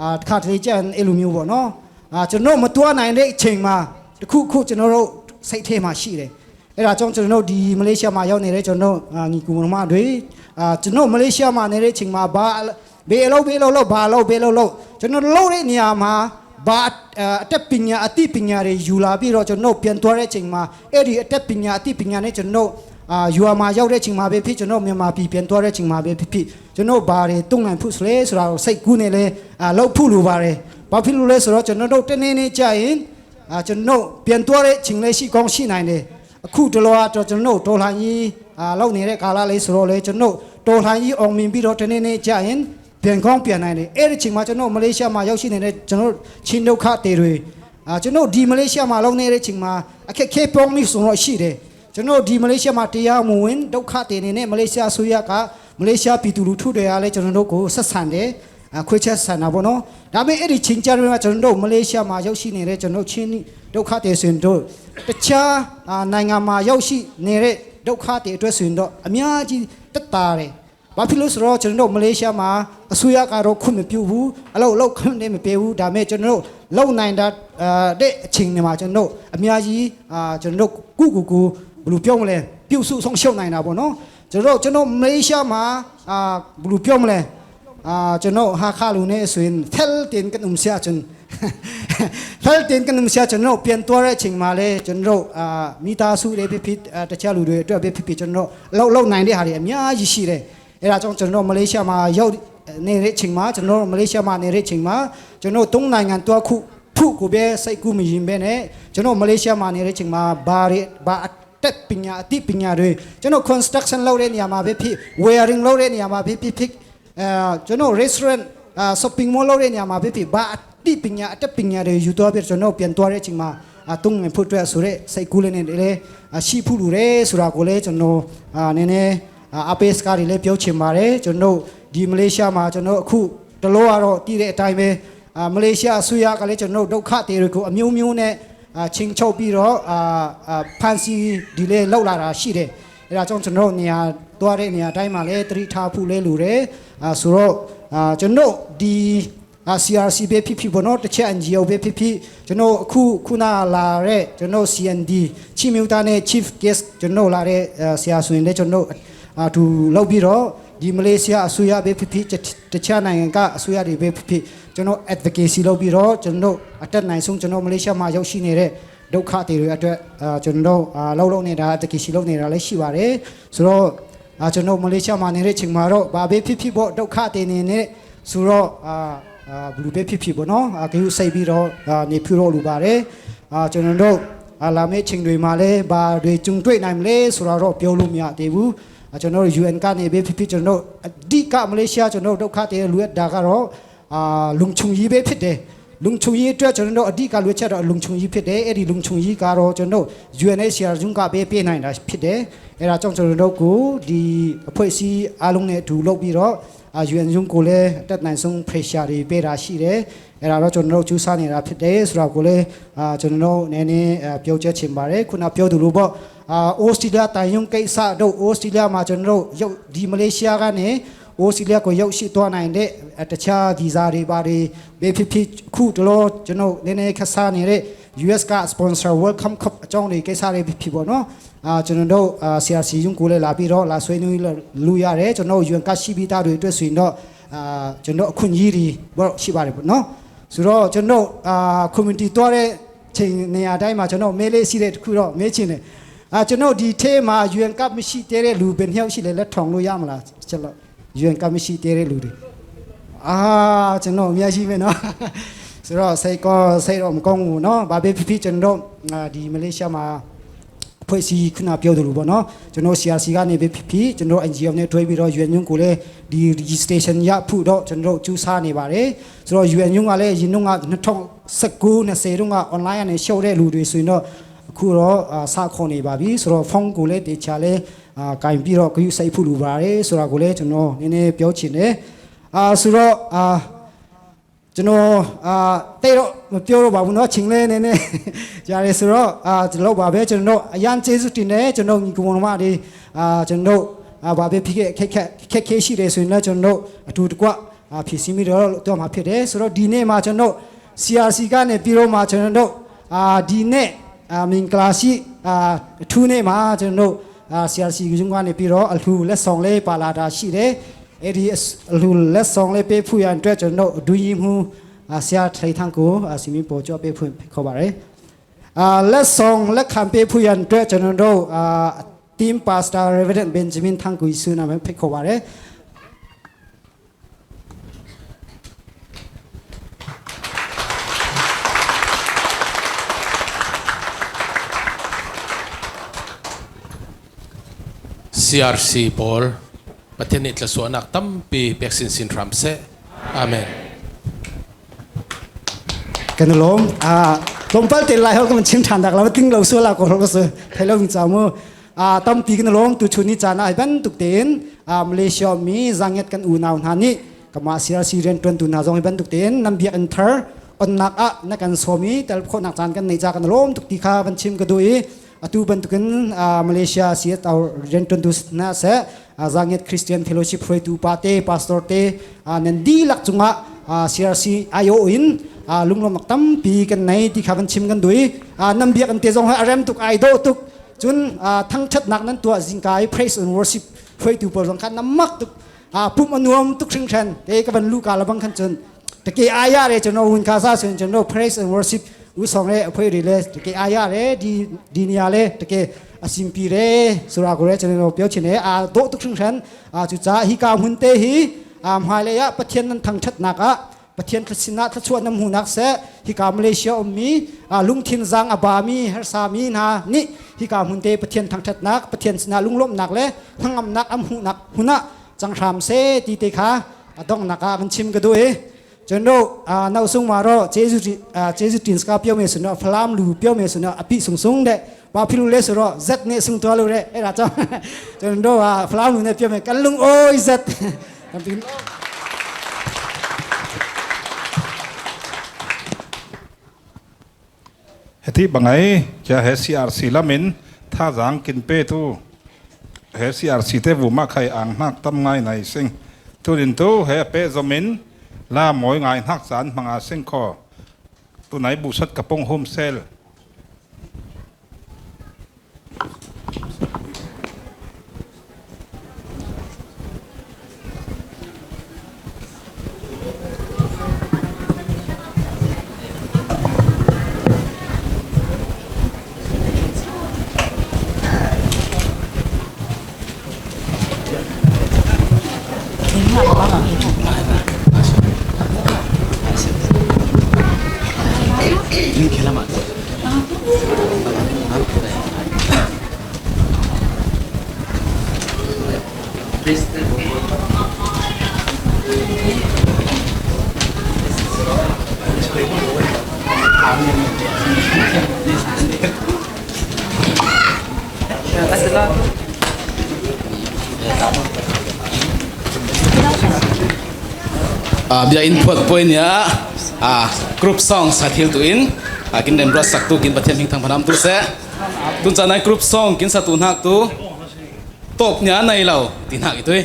အာတခါတလေကျရင်အဲ့လိုမျိုးပေါ့နော်။ အာကျွန်တော်တို့မသွားနိုင်တဲ့အချိန်မှာ တစ်ခုခုကျွန်တော်တို့စိတ်ထဲမှာရှိတယ်။ အဲ့ဒါကြောင့်ကျွန်တော်တို့ဒီမလေးရှားမှာရောက်နေတဲ့ကျွန်တော်တို့အာညီကူမမတွေအာကျွန်တော်မလေးရှားမှာနေတဲ့အချိန်မှာဘာဘယ်အလုပ်ဘယ်အလုပ်လုပ်ဘာအလုပ်ဘယ်အလုပ်လုပ်ကျွန်တော်လုပ်တဲ့နေရာမှာဘာအာအတတ်ပညာအသိပညာတွေယူလာပြီးတော့ကျွန်တော်တို့ပြန်သွားတဲ့အချိန်မှာအဲ့ဒီအတတ်ပညာအသိပညာနဲ့ကျွန်တော်တို့အာရွာမှာရောက်တဲ့အချိန်မှာပဲဖြစ်ကျွန်တော်တို့မြန်မာပြည်ပြန်သွားတဲ့အချိန်မှာပဲဖြစ်ဖြစ်ကျွန်တော်တို့ဘာတွေတုံ့ပြန်ဖို့ဆိုလဲဆိုတာကိုစိတ်ကူးနဲ့လဲအာလုပ်ဖို့လိုပါတယ်။ ဘာဖြစ်လို့လဲဆိုတော့ကျွန်တော်တို့တနေ့နေ့ကျရင်အာကျွန်တော်တို့ပြန်သွားတဲ့အချိန်လည်းရှိကောင်းရှိနိုင်တယ်။ အခုတလောကတော့ကျွန်တော်တို့တော်လှန်ရေးအာလုပ်နေတဲ့ကာလလေးဆိုတော့လေကျွန်တော်တို့တော်လှန်ရေးအောင်မြင်ပြီးတော့တနေ့နေ့ကျရင်ပြန်ကောင်းပြန်နိုင်တယ်။ အဲ့ဒီချိန်မှာကျွန်တော်မလေးရှားမှာရောက်ရှိနေတဲ့ကျွန်တော်ချင်းဒုက္ခသည်တွေအာကျွန်တော်ဒီမလေးရှားမှာလုပ်နေတဲ့အချိန်မှာအခက်အခဲပေါင်းမျိုးစုံတော့ရှိတယ်။ ကျွန်တော်ဒီမလေးရှားမှာတရားမဝင်ဒုက္ခသည်တွေနဲ့မလေးရှားအစိုးရကမလေးရှားပြည်သူလူထုတွေကလည်းကျွန်တော်တို့ကိုဆက်ဆံတယ်။ အာခွဲချက်ဆန်တာပေါ့နော်။ ဒါပေမဲ့အဲ့ဒီချိန်ကျတော့ကျွန်တော်တို့မလေးရှားမှာရောက်ရှိနေတဲ့ကျွန်တော်ချင်းဒုက္ခသည်ဆိုရင်တို့တခြားအာနိုင်ငံမှာရောက်ရှိနေတဲ့ဒုက္ခသည်အတွက်ဆိုရင်တော့အများကြီးတက်တာတယ်။ ဘာဖြစ်လို့ဆိုတော့ကျွန်တော်တို့မလေးရှားမှာအစိုးရကတော့ခွင့်မပြုဘူးအလုပ်လုပ်ခွင့်လည်းမပေးဘူးဒါပေမဲ့ကျွန်တော်တို့လုပ်နိုင်တာအာတဲ့အချိန်တွေမှာကျွန်တော်တို့အများကြီးအာကျွန်တော်တို့ကုကူကူဘယ်လိုပြောမလဲပြုစုဆုံးရှုံးနိုင်တာပေါ့နော်။ ကျွန်တော်တို့ကျွန်တော်မလေးရှားမှာအာဘယ်လိုပြောမလဲအာကျွန်တော်ဟာခါလူနဲ့ဆိုရင်ဖဲလ်တင်ကနုံဆရာကျွန်ဖဲလ်တင်ကနုံဆရာကျွန်တော်ပြန်သွားတဲ့အချိန်မှာလေကျွန်တော်အာမိသားစုတွေဖြစ်ဖြစ်အာတခြားလူတွေအတွက်ပဲဖြစ်ဖြစ်ကျွန်တော်လောက်လောက်နိုင်တဲ့ဟာတွေအများကြီးရှိတယ်။ အဲ့ဒါကြောင့်ကျွန်တော်မလေးရှားမှာရောက်နေတဲ့အချိန်မှာကျွန်တော်မလေးရှားမှာနေတဲ့အချိန်မှာကျွန်တော်သုံးနိုင်ငံသွားခုဖုကိုပဲစိတ်ကူးမရင်ပဲနဲ့ကျွန်တော်မလေးရှားမှာနေတဲ့အချိန်မှာဘာတွေဘာအတတ်ပညာအသိပညာတွေကျွန်တော် construction လုပ်တဲ့နေရာမှာပဲဖြစ် wiring လုပ်တဲ့နေရာမှာပဲဖြစ်ဖြစ်အဲကျွန်တော် restaurant အာ shopping mall လုပ်တဲ့နေရာမှာပဲဖြစ်ဘာအသိပညာအတတ်ပညာတွေယူသွားပြီးကျွန်တော်ပြန်သွားတဲ့အချိန်မှာအသုံးဝင်ဖို့အတွက်ဆိုတဲ့စိတ်ကူးလေးနဲ့လည်းအရှိဖို့လိုတယ်ဆိုတာကိုလည်းကျွန်တော်အာနည်းနည်းအာအပေးစကားတွေလည်းပြောချင်ပါတယ်ကျွန်တော်ဒီမလေးရှားမှာကျွန်တော်အခုတလောကတော့တည်တဲ့အတိုင်းပဲအာမလေးရှားအစိုးရကလည်းကျွန်တော်ဒုက္ခသည်တွေကိုအမျိုးမျိုးနဲ့အာချင်းချုပ်ပြီးတော့အာအာဖမ်းဆီးဒီလေးလောက်လာတာရှိတယ်။ အဲ့ဒါကြောင့်ကျွန်တော်တို့နေရာသွားတဲ့နေရာတိုင်းမှာလည်းသတိထားဖို့လဲလိုတယ်အာဆိုတော့အာကျွန်တော်ဒီအာ CRC ပဲဖြစ်ဖြစ်ပေါ့နော်တစ်ချက် NGO ပဲဖြစ်ဖြစ်ကျွန်တော်အခုခုနလာတဲ့ကျွန်တော် CND ချင်းမျိုးသားနဲ့ Chief Guest ကျွန်တော်လာတဲ့အာဆရာဆိုရင်လည်းကျွန်တော်အတူလုပ်ပြီးတော့ဒီမလေးရှားအစိုးရပဲဖြစ်ဖြစ်တခြားနိုင်ငံကအစိုးရတွေပဲဖြစ်ဖြစ်ကျွန်တော် advocacy လုပ်ပြီးတော့ကျွန်တော်အတတ်နိုင်ဆုံးကျွန်တော်မလေးရှားမှာရောက်ရှိနေတဲ့ဒုက္ခသည်တွေအတွက်အာကျွန်တော်တို့အာလှုပ်လှုပ်နေတာ advocacy လုပ်နေတာလည်းရှိပါတယ်ဆိုတော့အာကျွန်တော်မလေးရှားမှာနေတဲ့ချိန်မှာတော့ဘာပဲဖြစ်ဖြစ်ပေါ့ဒုက္ခသည်နေနဲ့ဆိုတော့အာအာဘလူပဲဖြစ်ဖြစ်ပေါ့နော်အာကယူဆိုင်ပြီးတော့အာနေဖြူတော့လူပါတယ်အာကျွန်တော်တို့အာလာမယ့်ချိန်တွေမှာလည်းဘာတွေကြုံတွေ့နိုင်မလဲဆိုတော့ပြောလို့မရသေးဘူးအာကျွန်တော်တို့ UN ကနေပဲဖြစ်ဖြစ်ကျွန်တော်တို့အဓိကမလေးရှားကျွန်တော်တို့ဒုက္ခသည်လိုအပ်တာကတော့အာလုံခြုံရေးပဲဖြစ်တယ်။လုံခြုံရေးအတွက်ကျွန်တော်တို့အဓိကလိုအပ်ချက်တော့လုံခြုံရေးဖြစ်တယ်။အဲ့ဒီလုံခြုံရေးကတော့ကျွန်တော်တို့ UNHCR ရုံးကပဲပေးနိုင်တာဖြစ်တယ်။အဲ့ဒါကြောင့်ကျွန်တော်တို့ကိုဒီအဖွဲ့အစည်းအားလုံးနဲ့အတူလုပ်ပြီးတော့အာ UN ရုံးကိုလည်းအတတ်နိုင်ဆုံး pressure တွေပေးတာရှိတယ်။အဲ့ဒါတော့ကျွန်တော်တို့ကြိုးစားနေတာဖြစ်တယ်ဆိုတာကိုလည်းအာကျွန်တော်တို့နည်းနည်းအာပြောချင်ပါတယ်။ခုနပြောသလိုပေါ့အာ Australia တန်ရုံးကိစ္စတို့ Australia မှာကျွန်တော်တို့ရုပ်ဒီ Malaysia ကနေ Australia ကိုရောက်ရှိသွားနိုင်တဲ့တခြား visa တွေဘာတွေပဲဖြစ်ဖြစ်ခုတလောကျွန်တော်နည်းနည်းခက်စားနေတဲ့ US က sponsor World Cup အကြောင်းတွေကိစ္စတွေဖြစ်ပေါ့နော်အာကျွန်တော်တို့အာ CRC ရုံးကိုလည်းလာပြီးတော့လာဆွေးနွေးလို့ရတယ်ကျွန်တော် UN ကရှိပြီးသားတွေအတွက်ဆိုရင်တော့အာကျွန်တော်အခွင့်အရေးတွေဘာရှိပါတယ်ပေါ့နော်ဆိုတော့ကျွန်တော်အာ community သွားတဲ့ချိန်နေရာတိုင်းမှာကျွန်တော်မဲလေးရှိတဲ့တခုတော့မဲချင်တယ်အာကျွန်တော်ဒီထဲမှာ UN ကမရှိသေးတဲ့လူဘယ်နှစ်ယောက်ရှိလဲလက်ထောင်လို့ရမလားကျွန်တော် UN ကမရှိသေးတဲ့လူတွေအာကျွန်တော်အများကြီးပဲနော်ဆိုတော့စိတ်ကောစိတ်တော့မကောင်းဘူးနော်ဘာပဲဖြစ်ဖြစ်ကျွန်တော်အာဒီမလေးရှားမှာအဖွဲ့အစည်းခုနပြောသလိုပေါ့နော်ကျွန်တော် CRC ကနေပဲဖြစ်ဖြစ်ကျွန်တော် NGO နဲ့တွဲပြီးတော့ UN ရုံးကိုလည်းဒီ registration ရဖို့တော့ကျွန်တော်စူးစမ်းနေပါတယ်ဆိုတော့ UN ရုံးကလည်းရင်တော့က2019 20တုန်းက online ကနေရှော့တဲ့လူတွေဆိုရင်တော့အခုတော့အာစခေါ်နေပါပြီဆိုတော့ phone ကိုလည်းတေချာလဲအာကင်ပြီးတော့ကယူဆိုင်ဖို့လိုပါတယ်ဆိုတာကိုလည်းကျွန်တော်နည်းနည်းပြောချင်တယ်အာဆိုတော့အာကျွန်တော်အာတိတ်တော့မပြောတော့ပါဘူးเนาะချိန်လဲနည်းနည်းကြာတယ်ဆိုတော့အာကျွန်တော်ပါပဲကျွန်တော်အရန်ကျေးဇူးတင်တယ်ကျွန်တော်ညီကောင်မတွေအာကျွန်တော် အာ၊ ဘာပဲဖြစ်ခဲ့၊ ခက်ခဲ၊ ခက်ခဲရှိတယ်ဆိုရင်လည်း ကျွန်တော်တို့ အတူတကွ အာ၊ ဖြေရှင်းပြီးတော့ သွားမှာဖြစ်တယ်။ ဆိုတော့ ဒီနေ့မှာ ကျွန်တော်တို့ စီအာရ်စီ ကနေပြီးတော့မှ ကျွန်တော်တို့ အာ၊ ဒီနေ့ အာ၊ မင်္ဂလာရှိ အာ၊ အထူးနေ့မှာ ကျွန်တော်တို့ အာ၊ စီအာရ်စီ ရုံးကနေပြီးတော့ အလှူလက်ဆောင်လေး ပါလာတာရှိတယ်။ အဲ့ဒီအလှူလက်ဆောင်လေး ပေးဖို့ရန်အတွက် ကျွန်တော်တို့ အတွင်းရေးမှူး အာ၊ ဆရာ ထွေးထန်းကို အာ၊ စင်မြင့်ပေါ် ကြွပေးဖို့ ဖိတ်ခေါ်ပါတယ်။ အာ၊ လက်ဆောင်လက်ခံပေးဖို့ရန်အတွက် ကျွန်တော်တို့ အာ၊ Team Pastor Reverend Benjamin ထန်းကို ဆွေးနွေးမယ် ဖိတ်ခေါ်ပါတယ်။ CRC ပေါ် Pathian nih thluasuahnak tampi pek sinsin hram seh. Amen. Kan lawm, ah, tlawmpal te lai hol kan chim than dak la, ting lo sual la ko hol ko su, thei lo mi cha mu. Ah, tampi kan lawm, tu chuni cha na hi bantuk ten, ah, Malaysia mi zanget kan unau hna nih, kama CRC riantuan tu na zong hi bantuk ten, nan biak in thar, on nak ah, na kan so mi, tel kho nak chan kan nei cha kan lawm tuk ti kha van chim ka duh i, atu bantukin, ah, Malaysia si tau riantuan tu na seh, ah, Zanget Christian Fellowship hruaitu pate, pastor te, ah, nan dihlak cungah, ah, CRC aiawh in, ah, lunglawmnak tampi kan nei ti kha van chim kan duh i, ah, nan biak an te zong hi a rem tuk, ai dawh tuk. Cun, ah, thangṭhatnak nan tuah zingka i praise and worship hruaitu pawl zong kha na mak tuk. Ah, pum a nuam tuk hringhran. Kei ka van luh ka la bang khan cun. Teke aya re cun, oh, hun kha sa sun cun, oh, praise and worship. U song re, a phoi ri le, teke aya re, di, di nia le, teke a simpi re, sura ko re cun, oh, pio chin re, ah, dawh tuk hringhran. Ah, cucaah hi ka hmun te hi, ah, hmailei ah Pathian nan thangṭhatnak ah, Pathian thla sinah thluachuah nan hmuhnak seh, hika Malaysia ummi, aa, lungthin zaang a bami, harsami hna nih hika hmunte Pathian thangṭhatnak, Pathian sinah lunglawmhnak le hnangamnak an hmuhnak hmun ah cang hram seh ti te kha a donghnak ah kan chim ka duh i, cun rawh, aa, no sung mah rawh, Jesu ti, aa, Jesu tin ska pio me sun rawh, Falam lu pio me sun rawh, a pi sung sung deh, Pa Philu le su rawh, zet ne sung tua lu reh, eh, ra cang. Cun rawh, ah, Falam lu ne pio me, kan lung awi zet. Kan ti. Heti bangai, cia he CRC lamin, thazaang kin pe tu, he CRC te vumah khai ang hnak tam ngai nai sing. Tunin tu, he a peh zomin, la mawi ngai hnak caan hmanga sing kho. Tunai buhsat ka pung hum sel. Ah, bia in phuat puai nia, ah, group song sa thil tu in, ah, kin remruat sak tu kin Pathian hming thangphanam tu seh. Tun caan ai group song kin sa tu hnak tu, tawp nia nei lo ti hnak i tui.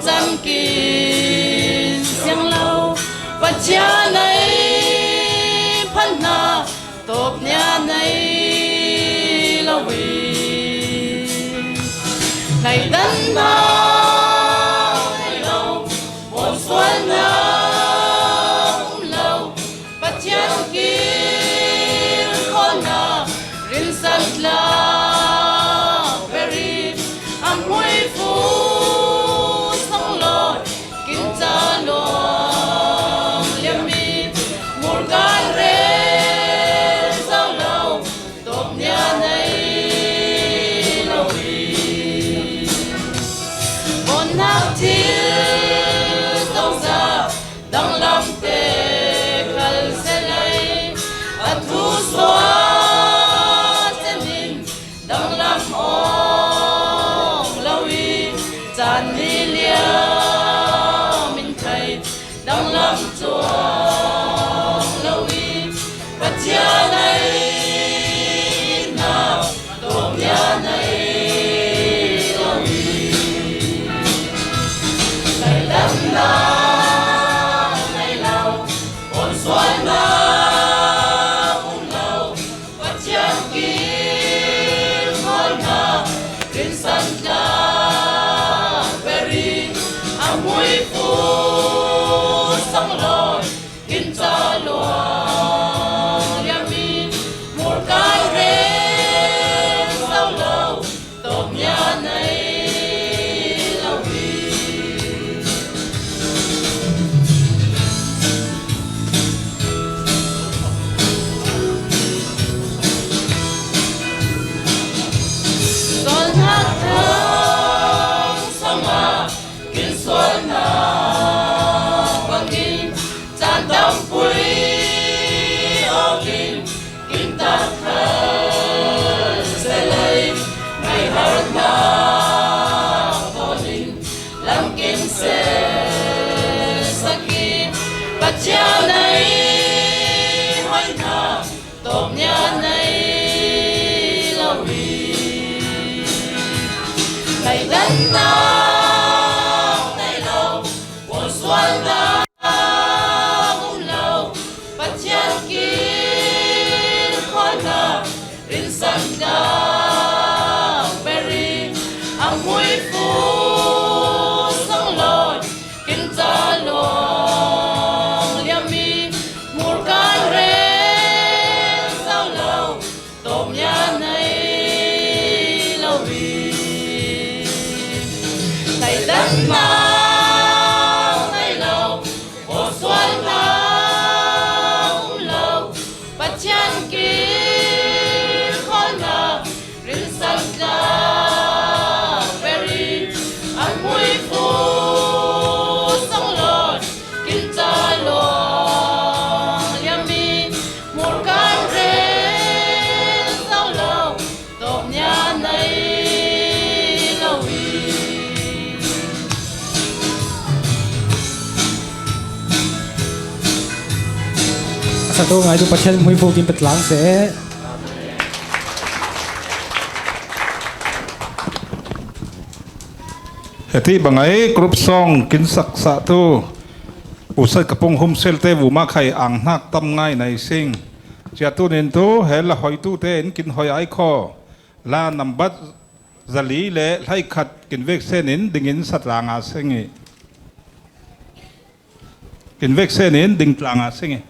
Rinsan kin siang lo, Pathian ei phatna tawpna nei lo hi. Ngaihdanna nei lo, puansualna um lo, Pathian kilkhawnna rinsan tlak ber hi. A hmuifu sanglawi kinca luang liam hi. Murkan rel zo lo, tawpna nei lo hi. Bonnak thil zongzah danglamte khal se lai, a thu suak cenin danglam awng lo hi. Caan ni liam in khai, danglam cuang lo hi. Pathian ei itna tawpna nei lo hi. Ngaihdanna nei lo, puansualna um lo, Pathian kilkhawnna rinsan tlak ber hi. A hmuifu sanglawi kinca luang liam hi. Murkan rel zo lo, tawpna nei lo hi. Sualnak thang sangah kinsualna bangin, caan tampui awkin, kintat khal se lai, ngaiharna thawnin lam kin se sak hi. Pathian ei hoihna tawpna nei lo hi. Ngaihdanna nei lo, puansualna um lo, Pathian kilkhawnna rinsan tlak ber hi. A hmuifu sanglawi kinca luang liam hi. Murkan rel zo lo, tawpna nei lo hi. Ngaihdanna nei lo, puansualna um lo, Pathian kilkhawnna rinsan tlak ber hi. A hmuifu sanglawi kinca luang liam hi. Murkan rel zo lo, tawpna nei lo hi. A satu ngaitu Pathian hmuifu kin pia tlang seh. Heti bangai group song kin saksa tu, usai kapung humsel te vuma khai ang hnak tam ngai nai sing. Cia tu nin tu he la hoi tu te in kin hoi ai kho. La nambat zali le hlai khat kin vek sen in dingin sa tlanga seng i. Kin vek sen in ding tlanga seng i.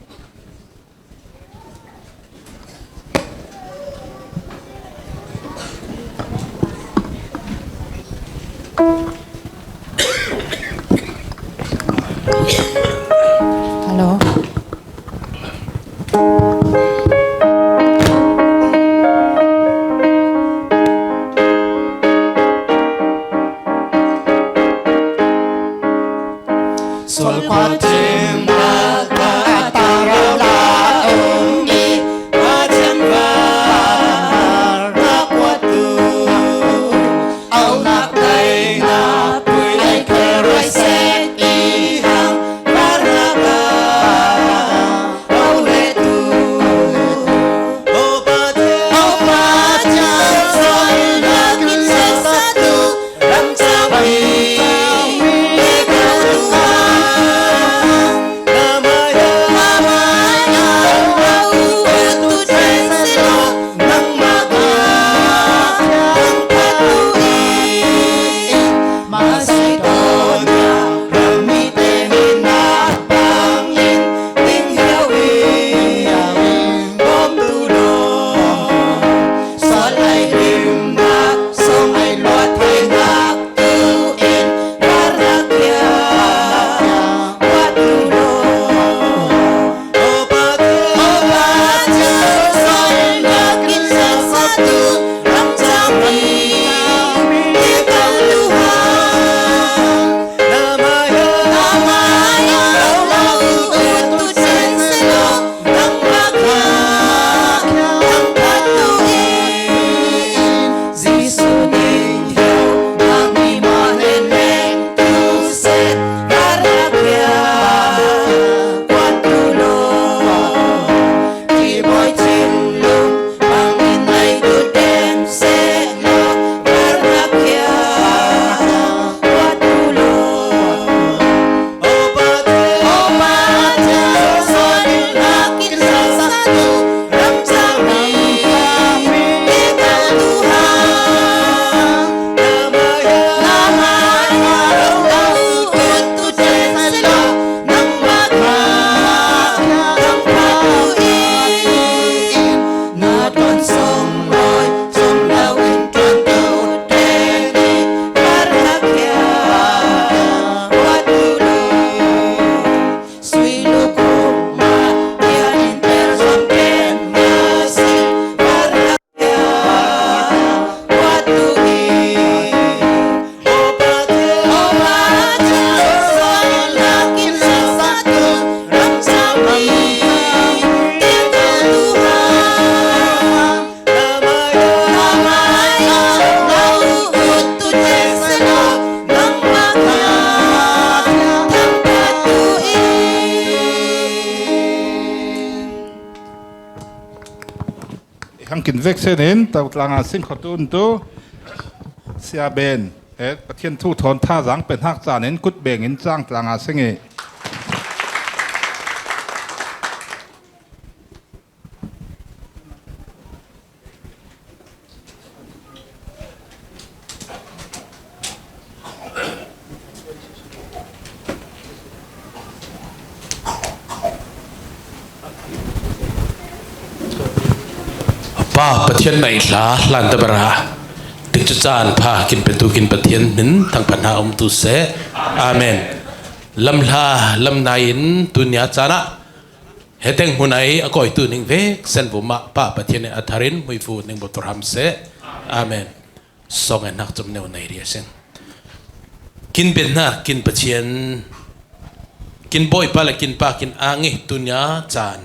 Hello. Sual khua thim a tar Thang kin vek senin, to tlanga sing khotun tu, Sia Ben, eh, Pathian thu thawn tha zang pe hnak canin kut bengin cang tlanga sing i. Pa Pathian na i hla hlan ta bara, tikcu caan pha kin petu kin Pathian min thangphat hna um tu seh. Amen. Lamhla lam nai in tunia caan ah heteng hmun ai a kawitu ning vek sen vumah Pa Pathian in a tharin hmuifu ning bu turham seh. Amen. Song en hnak cum neu nei ria sin. Kin biathnak, kin Pathian, kin Bawipa le kin Pa, kin ang i tunia caan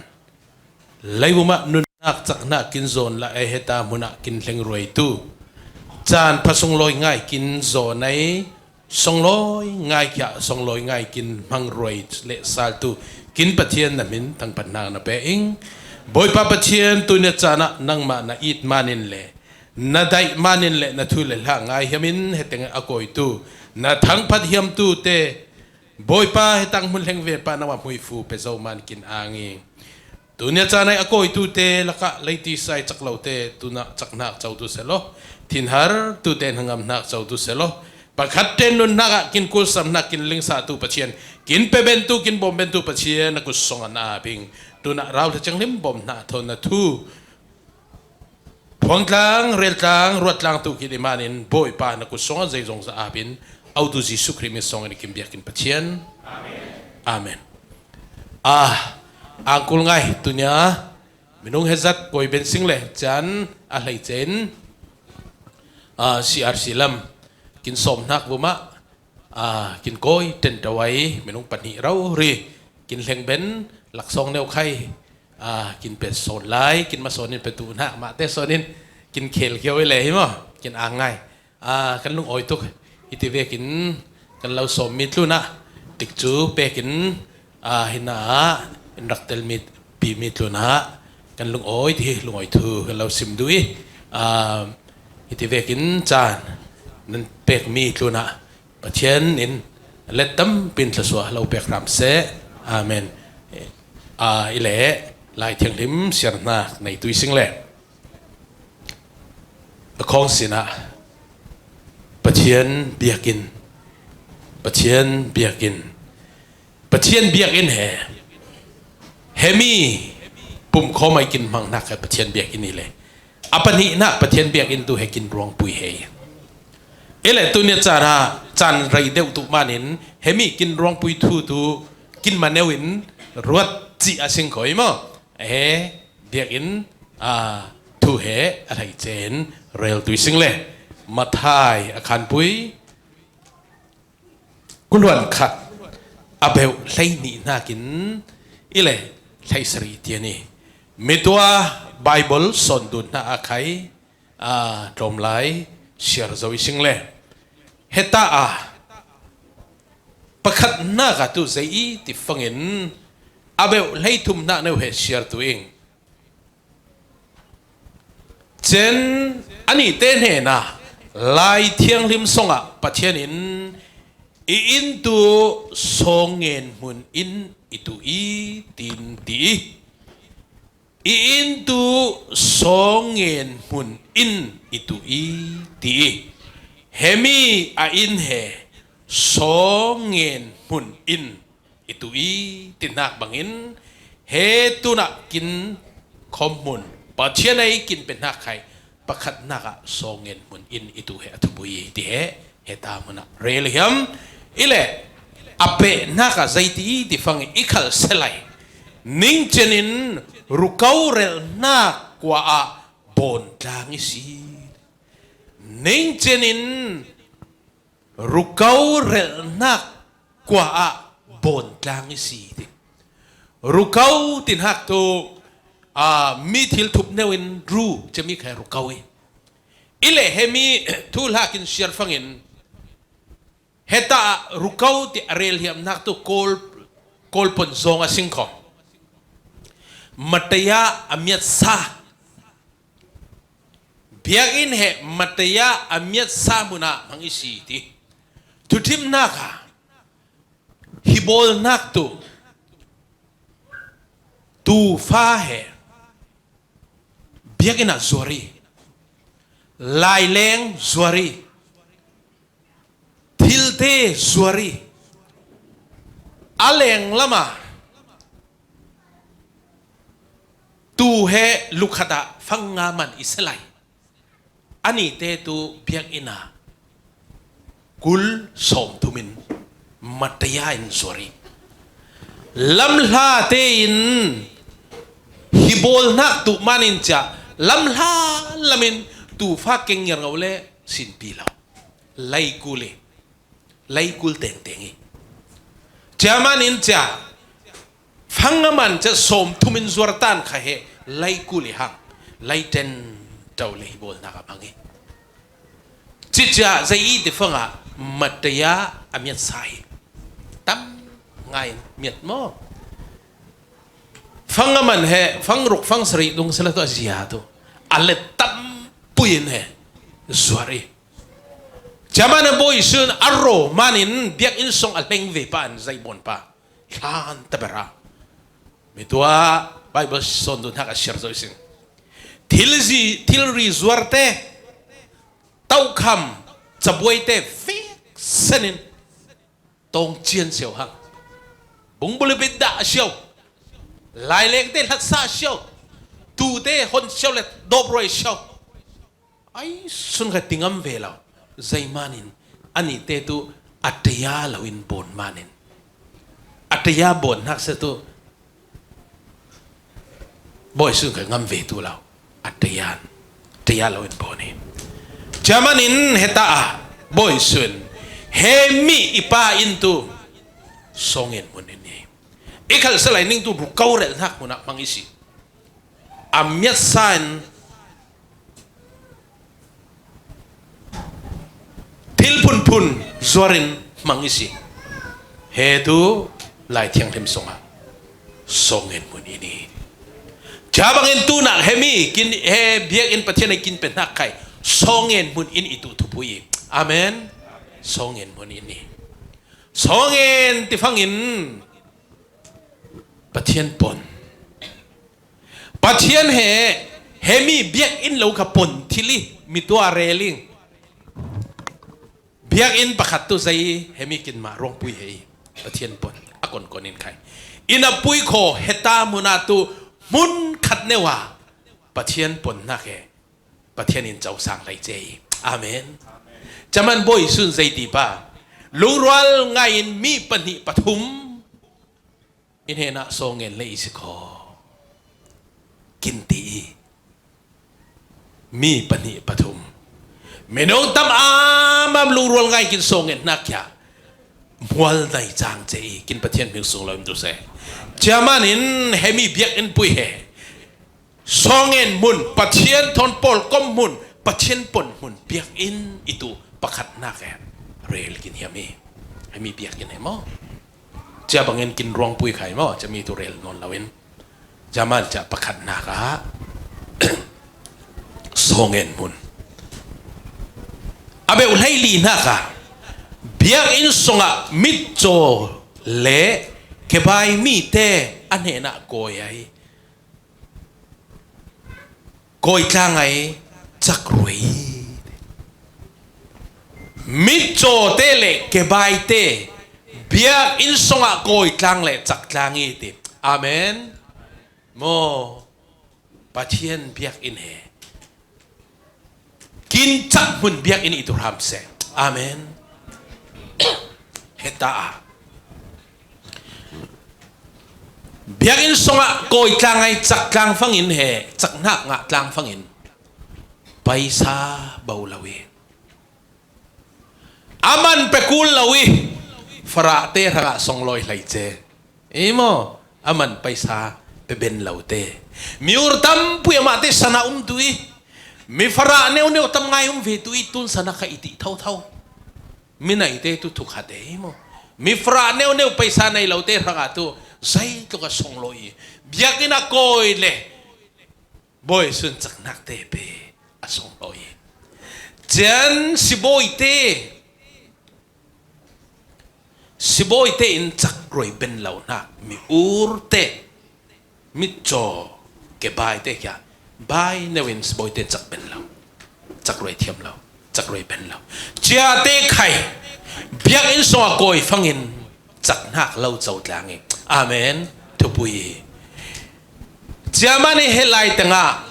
leivum ah nunnak cak hna kin zawn la ei heta hmun ah kin hlengruaitu, caan pha sunglawi ngai kin zawn ei, sunglawi ngai khia sunglawi ngai kin hmangruai le saltu kin Pathian na min thangphat hna na pe ing. Bawipa Pathian, tunia caan ah nangmah na it manin le na daih manin le na thu le hla ngai hiam in heteng a kawitu na thangphat hiamtu te Bawipa, hetang hmun hleng ve Pa nangmah hmuifu pe zo man kin ang i. Tunia caan ai a kawitu te lakah leiti sai cak lo te tunah cak hnak co tu selaw, thinhar tu te hnangam hnak co tu selaw, pakhat ten nunnak ah kin kulsam hnak kin lingsah tu Pathian, kin pe ben tu, kin bawm ben tu Pathian na kut song an a bing. Tunah rau thiang hlim bawm hna thawn na thu phuangtlang, reltlang, ruattlang tu kin i manin Bawipa na kut song an zeizong za a bing. Autu Jesuh Khrih min song in kin biak in Pathian. Amen. Ah, angkul ngai tunia minung hezat koi ben sing le caan a hlei cen, ah, C R C lam kin sawm hnak vumah, ah, kin koi ten tawai minung pahnih rau ri kin hleng ben laksawng neu khai, ah, kin pe sawn lai, kin ma sawn in pe tu hnak mah te sawn in kin khel kio i le hi maw, kin ang ngai. Ah, kan lungawi tuk hiti vekin kan lo sawm mi tlunah tikcu pekin, ah, hina ah in rak tel mi pi mi tlunah kan lungawi ti hi lungawi thu kan lo sim duh i, ah, hiti vekin caan nan pek mi tlunah Pathian in let tampi in thluasuah lo pek hram seh. Amen. Ah, i le Lai Thianghlim siar hna nei tu i sing le a khawng sinah Pathian biakinn, Pathian biakinn, Pathian biakinn he, he mi pumkhawm ai kin hmang hnak he Pathian biakinn i le a pahnihnak Pathian biakinn tu he kin ruangpui he. I le tunia caan ah caan rei deuh tu manin he mi kin ruangpui thu tu kin maneu in ruat cih a sing kho i maw? He biakinn, aa, thu he a hlei cen rel tu i sing le Matthai a khanpui kuluan khat a beuh hlei nih hnakin i le hlei sarih tian i mitua Bible sawn dun hna a khai, aa, tlawm lai siar zo i sing le heta a pakhatnak ah tu zei i ti fangin a beuh hlei thum hna neu he siar tu ing. Cen ani te hnena Lai Thianghlim songah Pathian in i inn tu sawngen hmun in i tu i tin ti i. I inn tu sawngen hmun in i tu i ti i. He mi a inn he sawngen hmun in i tu i ti hnak bangin he tunah kin khawm hmun Pathian ei kin pe hnak khai pakhatnak ah sawngen hmun in i tu he a thubui i ti he he ta hmun ah rel hiam i le a pehnak ah zei ti i ti fang i khal selai ning cen in rukau relhnak kua ah bawn tlang i si. Ning cen in rukau relhnak kua ah bawn tlang i si ti. Rukau ti hnak tu, aa, mi thil thup neu in ru cemi khai rukau i. I le he mi thuhlak in siar fangin heta ah rukau ti a rel hiamnak tu kawl, kawl pon zong a sing kho. Mataya a miatsa Biakinn he Matthai a miatsa hmun ah hmang i si ti. Thuthimnak ah hi bawlnak tu tuufa he biakinn ah zuar i, laileng zuar i, thilte zuar i, a lenglam ah tu he lukhat ah fang nga man i si lai. A nihte tu biakinn ah kul sawmthum in Matthai in zuar i, lamhla tein hi bawlnak tu manin cia lamhla lam in tuufa keng ngiarngo le sinpi lo. Laikul i, laikul tengteng i, cia manin cia fang nga man cia sawmthum in zuar tan kha he laikul i hang, laiten to le hi bawlnak a hmang i. Cicia zei i ti fang ah Matthai a miatsa hi. Tam ngai in miat maw? Fang nga man he, fang ruk, fang sarih dung sila tu a zia tu a let tampui in he zuar i. Cia man a bawi sun a raw manin biakinn sung a hleng ve pa an zei bawn pa hlan ta bera. Mi tua Bible sawn duhnak a siar zo i sin. Thilzi, thilri zuarte, tokham, cabuaite fik senin tawng cian siau hang. Bungbulipit dah siau. Lailengte hlatsa siau. Tuute hon siau le dawpruai siau. Ai sun kha ti ngam ve lo. Zei manin a nihte tu a taya lo in bawn manin. A taya bawn hnak se tu bawi sun kha ngam ve tu lo. A tayan, taya lo in bawn hi. Cia manin heta ah bawi sun he mi i pa in tu sawngen hmun in i, i khalh salai ning tu rukau relhnak hmun ah hmang i si. A miatsa in thil phunphun zuar in hmang i si. He tu Lai Thianghlim sungah sawngen hmun in i. Cia bangin tunak he mi kin, he biakinn Pathian he kin pe hnak khai sawngen hmun in i tu thupui i. Amen. Sawngen hmun in i. Sawngen ti fangin Pathian pon. Pathian he, he mi biakinn lo kha pon thil i mi tua rel i. Biakinn pakhat tu zei he mi kin mah ruangpui he i. Pathian pon a konkon in khai. Inn a pui kho heta hmun ah tu hmun khat neu ah Pathian pon hnak he Pathian in cosang hlei ce i. Amen. Caman bawi sun zei ti pa. Lungrual ngai in mi pahnih pathum i hnenah sawngen le i si kho. Kin ti i. Mi pahnih pathum. Minung tam amam lungrual ngai kin sawngen hnak khia. Mual nai cang ce i kin Pathian hming sung lo in tu se. Cia manin he mi biakinn pui he. Sawngen hmun, Pathian thawn pawl kom hmun, Pathian pon hmun biakinn i tu pakhat hnak he rel kin hiam i. He mi biakinn he maw? Cia bangin kin ruangpui khai maw? Cia mi tu rel nawn lo in. Cia man cia pakhat hnak ah sawngen hmun. A beuh hlei li hnak ah biakinn sungah mitcaw le kebai mite a hnenah kawi ai. Kawi tlang ai cak ruai i. Mitcawte le kebaite biakinn sungah kawi tlang le cak tlang i ti. Amen. Maw Pathian biakinn he kin cak hmun biakinn i tu hram seh. Amen. Heta ah biakinn sungah kawi tlang ai cak tlang fangin he cak hnak ngah tlang fangin paisa bo lo i a man pe kul lo i farahte hrangah songlawi hlei ce. I maw? A man paisa pe ben lo te. Mi ur tampui amahte sana um tu i mi farah neuneu tam ngai um ve tu i tun sana kha i ti thotho. Mi naite tu thukhat e i maw? Mi farah neuneu paisa nei lo te hrangah tu zeitluk a songlawi i biakinn a kawi le bawi sun cak hnak te pe a songlawi hi. Cian sibawite, sibawite in cak roi ben lo hnak, mi urte, mitcaw, kebaite khia, bai neu in sibawite cak ben lo, cak roi thiam lo, cak roi ben lo. Ciate khai, biakinn sungah kawi fangin cak hnak lo co tlang i. Amen. Thupui. Ciaman i he lai tengah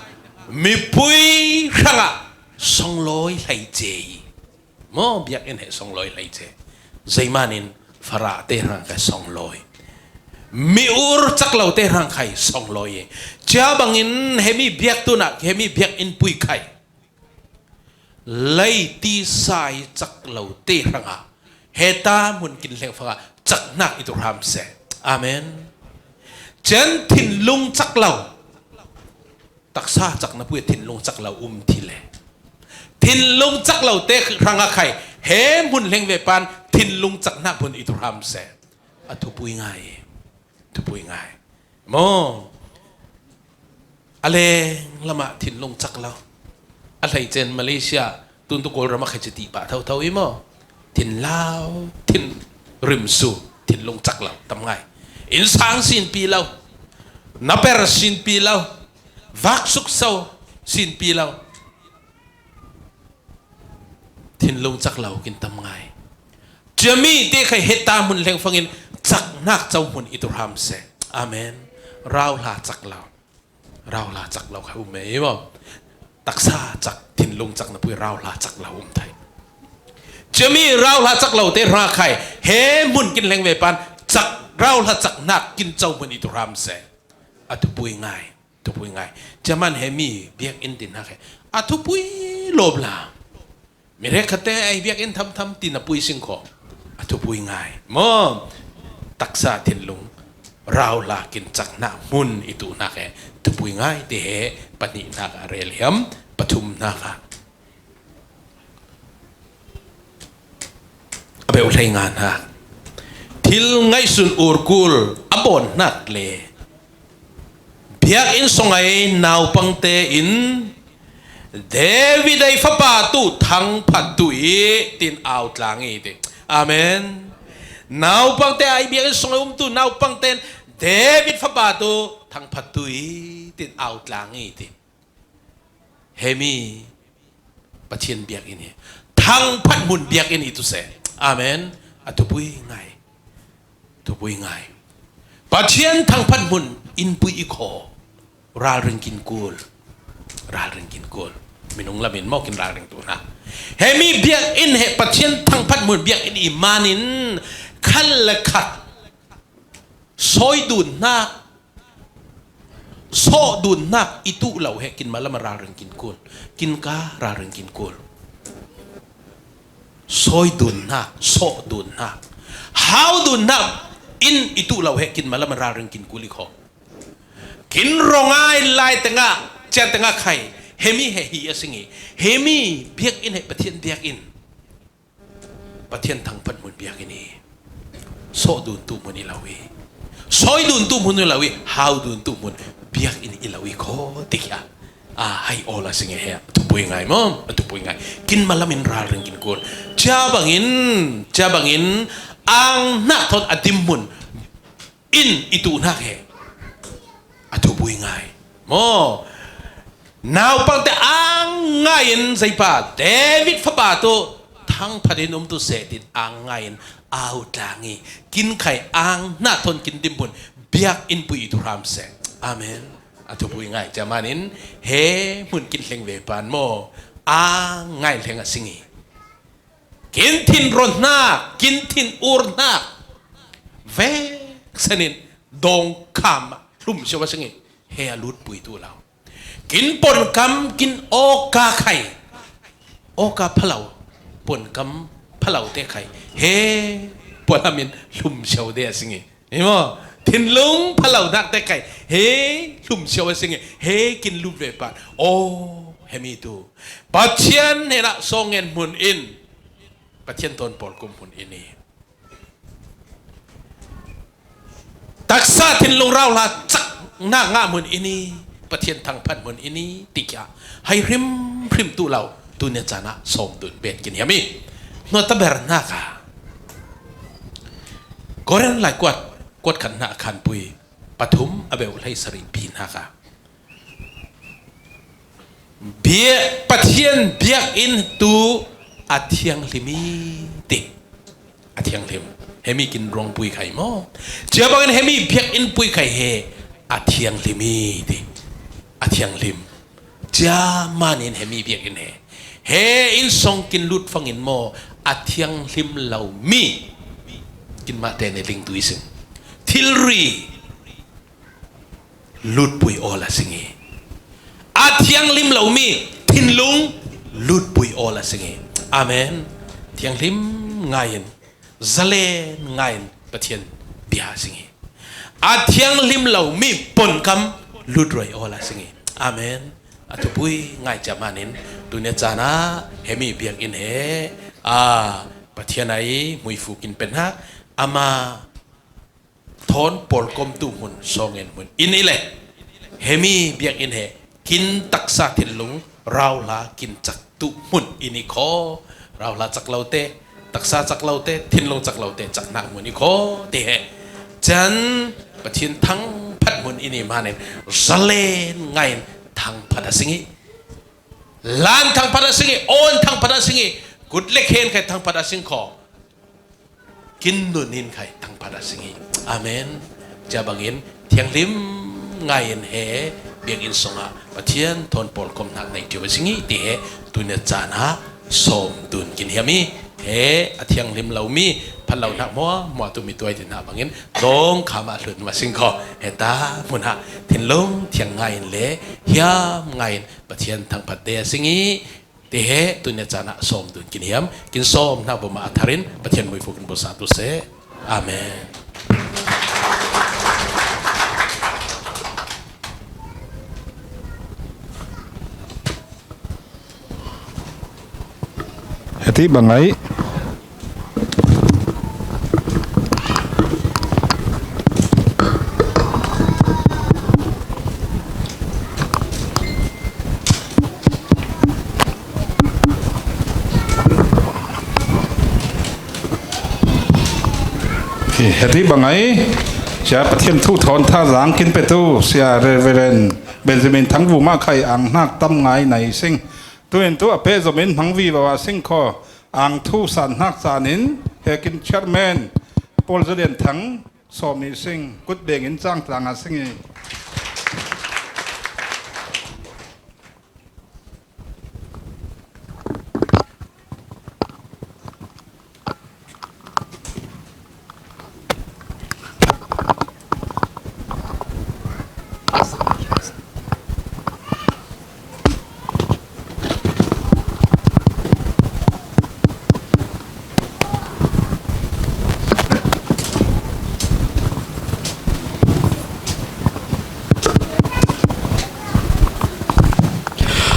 mipui hrangah songlawi hleice i. Maw, biakinn he songlawi hleice. Zeiman in farah te hrang kha songlawi. Mi ur cak lo te hrang khai songlawi. Cia bangin hemi biak tunah, hemi biakinn pui khai. Lei ti sai cak lo te hrangah. Heta hmun kin hleng fangah cak hnak i tuh hram seh. Amen. Cian thinlung cak lo. Taksa cak na pui thinlung cak lo um thi le. Thinlung cak lo te hrangah khai. He hmun hleng ve pan thinlung cak hnak hmun i tuh hram seh. A thupui ngai. Thupui ngai. Maw. A leng lamah thinlung cak lo. A hleice in Malaysia, tun tu Kawlram a khai citi pah thotho i maw. Thinlau, thin rimsu, thinlung cak lo, tam ngai. Innsang sinpi lo, naper sinpi lo, vaksuk so sinpi lo. Thinlung cak lo kin tam ngai. Ciami te khai heta hmun hleng fangin cak hnak co hmun i tuh hram seh. Amen. Rauhla cak lo. Rauhla cak lo khai um e i maw. Taksa cak, thinlung cak na pui rauhla cak lo um thai. Ciami rauhla cak lo te hrang khai. He hmun kin hleng ve pan cak rauhla cak hnak kin co hmun i tuh hram seh. A thupui ngai. Thupui ngai. Ciaman hemi biakinn tin hnak he. A thupui lawm la. Mi hrekkhatte ai biakinn thamtham tin a pui sing kho. A thupui ngai. Maw. Taksa thinlung. Rauhla kin cak hnak hmun i tuh hnak he. Thupui ngai te he. Pahnih hnak a rel hiam. Pathum hnak a. A beuh hlei ngan ha. Thil ngaihsun urkul a bawn hnak le biakinn sungah naupangte in David ei fapa tu thangphat tu i tin au tlang i ti. Amen. Naupangte ai biakinn sungah um tu naupangte in David fapa tu thangphat tu i tin au tlang i ti. Hemi Pathian biakinn hi. Thangphat hmun biakinn i tu seh. Amen. A thupui ngai. Thupui ngai. Pathian thangphat hmun in pui i kho. Ralring kin kul. Ralring kin kul. Minung lamin maw kin ralring tu hna. Hemi biakinn he Pathian thangphat hmun biakinn i manin khat le khat. Sawidun hna. Sawhdun hnak i tuh lo he kin malam a ralring kin kul. Kin ka ralring kin kul. Sawidun hnak, sawhdun hnak. Haudun hnak in i tuh lo he kin malam a ralring kin kul i kho. Kin rongai lai tengah, cian tengah khai. Hemi he hi a sing i. Hemi biakinn he Pathian biakinn. Pathian thangphat hmun biakinn i. Sawhdun tu hmun i lo i. Sawidun tu hmun i lo i. Haudun tu hmun biakinn i lo i kho ti khia. A hai awl a sing he a thupui ngai maw. A thupui ngai. Kin malam in ralring kin kul. Cia bangin, cia bangin ang hnak thawn a dim hmun in i tuh hnak he a thupui ngai. Maw. Naupangte ang ngai in zeipa David fapa tu thangphat in um tu seh tin ang ngai in au tlang i kin khai ang hnak thawn kin dim hmun biakinn pui i tuh hram seh. Amen. A thupui ngai. Cia manin he hmun kin hleng ve pan maw. Ang ngai hleng a sing i. Kin thin ron hnak, kin thin ur hnak. Vek senin dawngkham hlum sio a sing i he a lut pui tu lo. Kin ponkam, kin awka khai. Awka phalo, ponkam phalo te khai. He pualam in hlum sio de a sing i. Hi maw? Thinlung phalo hnak te khai. He hlum sio a sing i. He kin lut ve pan. Aw, hemi tu. Pathian hnenah sawngen hmun in. Pathian tawn pawlkum hmun in i. Taksa thinlung rauhla cak hnak ngah hmun in i. Pathian thangphat hmun in i. Ti khia. Hai hrim hrim tuh lo, tuni a caan ah sawm dun bet kin hiam i. Hnuata ber hnaka Korin lai kuat, kuat khat hna khanpui pathum a beuh hleisarih pi hnaka bia, Pathian biakinn tu a thianghlim i ti. A thianghlim. Hemi kin ruang pui khai maw? Cia bangin hemi biakinn pui khai he a thianghlim i ti. A thianghlim. Cia manin hemi biakinn he, he inn song kin lut fangin maw, a thianghlim lo mi kin mah te ne ling tui sin. Thilri lutpui awl a si ngi. A thianghlim lo mi thinlung lutpui awl a si ngi. Amen. Thianghlim ngaiin, zalen ngaiin Pathian bia a si ngi. A thianghlim lo mi ponkam lutruai awl a si ngi. Amen. A thupui ngai cia manin tuni a caan ah hemi biakinn he, a, Pathian a i hmuifu kin pe hna, ama thawn pawlkom tu hmun, sawng en hmun in i le, hemi biakinn he kin taksa thinlung rauhla kin cak tu hmun in i khaw. Rauhla cak lo te, taksa cak lo te, thinlung cak lo te cak hnak hmun i khaw ti he. Can Pathian thangphat hmun in i manin zalen ngaiin thangphat a si ngi. Lan thangphat a si ngi, awn thangphat a si ngi, kut le khen khai thangphat a si ngi khaw. Kin nun in khai thangphat a si ngi. Amen. Cia bangin thianghlim ngaiin he biakinn songah Pathian thawn pawlkom hnak nei tiu a si ngi ti he tuni a caan ah sawm dun kin hiam i. He a thianghlim lo mi phat lo hnak hmuahhmuah tu mi tuai ti hna bangin dawng kham ah hlun ma sing kho. He ta hmun ah thinlung thiang ngaiin le hiam ngaiin Pathian thangphat te a si ngi. Ti he tuni a caan ah sawm dun kin hiam, kin sawm hna bawm ah a thar in Pathian hmuifu kin buatsa tu seh. Amen. Heti bangai. Heti bangai cia Pathian thu thawn thazaang kin petu Sia Reverend Benjamin Thangvuma khai ang hnak tam ngai nai sing. Tuin tu a pehzom in hmang vivo a sing kho. Ang thu san hnak caan in he kin chairman Paul Zalian Thang sawm i sing, kut deng in cang tlang a sing i.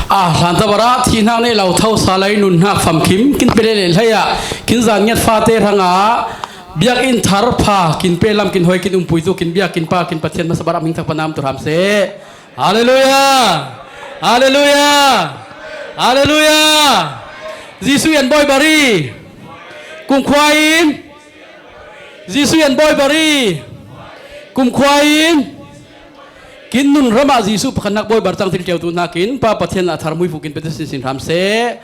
A, hlanta barah thihnak nei lo tho salai nunhnak famkim kin pe le le hlei ah kin zan ngiat fate hrangah biakinn thar pha kin pe lam kin hoi kin umpui tu kin biak kin pa kin Pathian hmasa barah hming thak panam tu hram seh. Halleluiah! Halleluiah! Halleluiah! Jesuh in bawi bari kumkhua in, Jesuh in bawi bari kumkhua in, kin nun ramah Jesuh pakhatnak bawi bar cang thil ṭialtu hnakin Pa Pathian a thar hmuifu kin pete sinsin hram seh.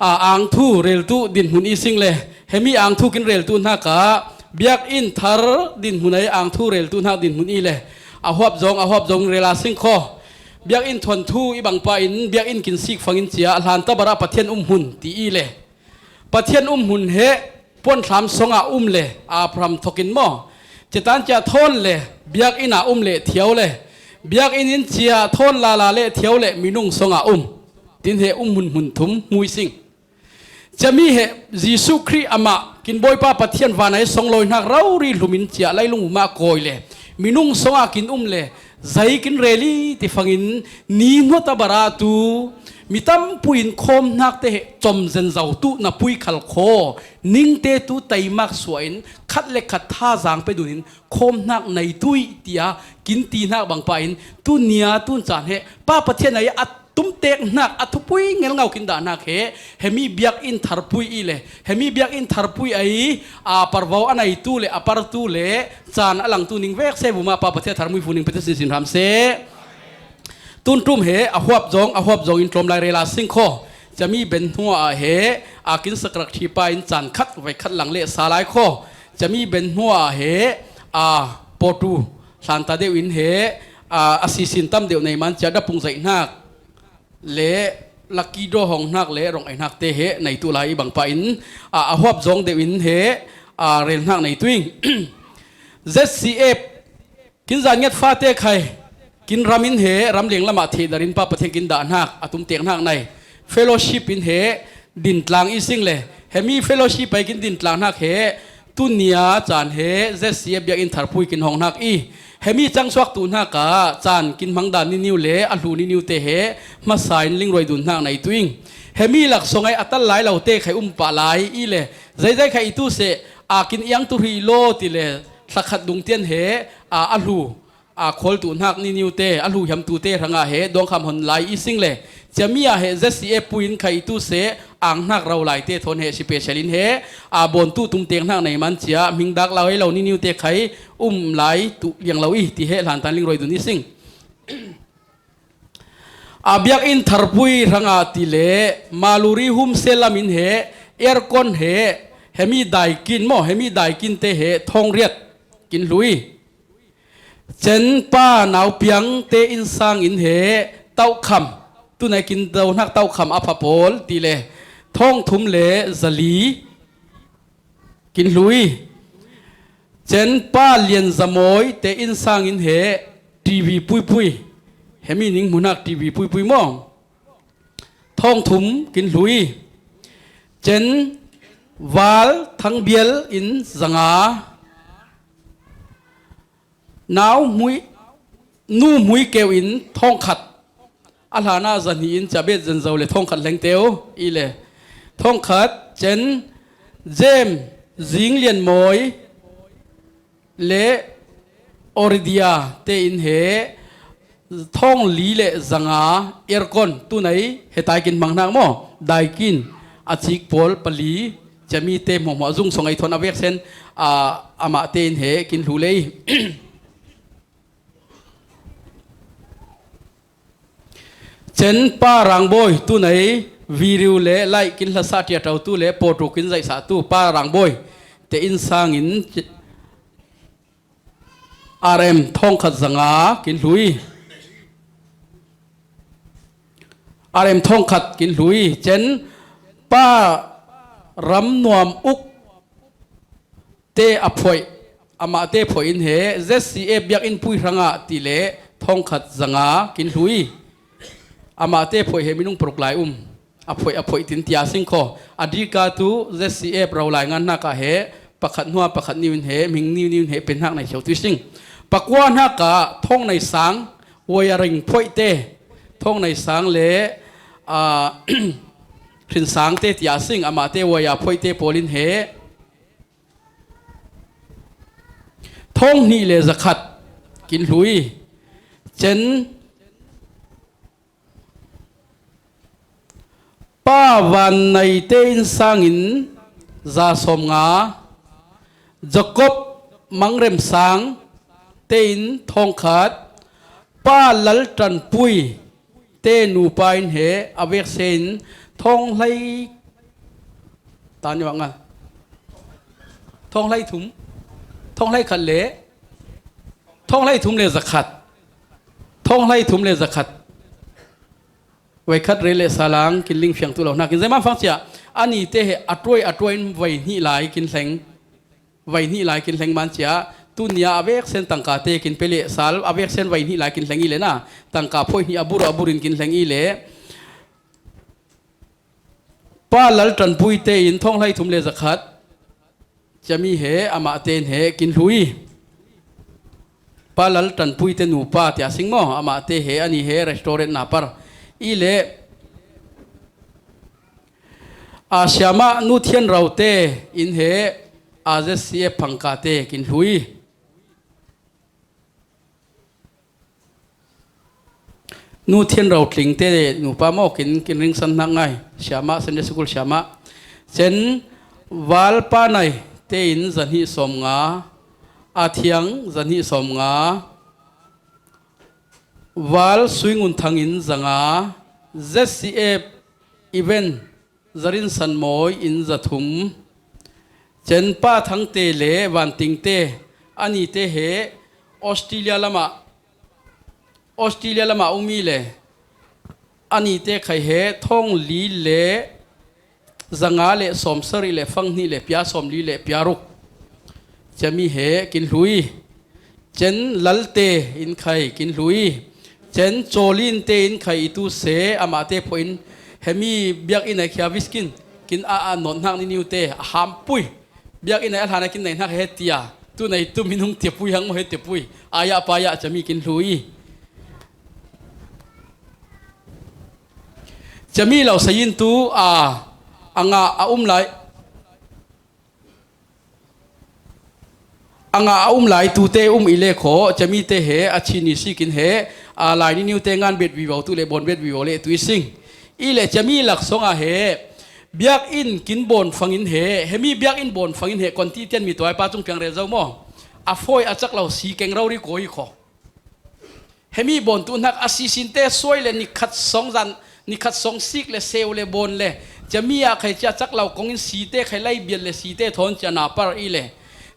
A, angthu reltu dinhmun i sing le hemi angthu kin reltu hnakah biakinn thar dinhmun ai angthu reltu hnak dinhmun i le a huap zong, a huap zong rel a sing kho. Biakinn thawn thu i bangpa in biakinn kin sik fangin cia hlanta barah Pathian um hmun ti i le Pathian um hmun he puanthlam songah um le Abraham thokin maw? Citan cia thawn le biakinn ah um le thiau le biakinn in cia thawn lala le thiau le minung songah um. Tin he um hmun hmun thum hmui sing. Cami he Jesuh Khrih amah kin Bawipa Pathian vanai songlawi hnak rori hlumin cia leilung umah kawi le minung songah kin um le zei kin rel i ti fangin ni hnuata barah tu mi tampi in khawmhnak te he com zenzo tu na pui khal kho ningte tu taimak suah in khat le khat thazaang pe dunin khawmhnak nei tui tia kin ti hnak bangpa in tu nia tun caan he Pa Pathian ai a tumtek hnak a thupui ngelngau kin dah hnak he, hemi biakinn tharpui i le, hemi biakinn tharpui a i, a parvau a neitu le a partu le caan a langtu ning vek se vuma pa Pathian tharmui fu ning Pathian sinsin hram se. Tun ṭum he a huap zong, a huap zong in tlawm lai rela sing kho. Cami ben hnuah he a kin sakrak ṭhipa in caan khat vai khat lang le sa lai kho. Cami ben hnuah he a pawtu hlanta deuh in he a, a sisin tam deuh nei man cia dapung zaih hnak le laki dawhawng hnak le rong ei hnak te he neitu lai i bangpa in a, a huap zong deuh in he a, rel hnak neitu in Z C F kin zan nget fate khai kin ram in he ramleng lamah thehdarin pa Pathian kin dah hnak a tumtek hnak nei fellowship in he din tlang i sing le hemi fellowship ai kin din tlang hnak he tunia caan he Z C F biakinn tharpui kin hong hnak i hemi cangsuak tu hnak ah caan kin hmang dan niniu le a hlu niniu te he hmasa in lingruai dun hnak neitu in hemi laksawng ai a tal lai lo te khai um pah lai i le zeizai khai i tu seh a kin iang tu hrih law ti le thlakhat dungtian he a, a hlu a khualtu hnak niniu te a hlu hiamtu te hrangah he dawngkham hon lai i sing le ciami ah he Z C F pui in khai i tu seh ang hnak rau lai te thawn he special in he a bawntu tumtek hnak nei man cia hming dak lai lo niniu te khai um lai tu liang lo i ti he hlantan lingruai dun i sing. A biakinn tharpui hrangah ti le Maluri humse lam in he aircon he hemi daikin maw hemi daikin te he thawng riat kin hlui. Cen pa naupiang te innsang in he tauhkham tunai kin do hnak tauhkham a pha pawl ti le thawng thum le zali kin hlui. Cen pa lian zamawi te innsang in he T V puipui hemi ning hmuhnak T V puipui maw thawng thum kin hlui. Cen val thangbial in zanga nau hmui nu hmui keu in thawngkhat a hlanah zahnih in cabet zenzo le thawngkhat hlengteu i le thawngkhat cen zem zing lianmawi le oridia te in he thawng li le zanga aircon tunai hetai kin hmang hnak maw daikin a cik pawl pali cami te hmuahhmuah zung song ei thawn a veksen a amah te in he kin hlu lei. Cen pa rangbawi tunei video le laih kin hlasah ṭiaṭautu le pawṭu kin zaihsahtu pa rangbawi te innsang in R M thawngkhat zanga kin hlui. R M thawngkhat kin hlui. Cen pa ram nuam uk te a phoih amah te phoih in he Z C F biakinn pui hrangah ti le thawngkhat zanga kin hlui. Amah te phoih he minung paruk lai um a phoih a phoih tin tia sing kho a dika tu Z C F ro lai ngan hnak ah he pakhat hnuah pakhat niu in he ming niu niu in he pen hnak nei sio tu sing pakua hnak ah thawng nei sang wai a ring phoih te thawng nei sang le a hrin sang te tia sing amah te wai a phoih te pawl in he thawng hnih le zakhat kin hlui. Cen pa van nei te innsang in za sawm nga Jacob mangrem sang te in thawngkhat pa lal ṭanpui te nupa in he a vekse in thawng hlei ta ni bang a thawng hlei thum thawng hlei khat le thawng hlei thum le zakhat thawng hlei thum le zakhat vai khat rel le salang kin ling fiang tu lo hnak in zeman fang cia ani te he a tuai a tuai in vai hnih lai kin hleng vai hnih lai kin hleng man cia tunia a veksen tangka te kin pe le sal a veksen vai hnih lai kin hleng i le na tangka phoih hnih a bur a burin kin hleng i le pa lal ṭanpui te in thawng hlei thum le zakhat ciami he amah te in he kin hlui. Pa lal ṭanpui te nupa tia sing maw amah te he ani he restaurant na par i le a siamah nu thian ro te in he a Z C F phangka te kin hlui. Nu Thian Ro Tling te nupa maw, kin, kin ringsan hnak ngai. Siamah, Sunday School siamah. Cen Val Pa Nai te in zahnih sawm nga, A Thiang zahnih sawm nga, Val Sui Ngun Thang in za nga, Z C F event Zarin San Mawi in za thum. Cen Pa Thang te le Van Ting te, ani te he Australia lamah, Australia lamah um i le, ani te khai he thawng li le za nga le sawm sarih le fang hnih le pia sawm li le pia ruk. Cemi he kin hlui. Cen Lal te in khai kin hlui. Cen Cawlin te in khai i tu se, amah te phoin hemi biakinn ai khia viskin, kin a, a nawt hnak ni niu te, a hampui. Biakinn ai a hlan a kin nei hnak he tia. Tu nei tu min hung tiapui hang maw he tiapui. Aya paya cemi kin hlui. Cemi lo sayin tu a, a ngah a um lai. A ngah a um lai tu te um i le khaw, cemi te he, a chini sikin he, a lai ni niu te ngan bet vivo tu le bon bet vivo le tu i sing. I le cemi lak song a he, biakinn kin bon fangin he, hemi biakinn bon fangin he, konti tian mi tuai pa cung piang rel zo maw. A foi a cak lo si keng rori koi khaw. Hemi bon tu hnak a sisin te suai le nikhat song zan, nikhat song sik le seu le bon le. Cemi a khai cia cak lo kong in si te khai lai bial le si te thawn cia na par i le.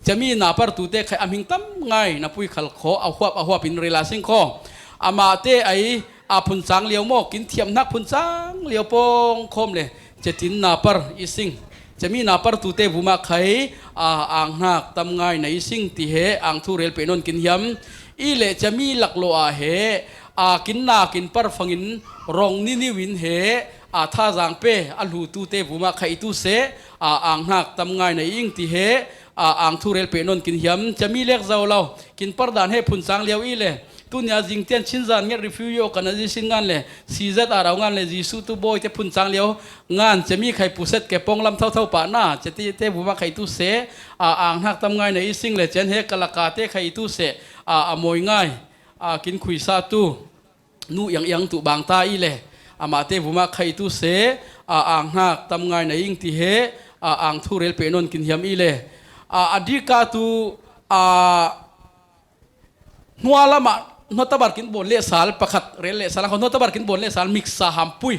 Cemi na par tu te khai a hming tam ngai na pui khal khaw a huap a huap in rela sing khaw. Amah te ai a phun cang liau maw, kin thiam hnak phun cang liau pawng khawm le. Cetin na par i sing. Cemi na par tu te vuma khai, a, ang hnak tam ngai na i sing ti he, ang thu rel peh nawn kin hiam. I le cemi lak lo a he, a, kin na kin par fangin rong ni niu in he, a, tha zang pe, a hlu tu te vuma khai tu se, a, ang hnak tam ngai na i ing ti he, a, ang thu rel peh nawn kin hiam. Cemi lek zo lo, kin par dan he phun cang liau i le. Tunia zing tian Chin Zan Ngiat Refugee Organization ngan le, C Z R au ngan le, Jesuh tu bawi te phun cang liau ngan, cemi khai puset ke pawng lam thotho pah na, ceti te vuma khai tu se, a, ang hnak tam ngai na i sing le cen he kalaka te khai tu se, a, a mawi ngai, a, kin khuisa tu, nu iang iang tu bang ta i le, amah te vuma khai tu se, a, ang hnak tam ngai na ing ti he, a, ang thu rel peh nawn kin hiam i le, a, a dika tu, a, Hnua lamah, hnua tabar kin bawn leh sal pakhat rel leh sal, hnua tabar kin bawn leh sal miksa hampui.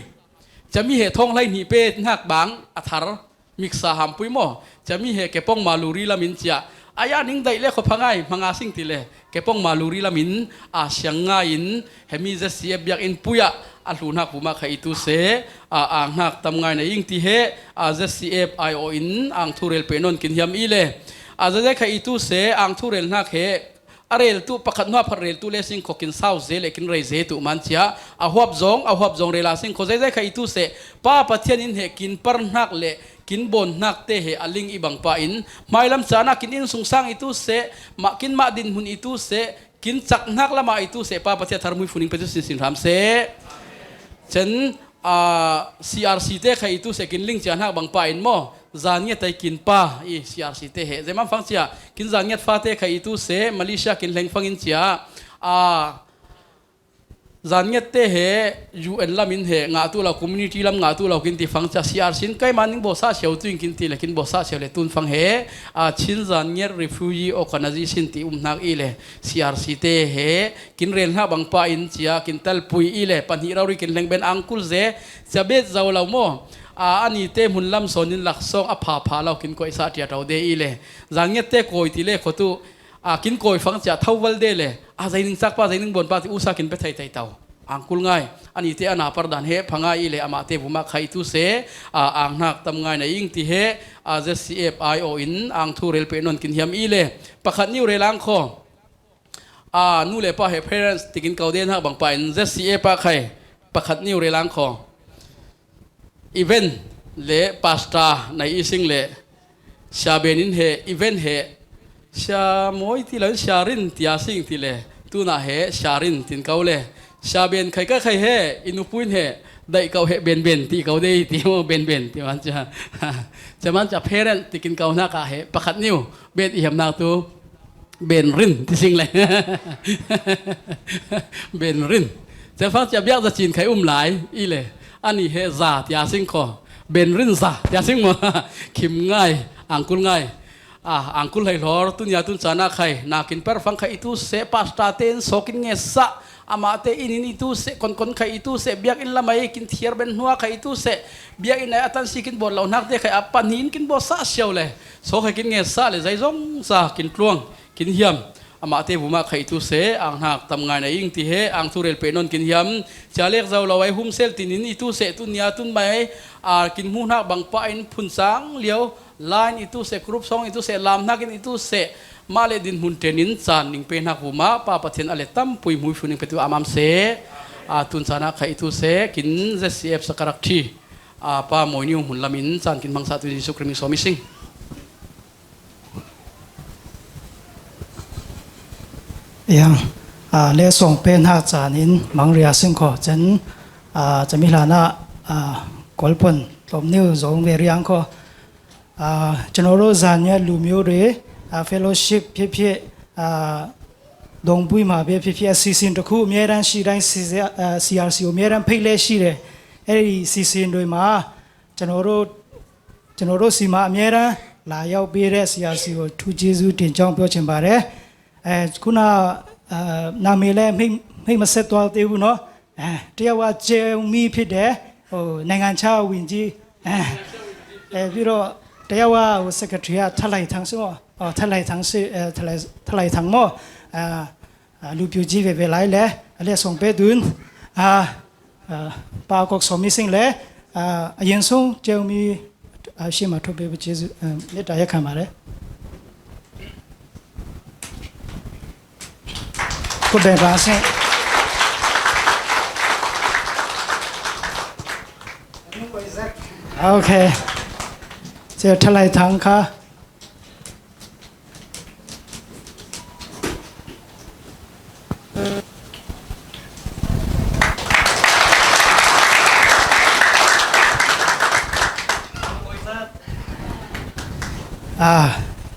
Cami he thawng hlei hnih pe hnak bang a thar miksa hampui maw? Cami he kepawng maluri lamin cia. Aya ning daih le khawpha ngai, hmanga sing ti le kepawng maluri lamin a siang ngai in, hemi Z C F biakinn pui ah a hlu hnak vuma kha i tu se, a, ang hnak tam ngai na ing ti he, a, Z C F aiawh in ang thu rel peh nawn kin hiam i le. A, zazai kha i tu se, ang thu rel hnak he, a rel tu, pakhat hnuah pakhat rel tu le sing khaw kin sau ze le kin rei ze tu man cia, a huap zong, a huap zong rel a sing khaw zeizai kha i tu seh, Pa Pathian in he kin par hnak le kin bawn hnak te he a ling i bang pa in, hmailam caan ah kin inn sung sang i tu seh, mah kin mah dinhmun i tu seh, kin cak hnak lamah i tu seh, Pa Pathian thar hmui funing pe tu sinsin hram seh. Cen, a, C R C te kha i tu seh kin ling cia hnak bang pa in maw, zan ngiat ai kin pa i C R C te he. Zeimam fang cia, kin zan ngiat fa te kha i tu seh, Malaysia kin hleng fangin cia, a, zan ngiat te he U N lam in he ngah tu lo, community lam ngah tu lo kin ti fang cia, C R C in keimah ning bawsa siau tu in kin ti le kin bawsa siau le tun fang he, a, Chin Zan Ngiat Refugee Organization ti um hnak i le, C R C te he, kin rel hnak bang pa in cia, kin talpui i le, pahnih rori kin hleng ben angkul ze, cia bet zo lo maw? A, ani te hmun lam sawn in laksawng a pha pha lo kin koih sa tia to de i le. Zan ngiat te kawi ti le khaw tu, a, kin kawi fang cia tho val de le. A, zeining cak pa, zeining bawn pa ti usa kin pe thei thei to. Angkul ngai. Ani te a na par dan he pha ngai i le amah te vuma kha i tu se, a, ang hnak tam ngai na ing ti he, a, Z C F aiawh in ang thu rel peh nawn kin hiam i le. Pakhat niu rel ang khaw. A, nu le pa he parents tikin kau den hak bang pa in Z C A pa khai pakhat niu rel ang khaw. Event le pastor nai i sing le sia ben in he event he sia mawi ti lo in sia rin tia sing ti le tuna he sia rin tin kau le sia ben khai ka khai he i nupuin he daih kau he ben ben ti kau dei ti maw ben ben ti man cia. Cia man cia parent tikin kau hnak ah he pakhat niu bet i hiam hnak tu. Ben rin ti sing le. Ben rin. Cefang cia biak za cin khai um lai i le. Ani he za tia sing kho. Ben rin za tia sing mo. Khim ngai, angkul ngai. A, angkul hei hlor, tunia tun cana khai. Nakin perfang khai itu se, pasta ten sokin ngesa. Amate inin itu se, konkon khai itu se, biak in lamai kin thiar ben hnua khai itu se. Biak in ai atan si kin bol lo hnak te khai apan hin kin bol sa siau le. So khai kin ngesa le zai zong sa kin tluang, kin hiam. Amahte vumah khaihtu seh, ang hnak tam ngai na ing ti he, ang thu rel peh nawn kin hiam. Cia lek zo lo ai hum sel tinin i tu seh, tun nia tun mai, a, kin hmuh hnak bang pah in phun sang lio, line i tu seh, group song i tu seh, lam hnakin i tu seh, mah le dinhmun tenin caan ning pe hnak vumah, Pa Pathian a let tampui hmuifu ning pe tu amam seh, a, tun caan ah khaihtu seh, kin Z C F sakarak thi, a, Pa Moini hmun lam in caan kin hmangsa tu Jesuh Khrih min sawm i sing. Yang, a, le sawng pen hna caan in mangria sing kho. Cun, a, cami hlan ah, a, Kolpon tlawm niu zong ve riang kho. A, ကျွန်တော်တို့ ဇာညွှန်းလူမျိုးတွေ အာ fellowship ဖြစ်ဖြစ် အာ ဒုံပွိမှာပဲဖြစ်ဖြစ် အစီအစဉ်တစ်ခု အမြဲတမ်းရှိတိုင်း စီစဉ် အာ စီအာရ်စီ ကို အမြဲတမ်းဖိတ်လျက်ရှိတယ်။ အဲ့ဒီ စီစဉ်တွေမှာ ကျွန်တော်တို့ ကျွန်တော်တို့ဆီမှာ အမြဲတမ်းလာရောက်ပေးတဲ့ ဆရာစီကို ထူးကျေးဇူးတင်ကြောင်း ပြောချင်ပါတယ်။ အဲ ခုန အာ နာမည်လည်း မှတ် မှတ်မဆက်သွားသေးဘူးနော်။ အဲ တယောက်က ကျဲမီး ဖြစ်တယ်။ ဟို နိုင်ငံခြားဝန်ကြီး။ အဲ အဲ ပြီးတော့ တယောက်က ဟို secretary က ထက်လိုက်ထန်း ဆိုတော့ အော် ထက်လိုက်ထန်း ဆို အဲ ထက်လိုက် ထက်လိုက်ထန်း ပေါ့။ အာ အာ လူပြိုကြီး ပဲပဲလိုက်လဲ အလဲဆုံးပဲဒုန်း အာ အာ ပါကောက်စော်မီးစိန်လဲ အာ အရင်ဆုံး ကျဲမီး အာ ရှေ့မှာ ထုတ်ပေးဖို့ ကျေးဇူး အာ မေတ္တာရပ်ခံပါတယ်။ ကိုယ်တိုင်ပါဆင့်။ Okay. ဆရာ ထက်လိုက်ထန်း ခါ အာ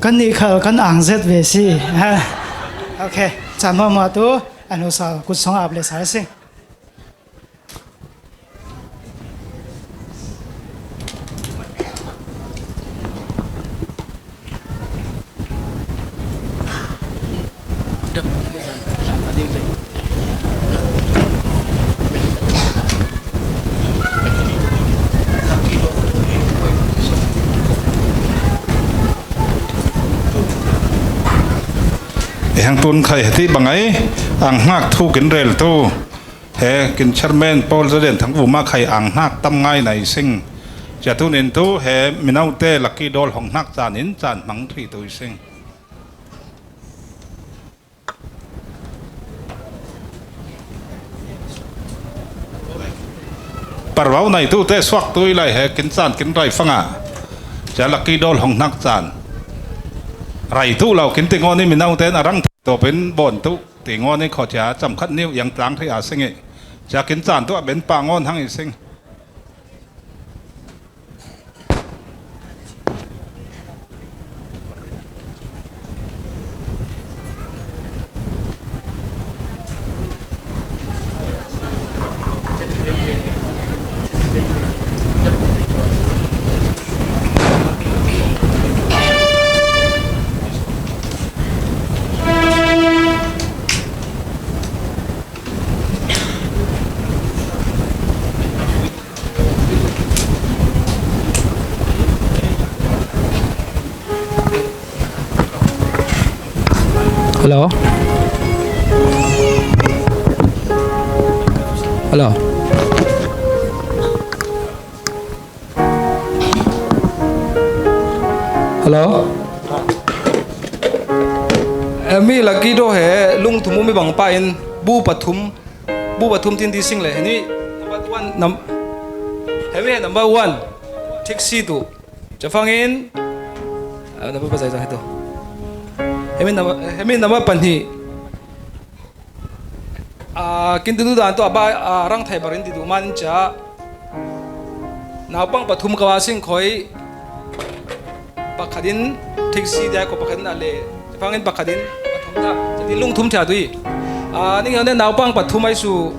ကနံၣ်ခါ ကနအင်ဇက်ဝေစီ။ အာ okay. စံမမတူ အနုစာ ကုဆောင်အပ်လေစာစင်။ Hang tun khai hati bangai, ang hngak thu kin rel tu. He kin chairman Paul Zaden Thang Vuma khai ang hnak tam ngai nai sing. Cia tun in tu he mino te Lucky Draw hong hnak caan in caan hmang thri tu sing. Parvau nai tu te suak tu i lai he kin caan kin rai fanga. Cia Lucky Draw hong hnak caan. Rai tu lo kin tingo ni mino te na rang tawpin bon tu. Ti ngawn i khaw cia cam khat niu iang tlang thei a sing i, cia kin caan tuah ben pah ngawn hang i sing. Hello. Hello. Hello. Emi Lucky Draw he lungthum um i bang pa in bu pathum, bu pathum tin ti sing le. Hemi number one, num-, hemi number one. Thiksi tu. Cafangin, ah, number pa zai zai tu. Hemi number, hemi number pahnih. Ah, kin duh dan tu a ba, ah, rang thai barin ti duh man ca. Naupang pathum ka va sing khoi. Pakhatin thiksi dia ko pakhatin a le. Cafangin pakhatin pathum ta. Jadi lungthum thia tu i. Ah, ning ne naupang pathum ai su.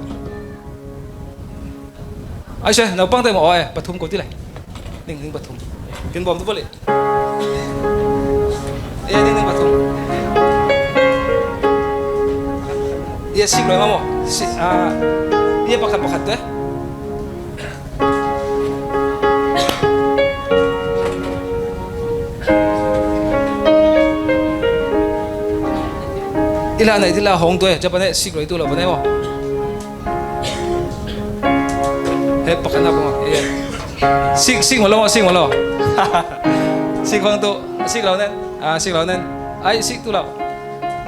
Ai se, naupangte maw, aw e, pathum ko ti lai. Ning, ning pathum. Kin bawm tu pawh leh. E, ning, ning pathum. E, sik lo maw. Si, a, e, pakhat, pakhat te. I la nei ti la hong tu e, cha pa ne, sik lo tu lo pa ne maw. He, pakhat na ko. Sik, sik maw lo, sik maw lo. Sik hong tu, sik lo nen. A, sik lo nen. Ai, sik tu lo.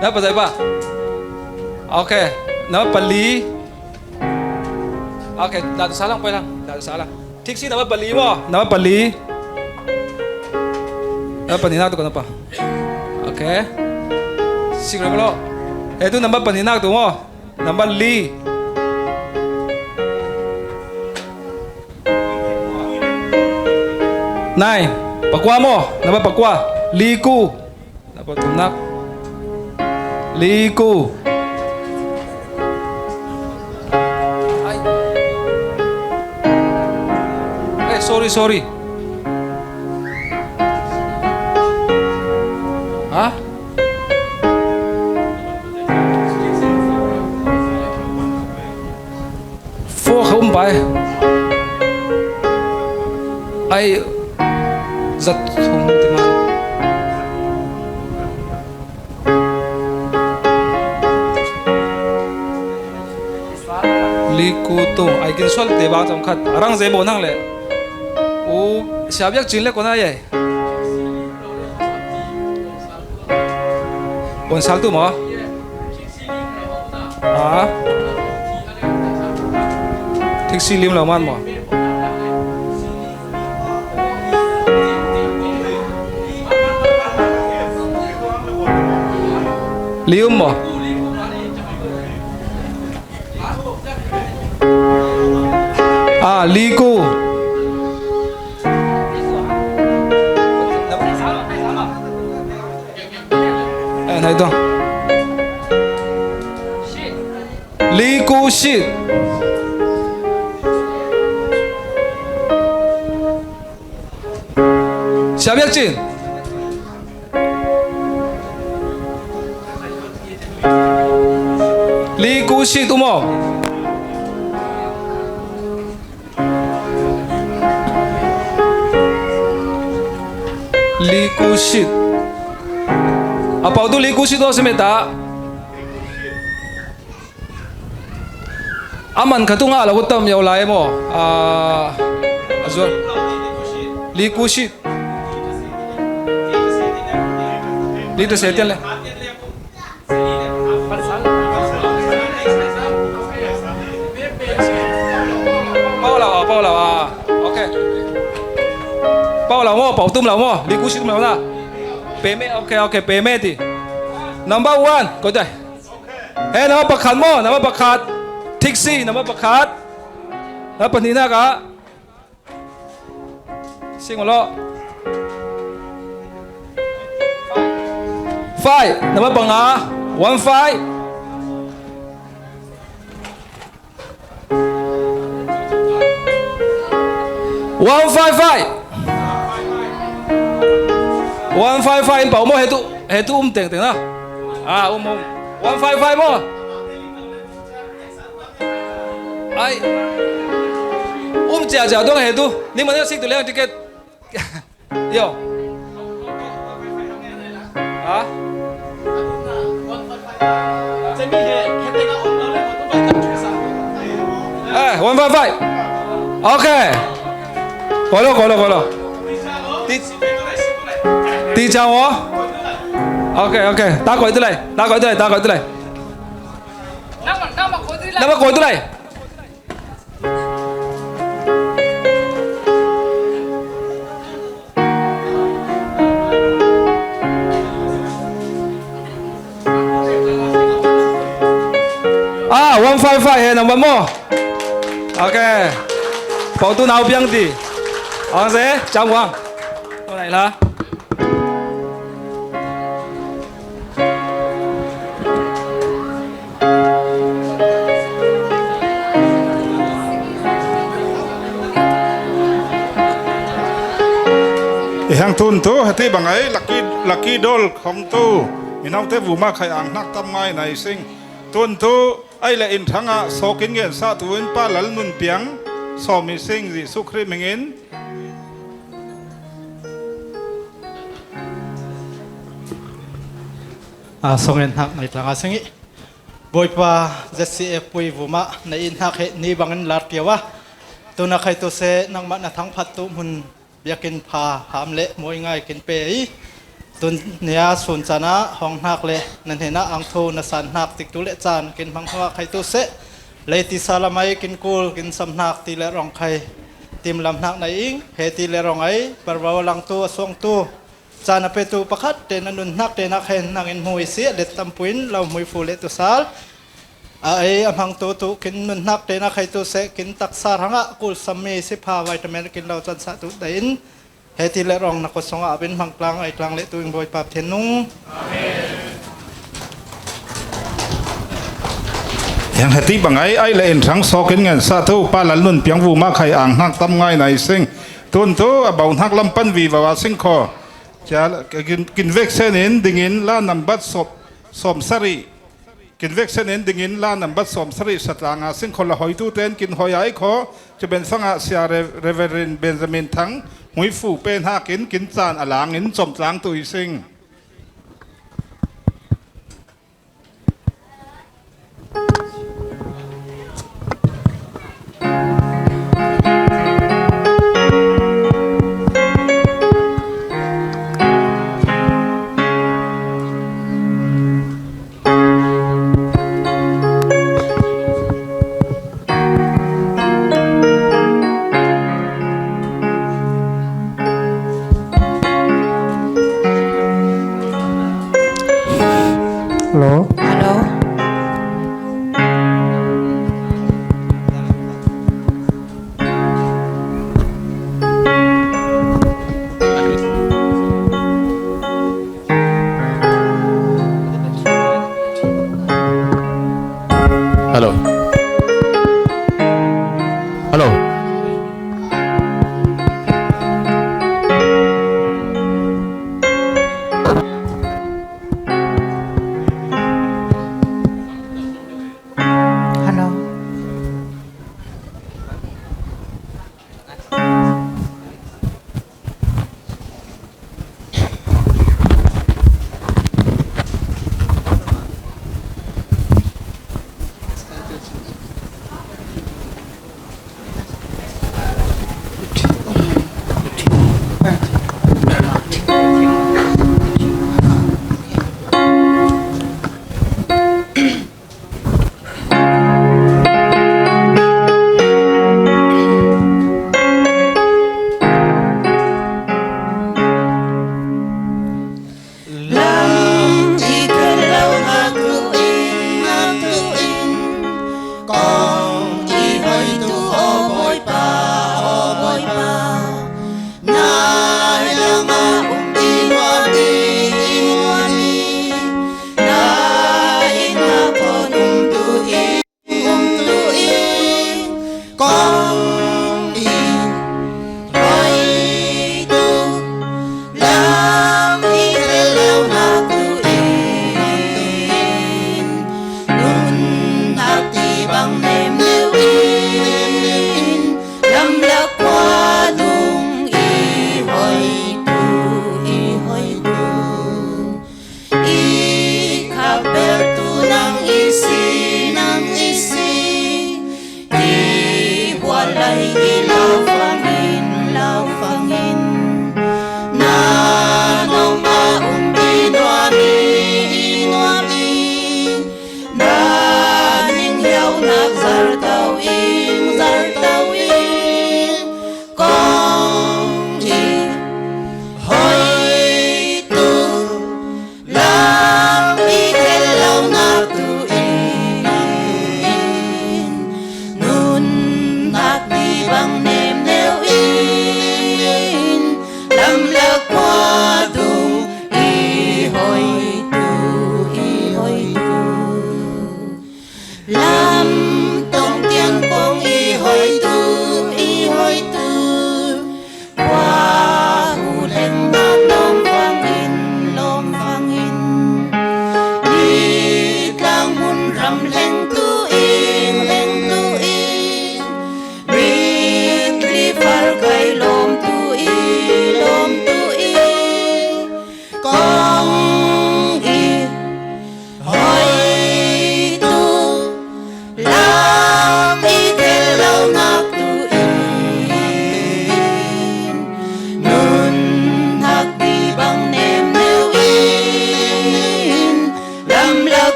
Na pa zai pa. Ok. Na pali. Ok, dah tu salang, pai lang. Dah tu salang. Thiksi na pali maw. Na pali. Na pani nak tu ko na pa. Ok. Sik lo maw lo. He tu na pani nak tu maw. Number li. Nine. Pakua maw. Number pakua. Liku. Number tumnak. Liku. Ai. Eh, sorry, sorry. Ha? Four kha um pai. Ai, zat thum ti man. Liku tu, ai kin sual te bang chom khat. Arang ze bo nang le. U, sia biak chin le ko na ye. Bon sal tu maw. A. Thiksi lim lo man maw. Li um maw. A, liku. Eh, nai to. Liku sit. Sia biak chin. Liku sit um maw. Liku sit. A pau tu liku sit aw si meta. A man kha tu ngah lo ko tam yo lai maw. A, a zuan. Liku sit. Li ta se tian le. Pau lo, pau lo, a. Ok. Pau lo maw, pau tum lo maw. Liku sit tum lo na. Peme, ok, ok, peme ti. Number one, ko jai. He, number pakhat maw, number pakhat. Thiksi, number pakhat. Number pahnihna ka. Sing maw lo. Five, number panga. One five. One five five. One five five in pau maw, he tu, he tu um teng teng na. A, um, um. One five five maw. Ai. Um chia chia dong he tu. Ni ma ne sik tu leng ticket. Yo. Ha? Eh, one five five. Ok. Kolo, kolo, kolo. Ti, ti chao. Ok, ok. Ta koi tu lai. Ta koi tu lai. Ta koi tu lai. Nama koi tu lai. Ah, one five five he number maw. Ok. Pau tu nau piang ti. Ang se, cham wang. Ko nai la. Ihang tun tu heti bangai laki laki dol khong tu i naute vuma khai ang hnak tam ngai nai sing. Tun tu ai le in thanga sokin ngen sa tu in Pa Lal nun piang somi sing Jesu Khrih mingin. A song en hnak nai tlanga sing i Bawipa Z C F pui vuma na in hnak he ni bangin lar piau a tuna khai tu se nangmah na thangphat tu hmun biakinn pha ham le muai ngai kin pe i tun nia sun cana hong hnak le na hnena ang thu na san hnak tiktu le caan kin hmang hua khai tu se leiti sa lamai kin kul kin sam hnak ti le rong khai tim lam hnak na ing he ti le rong ai parvau langtu a suangtu caan a petu pakhat te na nun hnak te nak hen nang in hmu i si a let tampuin lo hmui fu le tu sal a ei a hmang tu tu kin nun hnak te nak hei tu seh kin taksa hrangah kul sammi sipha vitamin kin lo can sah tu dai in he ti le rong na kut songah abin hmang tlang ai tlang le tu in Bawipa Pathian nung. Yang heti bangai ai le in thang sokin ngan sah tu Pa Lal nun piang vuma khai ang hnak tam ngai nai sing. Tun tu a bau hnak lam pan viva sing kho. Cia kin, kin vek sen in dingin la nambat sop sawm sarih. Kin vek sen in dingin la nambat sawm sarih satlanga sing kho la hoi tu ten kin hoi ai kho. Ci ben fanga sia Re-, Reverend Benjamin Thang hmui fu pen hakin kin caan a langin com tlang tu i sing.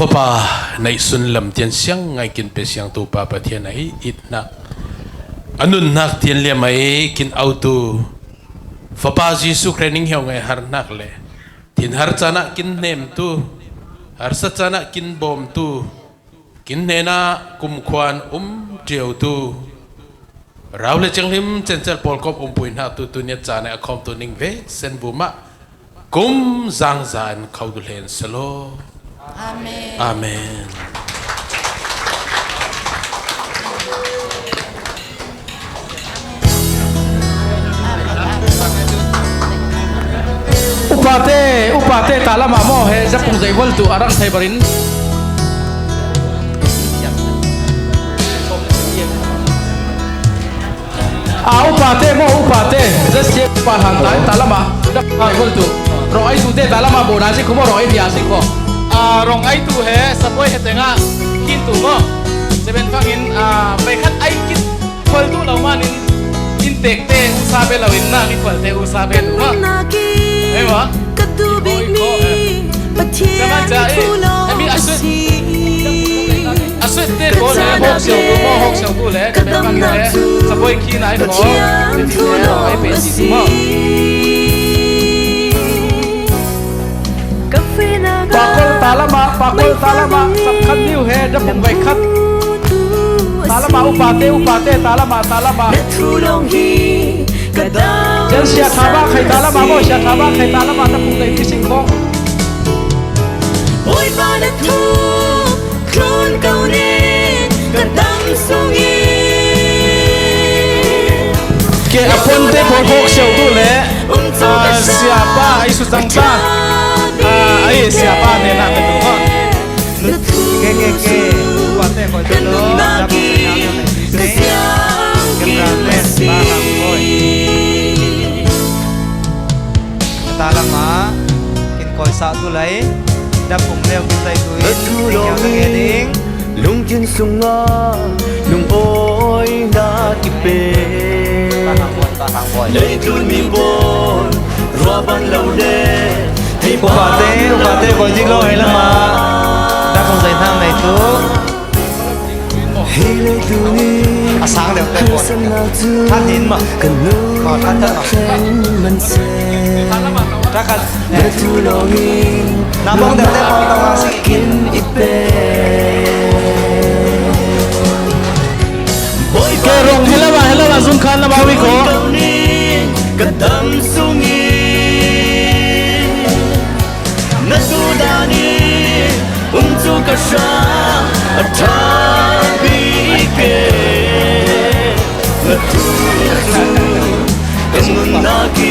Fapa neihsun lam tian siang ngai kin pe siangtu Pa Pathian a i itnak, a nunnak tian liam a i kin autu Fapa Jesuh Khrih ning hiau ngai harnak le thinhar canah kin hnemtu, harsa canah kin bawmtu, kin hnenah kumkhuan um ṭiautu, rau le cianghlim cencel pawlkawp umpui hnak tu tuniat caan a khawmtu ning ve senvum ah kum zangza in kho duh len selaw. Amen. Amen. Upate, upate, talam ah maw he, zapung zei hual tu a rang thei barin. A upate maw, upate, zasia upa hlan ta in talam ah, dap ai hol tu. Rong ai tu te talam ah bona si kho maw, rong ai dia si kho. A rong ai tu he, sapoi he tengah, kin tu maw. Seben fangin, a, pai khat ai kin, khol tu lo manin, in tek te usa be lo in na, ni khol te usa be tu maw. Ei maw. Ka duh bik mi Pathian thu lo a si. A suit te ko le hawk siau tu maw, hawk siau tu le ka bang le sapoi khi nai ko. Pathian thu lo a si. Pakol talam ah, pakol talam ah, sapkhat niu he, dapung vai khat. Talam ah, upate, upate, talam ah, talam ah. Sia tha ba khai talam ah maw, sia tha ba khai talam ah, dapung vai fishing kong. Bawipa na thu thlun ko ning ka dam sung i. Ke a phonte phone hawk siau tu le, a, siapa ai su cang ta. A, ai siapa ne na ka tu ha. Ke, ke, ke. Upate koi tu lo. Ka siang kin na si. Talam ah kin koi sa tu lai. Dapung leu kin tai tu i. Kin yau na ke ding. Lungthin sungah lungawina kipe. Leitlun mi pawl ruahban lo le. Upate, upate, koi dik lo hei lama. Dapung zei hna nei tu. Hi leitlun i a sang deuh te pawl. Than din ma. Ka nu man se. Tha khat. Na bawng deuh te pawl tong a si. Kin i pe. Ke rong helama, helama, zung khan na bawi ko. Ka dam sung i. Na tu dan i. Um cu ka hra a ṭha bik e. Na thu cu ka nunnak i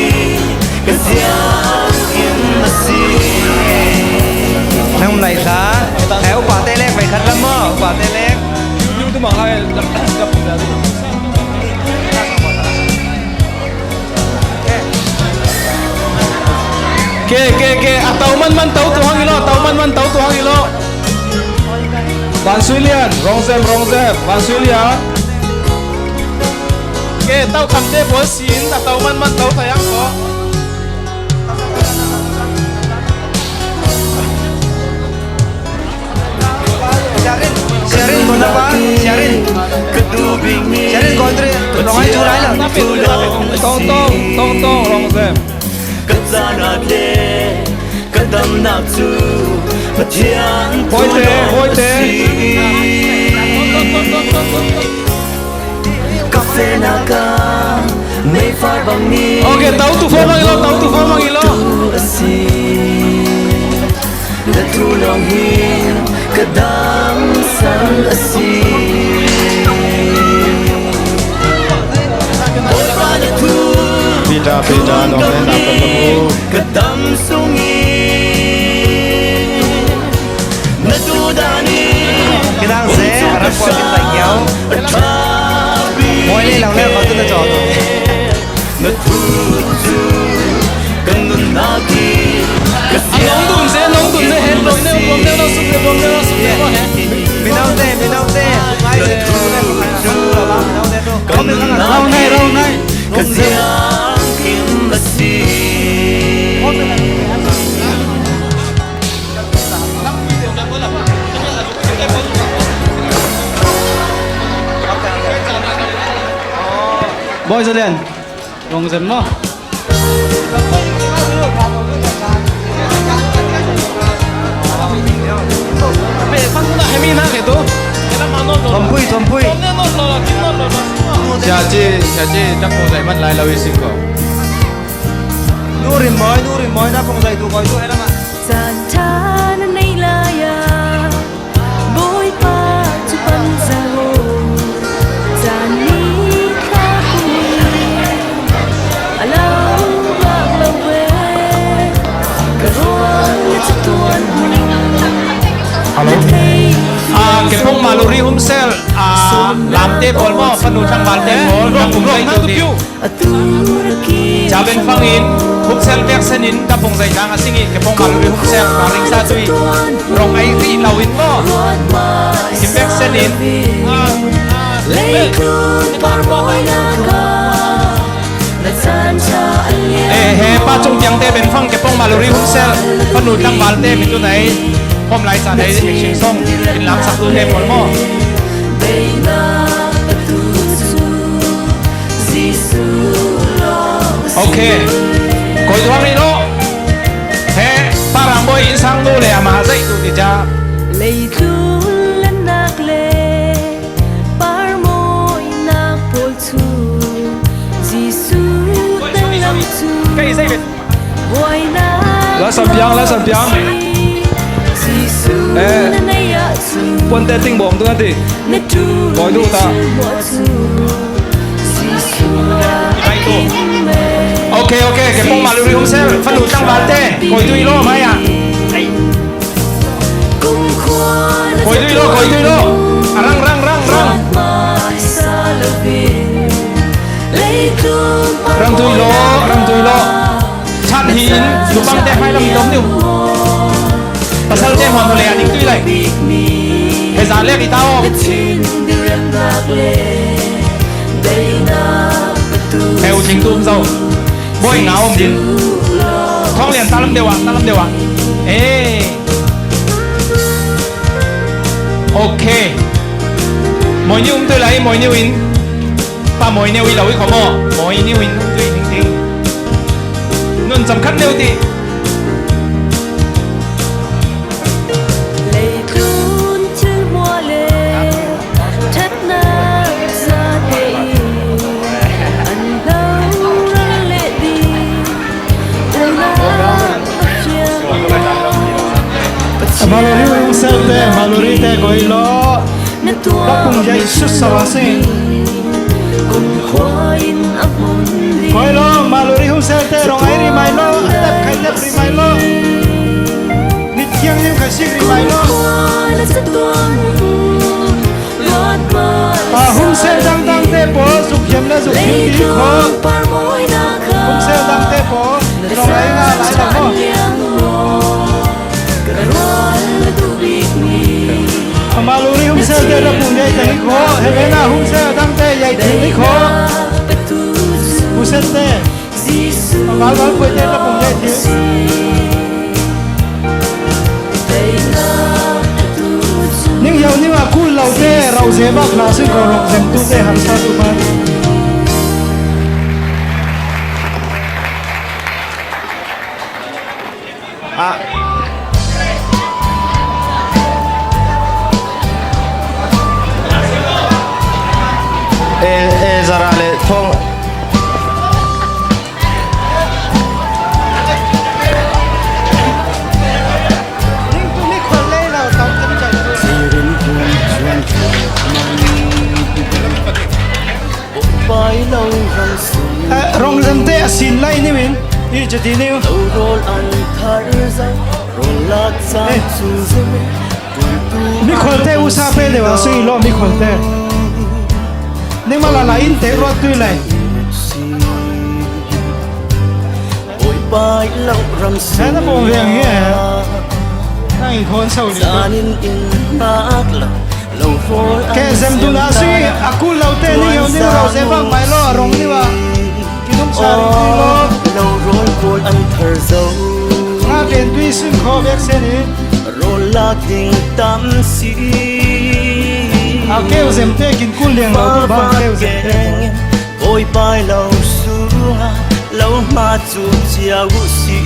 ka sianginn a si. Nang lai hla, he upa te lek, vai khat lam maw, upa te lek. Ke, ke, ke, a tau man man tau tu hang i lo, a tau man man tau tu hang i lo. Van Sui Lian, Rong Zem, Rong Zem, Van Sui Lian. Ke, tau kham te bual sin, a tau man man tau ta yang ko. Sharin, Sharin, kau nampak? Sharin. Sharin, kau tu, Rong Ai tu lai lah. Tong, tong, tong, tong, Rong Zem. Ka caan le ka damnak cu Pathian thu lo a si. Ka fehnak ah meifar bang nih. Okay, tau tu fo bang i lo, tau tu fo bang i lo. Tu a si. Na thu lawng hin ka damsan a si. Bawipa na thu Peter, Peter, lawng le na kan lo. Ka dam sung i. Na tu dan i. Kidang se, a rak kuat kin tai kiau. Moi le lang le, kau tu na cawk. Na thu cu ka nunnak i ka siang. Nong dun se, nong dun se, hen bawm neu, bawm neu, na suk le, bawm neu, na suk le, bawm neu. Mino te, mino te, ngai se, na thu cu ka nunnak i ka siang kim a si. Zalen. Rong zem maw? Thompui, thompui. Siaci, siaci, tak pung zai man lai lo i sing ko. Nu rim mawi, nu rim mawi, na pung zai tu koi tu, eh, lama. Caan ṭha na nei lai-a, Bawipa cu pan zaw. Caan ni thla kung in a lo lak lo ve. Ka ruang na catuan hnu. Hello. Ah, kepong Maluri Humsel, ah, lamte pawl maw, fanu tlangvalte pawl, ram kum rai tu ti. Ca Ben fangin, Humsel pek senin, ka pung zai tang a sing i, kepong Maluri Humsel, ka ringsa tui, rong ai ri lo in maw. Kim pek senin. Eh, he pa cung tiangte Ben fang, kepong Maluri Humsel, fanu tlangvalte mi tu nai, hom lai sa nai, sing song, in lam sak tu te pawl maw. Okay. Koi duang i lo. He, parang boi in sang tu le ama zai tu ti ca. Leitlun lanak le parmawinak pawl cu Jesuh talam cu buainak la sampiang, la sampiang. Jesuh eh, na nei ahcun puante ting bawm tu na ti. Koi duh ta. Okay, okay, kepong Maluri Humsel, fanu tlangvalte, koi duh i lo, maya. Koi duh i lo, koi duh i lo. A rang, rang, rang, rang. Rang duh i lo, rang duh i lo. Chan hi in, lupang te hmai lam i tom deuh. Pasal te hmuan hmu le a ning tui lai. He za lek i ta aw. He u tling tu um zo. Bawi na um din. Thong lian ta lam deuh ah, ta lam deuh ah. Eh. Okay. Moini um tui lai, moini in. Pa moini i lo i kho maw? Moini in um tui ding ding. Nun cam khat neu ti. Leitlun thil hmuah le ṭhatnak zate in an hloral leh ding, unau a fiang. Maluri Humsel te, Maluri te koi law. Ka pung Jesuh so a si. Koi law, Maluri Humsel te rong ai ri mai law, a tep khai tep ri mai law. Mithiang ning khai sik ri mai law. A Humsel dangdang te pawl, zuk hiam le zuk hiam ti kho. Humsel dang te pawl, rong ai nga lai law kho. Maluri Humsel te rapung yai te hi kho, Helena Humsel dang te yai thil hi kho. Huset te. Val val pui te rapung yai thil. Ning yau ning a kul lo te, rau ze bak na si ko rong zem tu te harsa tu man. Ah. E, e, zara le thong. Eh, rong zem te a sin lai niu in, i cati niu. Eh. Mikhual te usa pe deuh a si lo, mikhual te. Ningmah lala in te ruat tui lai. Bawipa i lo ram sung. Hna na pawng veng hi, eh. Nang in khawn so li. Zan in in hnak lo, lo rawl. Ke an zem dun a si, a kul lo te ni yo ni lo se bang mai lo, a rong ni wa. Ki dum sa ri lo. Lo rawl kawl an thar zo. Nga pen tui sun kho bek se ni. Rawl lak ding tam si. A keu zem te kin kul liang lo tu bang keu zem te. Bawipa lo sunga lo hma chu ciau uh si.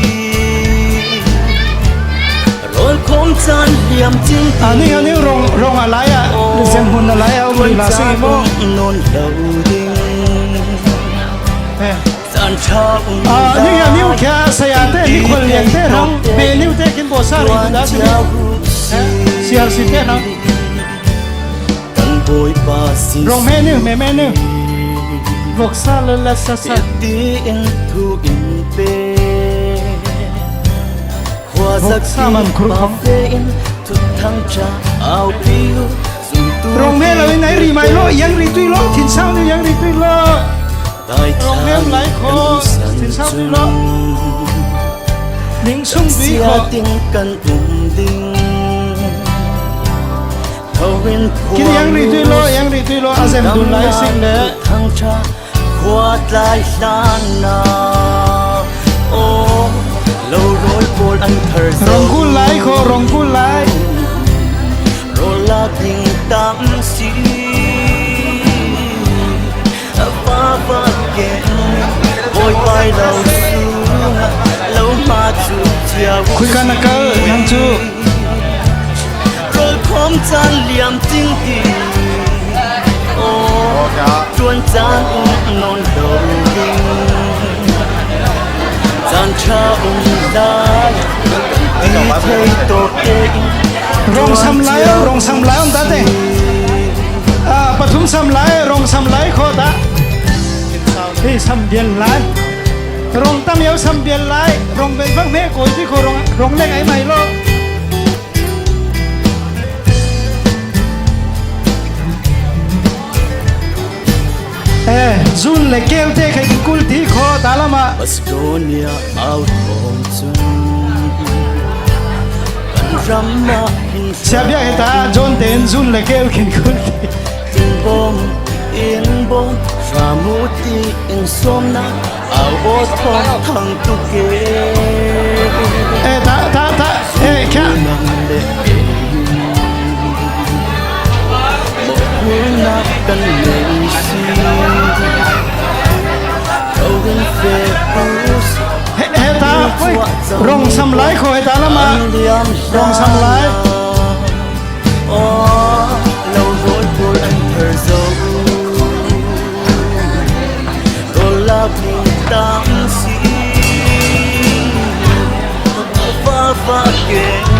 Rawl khawm chan liam cing. A ning a ning rong, rong a lai ah, sem hun a lai ah, um rih la sing i maw? Nawn lo ding. Eh. Chan ṭha um a ning a ning lai. Khia saya te, ni khol lian te rang, me niu te kin bo sa ri da si. Eh, siar si te rang. Kan Bawipa si. Rong me niu, me me niu. Voksa la la sa sa. Ti in thu in pe. Khua voksa man khur khong. Ve in thuthang ṭha au pi u. Rong me lo in ai ri mai lo, yang ri tui lo, thin sau ni yang ri tui lo. Rong me lai kho, thin sau tui lo. Ning sung tui kho. Sia ting kan um ding. Kin yang ri tui lo, yang ri tui lo, a zem dun lai sing le. Thang ṭha khua tlai hlan na. Oh, lo rawl pawl an thar zo. Rong kul lai kho, rong kul lai. Rawl la ding tam si. A fa fa ken. Bawipa lo sunga lo hma chu ciau. Khui kan a kal, nang chu. Rawl khawm chan liam cing ti. Oh, ṭuan chan um nawn lo ding. Chan ṭha um lai, ti thei tawk te in. Rong sam lai, rong sam lai, um ta te. Ah, pathum sam lai, rong sam lai kho ta. Hei, sam bial lai. Rong tam yau sam bial lai. Rong bel bang me koi ti kho rong, rong leng ai mai lo. Eh, Jun le Keu te khai kikul ti kho ta lama. Macedonia au thawm chun kan ram ah hin. Sia biak heta John te in Jun le Keu kikul ti. Inbawm, inbawm, ramu ti in sawmna. Au aw thawng thang tuk e. Eh, ta, ta, ta, eh, khia. Mawhna kan nei si. Ko in fe pus. He, he ta, oi, rong sam lai kho he ta lama. Rong sam lai. Aw, lo rawl pawl an thar zo. Rawl lak ding tam si. Fa fa keng.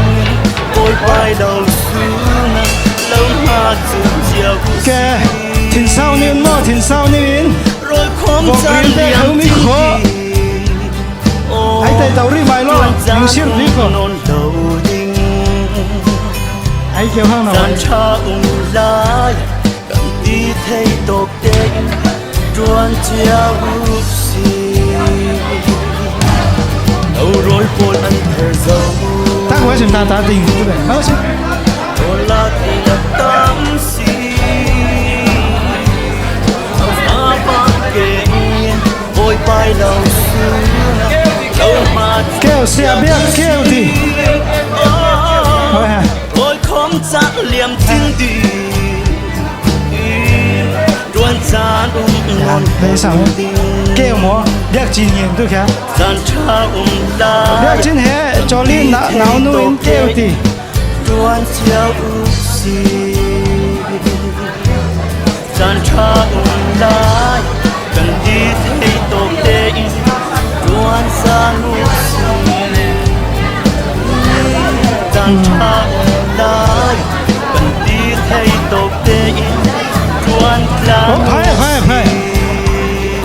Bawipa lo sunga lo hma chu ciau si. Ke, thin sau ni in maw, thin sau ni in. Rawl khawm chan liam cing ti. Ai tai tau ri mai lo, ning sir ri ko. Ai keu hang na wai. Chan ṭha um lai, kan ti thei tawk te in, ṭuan ciau si. Lo rawl pawl an thar zo. Ta ko sim ta ta ding tu be. Mau sim. Rawl la ti la tam si. Fa fa keng. Keu sia biak keu ti. Oi ha. Oi khawm chan liam cing ti. Tuan chan um ngon. Nei sang. Keu maw. Biak cin ngen tu kha. Chan ṭha um la. Biak cin he. Chawlin na nau nu in keu ti. Tuan ciau u si. Chan ṭha um lai, kan ti thei tawk te in, ṭuan sa nu si. Chan ṭha um lai, kan ti thei tawk te in, ṭuan tla. Oh, phai, phai, phai.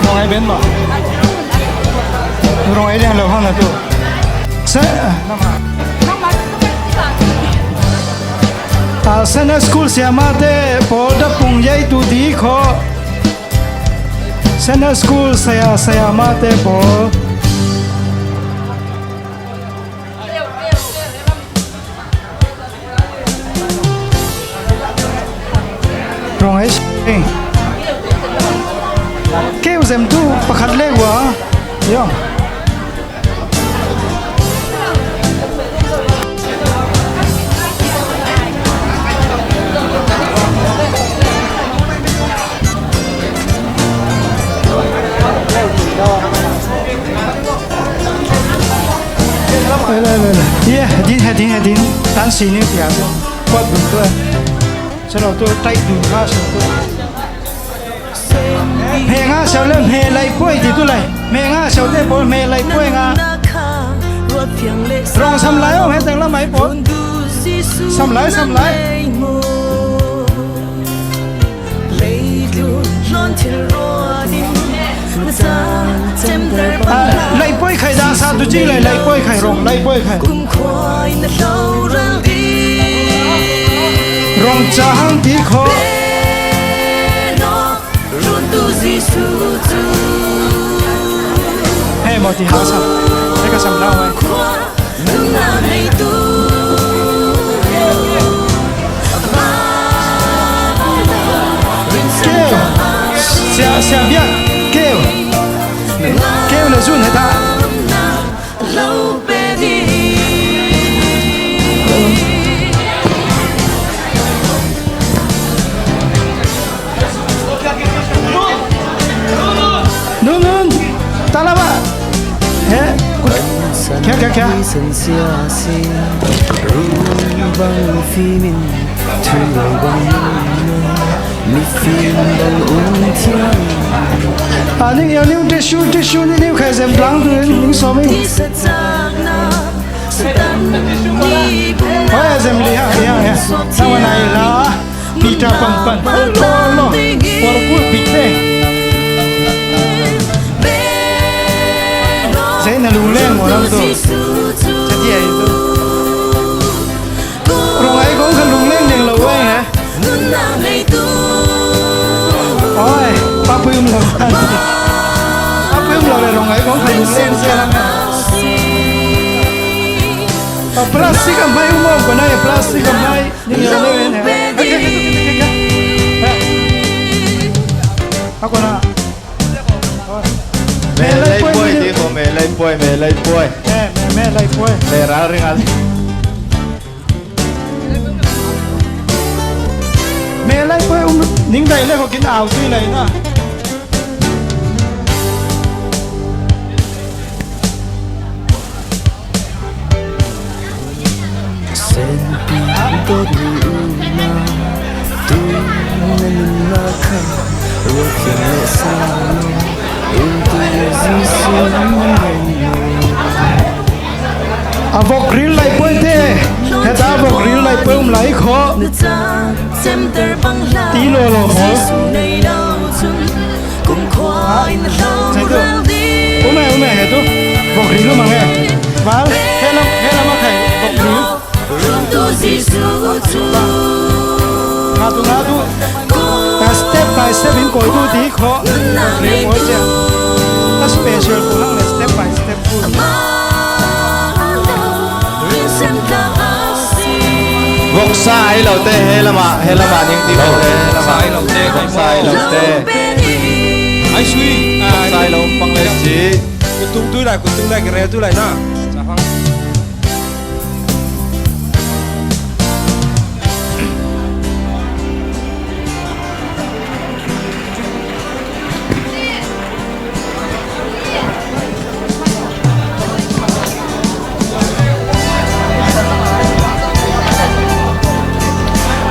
Rong ai ben ma. Rong ai liang lo hang na tu. Se, ah, Sunday school siamate pawl da pung yei tu ti kho. Sunday school saya, saya mate pawl. Rong ai sing. Keu zem tu pakhat le wa. Yo. He ding, he ding, tan si ni tia tu. Kuat dun tu. Salo tu, tai dun ha salo tu. Hme nga salo le, hme lai puai ti tu lai. Hme nga salo te pawl, hme lai puai nga. Rong sam lai o, he teng lam ai pawl. Sam lai, sam lai. Ah, lai puai khai dah sa tu ci lai, lai puai khai rong, lai puai khai. Rong ca hang ti kho. He mo ti ha sa. He ka sam lau he. Keu. Sia, sia biak. Keu. Keu le zun he ta. Nun, nun. Talaba. He. Kya, kya, kya? A ning, a ning, tissue, tissue ni ning khai zem lang tu ning so mi. Hoi, zem li ha, ya, ya. Tawa nai la. Peter pan pan. Lo, lo. Por kul pite. Zai na lung leng mo lang tu. Jadi ai tu. Rong ai kong kha lung leng leng lo wai na. Oi, pa pui um lo. Pa pui um lo le rong ai kong kha lung leng se lang na. Plastic am mai um om ko na plastic am mai. Ni ni ni ni. Ako na. Me lai puai ti ko me lai puai me lai puai. Eh, me lai puai. Me ra ring al. Me lai puai um ning dai le ko kin au tui lai na. A vok ril lai puai te. Heta vok ril lai puai um lai kho. Ti lo lo mo. Chai tu. Ume, ume, he tu. Vok ril lo mang he. Val, he lam, he lam a khai. Vok ril. Nga tu, nga tu. Step by step in koi tu ti kho. Vok ril koi cia. A special ko lang le step by step ko. Voksa ai lo te he lama, he lama ning ti ko he lama. Voksa ai lo te, voksa ai lo te. Ai sui, voksa ai lo pang le si. Kutung tu lai, kutung lai, kere tu lai na. Sa hang.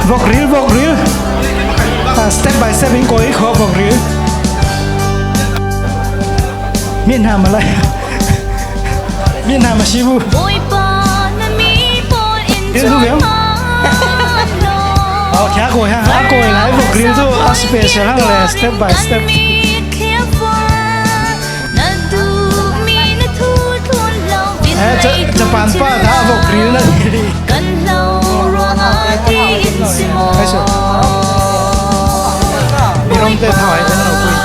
Vok ril, vok ril. Ah, step by step in koi kho vok ril. Mi na ma lai. Mi na ma si bu. Ril tu biang. Oh, kya koi ha? A koi lai vok ril tu a special hang le step by step. Eh, Japan pa ta vok ril na ni. Ai so. Irom te thawai te na pui.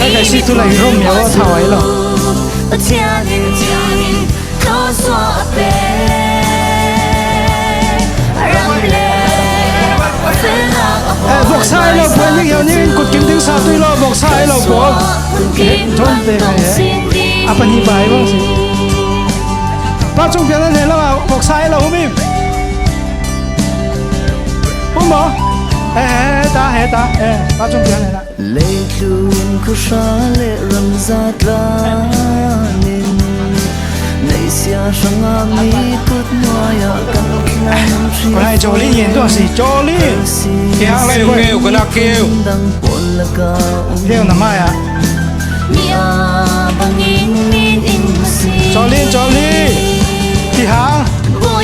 Ai kai si tu la irom ya wa thawai lo. Eh, voksa ai lo puai ning hiau ning kut kim ding sa tui lo, voksa ai lo puai. Eh, thon te kai he. A pani bai vong si. Pa chung pian an he lo, voksa ai lo hum im. Hum mo? Eh, he ta, he ta. Eh, pa chung pian he la. Leitlun khuahra le ramza tlanin neihsia hranga mi Ko hai Jolin yen tuang si, Jolin. Kihang lai keu, keu, kau nak keu. Keu na mai ah. Jolin, Jolin. Kihang.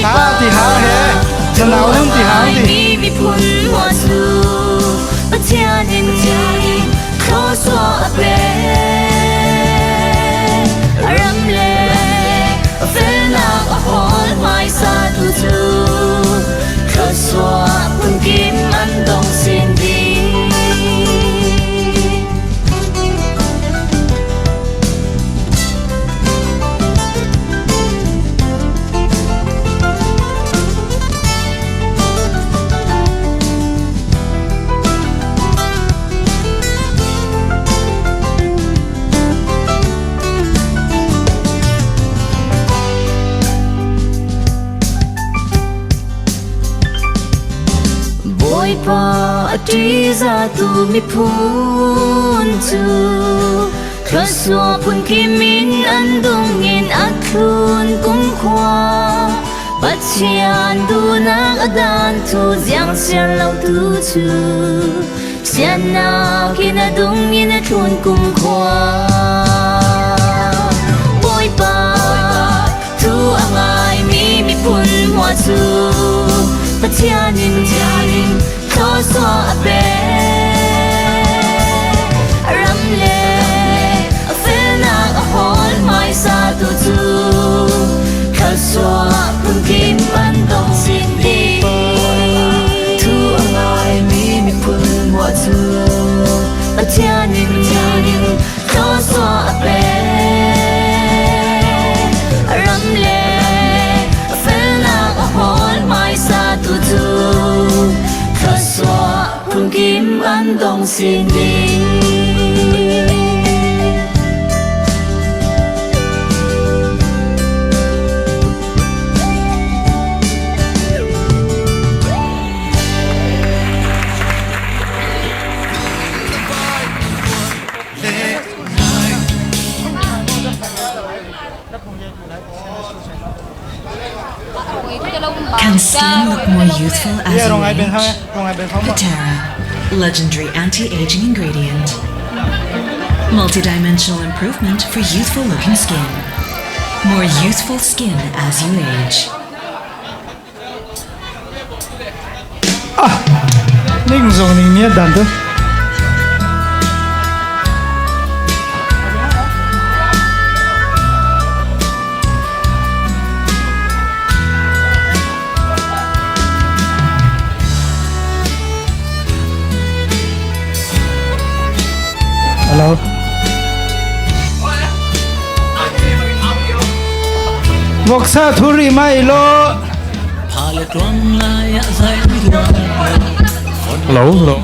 Ha, kihang he. Chanau nung kihang di. Thluasuah a pek, a ram le a felnak a hawl hmaisatu cu thluasuah phunkim an dong sin ding. Bawipa a ṭihzahtu miphun cu thluasuah phunkim in an dong in a thlun kumkhua. Pathian duhnak a dan thu ziang siar lotu cu siatnak in a dong in a thlun kumkhua. Bawipa thu a ngaimi miphun hmuah cu Pathian in thluasuah a pek, a ram le a felnak a hawl hmaisatu cu thluasuah phunkim an dong sin ding. Thu a ngaimi miphun hmuah cu Pathian in thluasuah a pek, a ram le a felnak a hawl hmaisatu cu thluasuah phunkim an dong sin ding. Can skin look more youthful as you age? Patera, legendary anti-aging ingredient. Multidimensional improvement for youthful looking skin. More youthful skin as you age. Ah, ning zong ning miat dan tu. Hello. Voksa thuri mai lo. Hello, hello.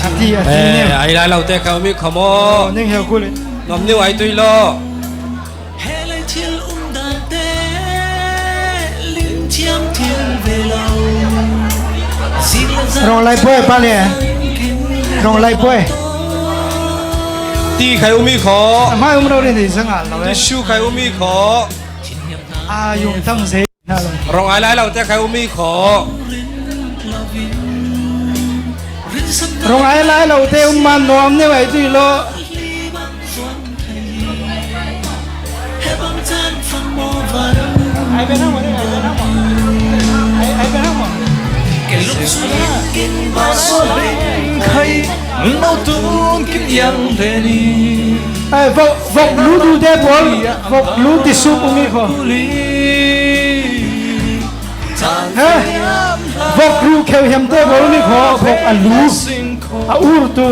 A ti, a ti. Eh, ai lai lo te ka umi khomo. Ning hel kuli. Nom niu ai tui lo. Rong lai puai pa le. Rong lai puai. Ti khai umi kho. Mai um ro rin di sanga lo. Ti shu khai umi kho. A yung tang zei. Rong ai lai lo te khai umi kho. Rong ai lai lo te um man nuam neu ai tui lo. Ai, vok, vok lu du te pawl, vok lu ti sup umi kho. He? Vok lu kheu hiam te pawl umi kho, vok a lu, a ur tu,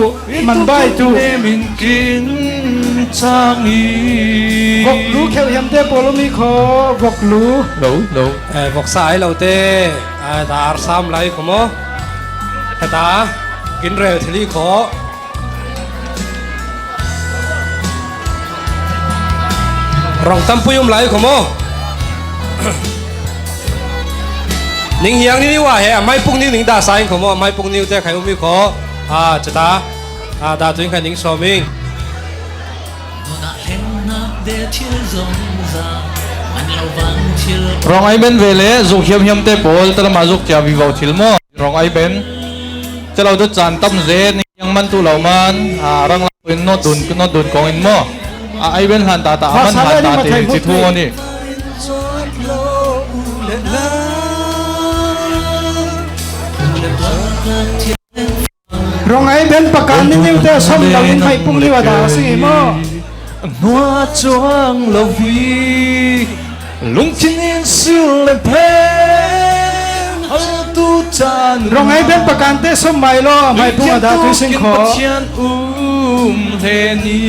man bai tu. Vok lu kheu hiam te pawl umi kho, vok lu. Lo, lo. Eh, vok sa ai lo te, eh, ta ar sam lai kho mo. He ta, kin rel thili kho. Rong tampui um lai kho mo. Ning hiang ni wa he, mai pung ni ning da sa in kho mo, mai pung ni te khai umi kho. A, chata. A, da tuin khai ning so ming. Nunah hlengnak de thil zongzang Rong ai ben ve le, zuk hiamhiam te pawl, ta lama zuk cia vivo thil maw. Rong ai ben. Calo te caan tam zen, yang man tu lo man, a, rang la in not dun, not dun kong in maw. A, ai ben hlan ta ta, a man hlan ta te, ci thu ni. Rong ai ben pakan ni niu te som lo in mai pung liu a da si maw. Nua cuang lo hi, lungthin in sil le phen, hal tu caan. Rong ai ben pakan te som mai lo, mai pung a da tu sing kho. Pathian um hle ni.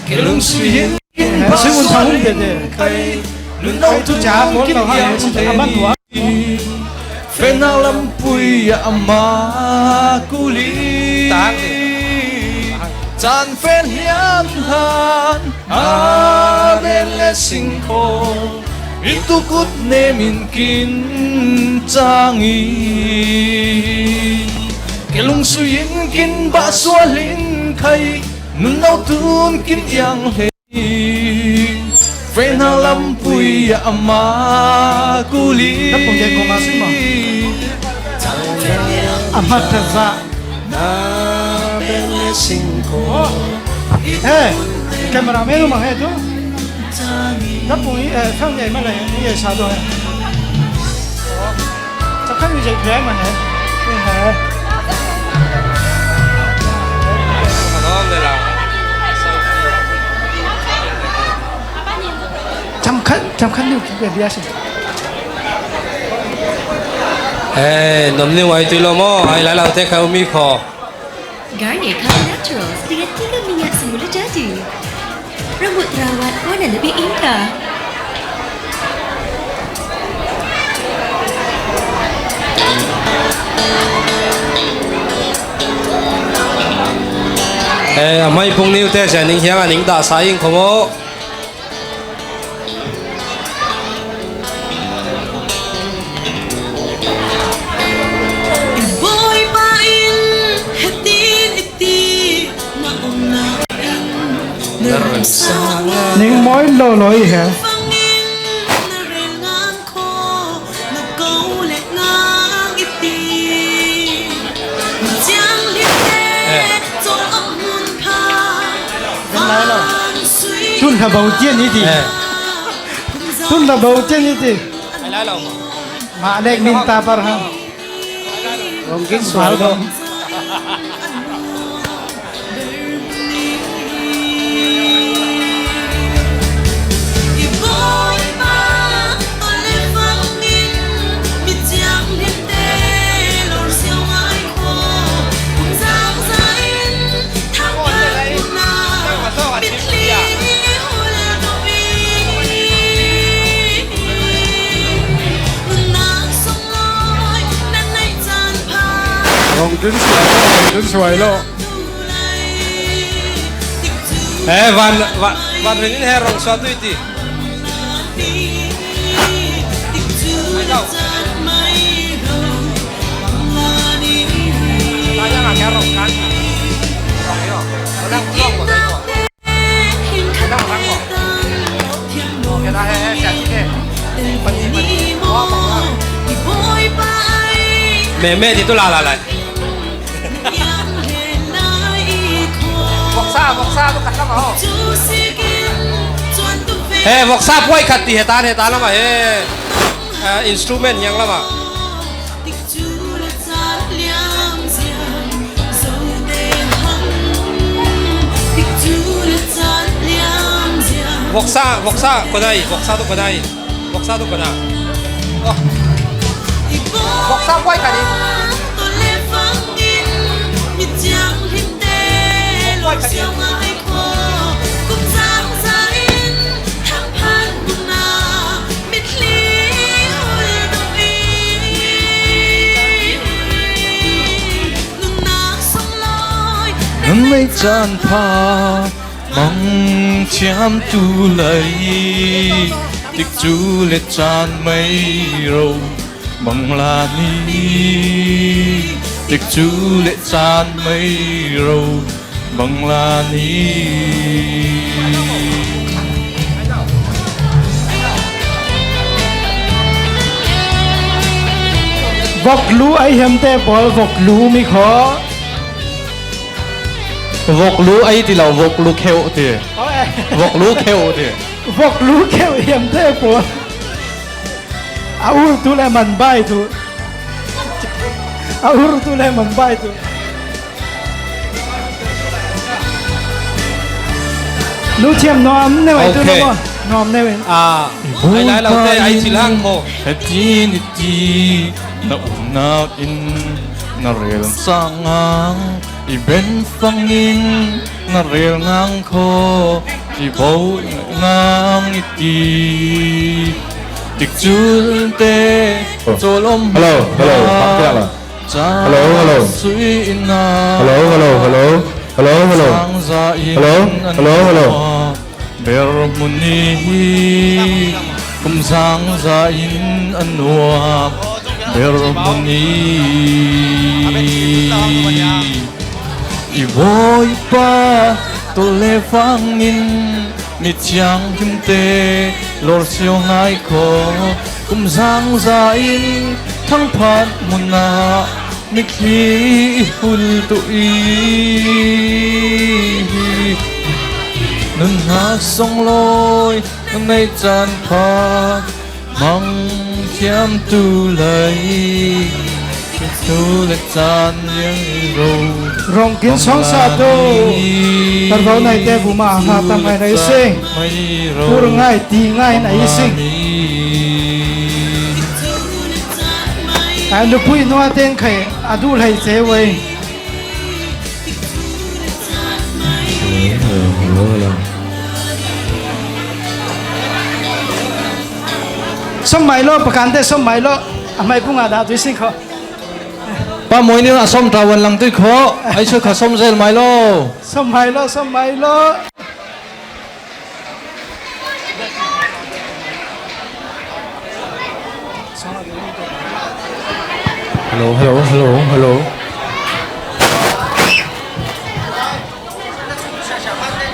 Ke lungsui in, eh, si un thang um te te. Kai, nun lo tu caan kin lo ha, eh, si te aman wa. Fena lampui a ama kuli. Caan fen hiam hlan, a ben le singkho. Itu kut nem in kin cang in. Ke lungsui in kin bah sual in khai. Nun lo tun kin iang hle. Fena lampui a ama kuli. Na pung jai kong a sing maw. Ama ta za. Na ben le singkho. Oh. Hey, cameraman, um, hey, tu. Na pung i, eh, phang jai ma le, i, eh, sa do, eh. Chakhat music play ma he. He. Chakhat, chakhat music play dia si. Eh, nom ni wai tui lo maw, ai lai lau te kha umi kho. Garnier Color Naturals dengan tiga minyak semula jadi. Rambut terawat, warna lebih indah. Eh, a mai pung niu te sia ning hiang a ning dah sa ing kho maw. I Bawipa in hitin i ti, na omna in na ring sanga. Ning mawi lo lo i he. Fangin na rel ngang kho, na ko le ngang i ti. Na ciang lim le eh. Col a mun pha. Tun ha bo tian i ti. Eh. Tun ha bo tian i ti. Ai lai lo. Mah lek min ta par ha. Rong kin sual ko. Rong tun suai lo, rong tun suai lo. Eh, van, van, van rin in he rong suai tu i ti. Me, me, ti tu la, la, la. Voksa, voksa tu khat lam a ho. He, voksa puai khat ti he tan, he tan lam a he. Eh, instrument hiang lam a. Voksa, voksa, ko nai, voksa tu ko nai. Voksa tu ko nai. Oh. Voksa puai khat i. Puai khat i. Nun mei caan pha mang thiam tu lai, tikcu le caan mei ro mang la ni, tikcu le caan mei ro mang la ni. Voklu ei hiamte pawl, voklu mi kho. Voklu ei ti lo, voklu kheuh ti. Oi. Voklu kheuh ti. Voklu kheuh hiamte pawl. A ur tu le man bai tu. A ur tu le man bai tu. Lu thiam nuam neu ei tu. Ok. Nuam, nuam neu ei. Ah, ai lai lo te ai ci lang kho. Heti ni ti na um nak in na rel sang ngang i ben fangin na rel ngang kho i bo ngang i ti. Tikcun te cawlom. Hello, hello. Hello, hello. Hello, hello. Hello, hello, hello. Hello, hello. Hello, hello, hello. Berhmun hi kum zangza in a nuam. Berhmun hi i Bawipa tawlh le fangin mithiang himte lawrsio ngai kho. Kum zangza in thangphat hmunah mitthli i hun tuh i nunnak songlawi na neih caan pha mang thiamtu lei tu le caan liang i ro. Rongkin sawngsa tu tarvo naite vuma hna tam ngai na i sing. Tur ngai ti ngai na i sing. A nupui nua teng khai a duh hlei ce wei. Hello, hello, hello. Som mai lo, pakante som mai lo. A mai pung a dah tui sing kho. Pa Mawi nih a som tawan lang tui kho. Ai su kha som zel mai lo. Som mai lo, som mai lo. Hello, hello, hello, hello.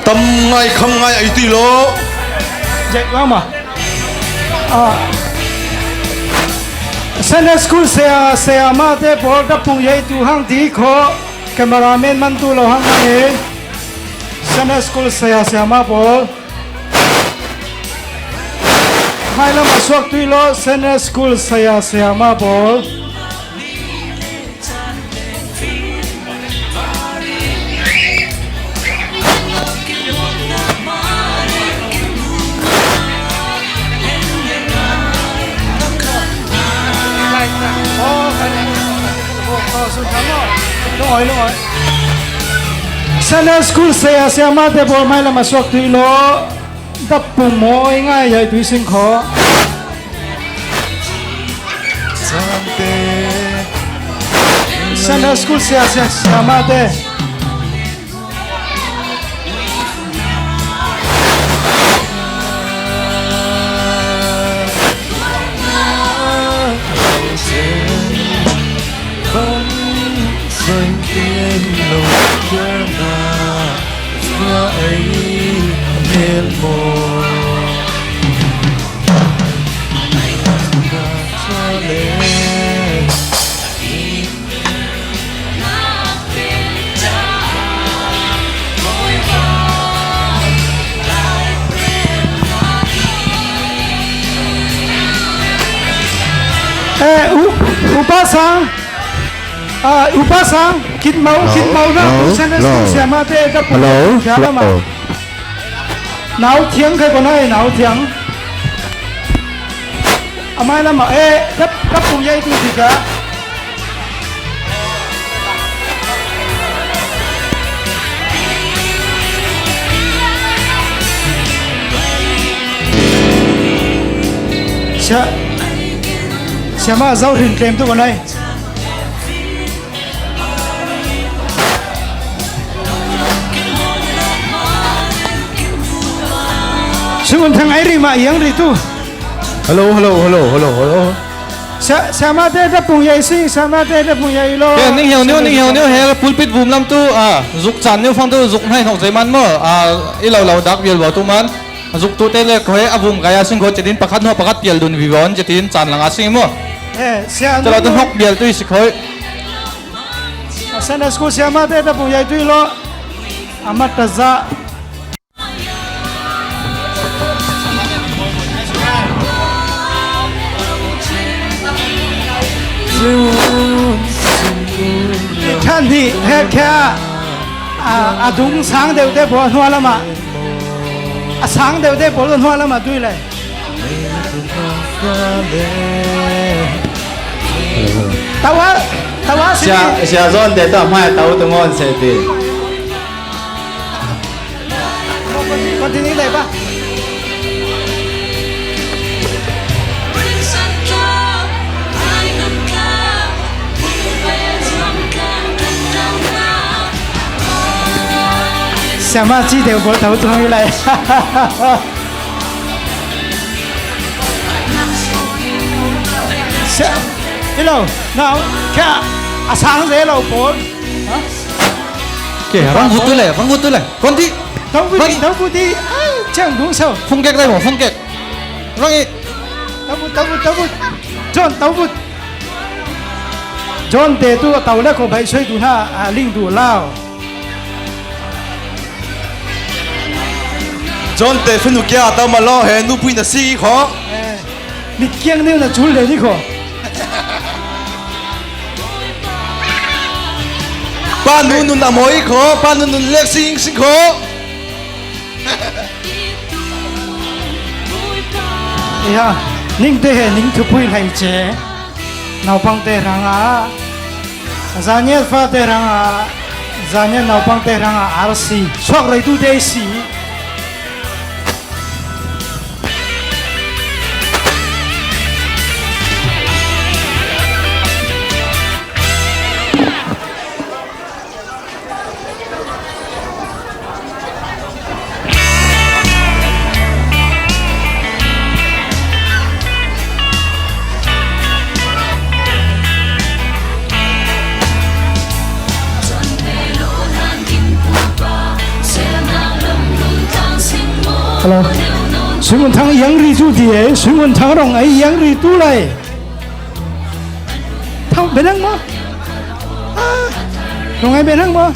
Tam ngai kham ngai ai ti lo. Jek lama. Ah. Sunday school saya saya ma te pawl tapung yei tu hang ti kho. Cameraman man tu lo hang ngai. Sunday school saya saya ma pawl. Hmailam a suak tui lo, Sunday school saya saya ma pawl. Sunday school saya saya ma te pawl hmailam a suak tui lo. Dap pum mawi ngai ai tui sing kho. Sunday school sia sia sia ma te. Eh, u, upa sang. Ah, upa sang, kit mau, kit mau na, hello, tu sana hello. Siama te, ta pu, hello, siama ma. Hello. Nau thiang khai ko nai, nau thiang. Amai lama, eh, ta, ta pu yai tu sika. Sia, siama zau rin tlem tu ko nai. Sungun thang ai ri ma yang ri tu. Hello, hello, hello, hello, hello. Sa, sama te ta pung yai si, sama te ta pung yai lo. Ke, ning hiau niu, ning hiau niu, hel pulpit vum lam tu, ah, zuk chan niu fang tu, zuk nai nok zai man mo, ah, i lau lau dak bial bo tu man. Zuk tu te le ko he a vum kaya sing ko chetin pakhat no pakhat pial dun vi bon chetin chan lang a sing mo. Eh, sia Chalo tu hnok bial tu i si khoi. A Sunday school siamate ta pung yai tu i lo. Amat ta za. Than hi he khia. A, a dung sang deuh te pawl hnuai lamah, a sang deuh te pawl hnuai lamah tui lai. Tawa, tawa si. Sia, sia zon te ta mai tau tu ngon se ti. Continue dai ba. Siama ci deuh pawl tho tung i lai. Sia, hello, now, kya, a sang ze lo pawl. Ke, rang hut tu le, rang hut tu le. Kon ti. Tau bu ti, tau bu ti. Ai, chang dung sau. Phung kek dai mo, phung kek. Rang i. Tau bu, tau bu, tau bu. John, tau bu. John te tu tau le ko bai soi tu na, a, ling tu lao. John te finu kia tau ma lo he nu pui na si kho. Eh, mit kiang neu na chul le ni kho. Pa nu nu na moi kho, pa nu nu lek sing sing kho. Iha, ning te he ning thupui lai che. Naupang te rang a. Zaniat fa te rang a. Zaniat naupang te rang a R C. Suak rei tu te si. Hello. Sui Ngun Thang yang ri tu ti e, Sui Ngun Thang rong ai yang ri tu lai. Thang benang mo. Ah, rong ai benang mo.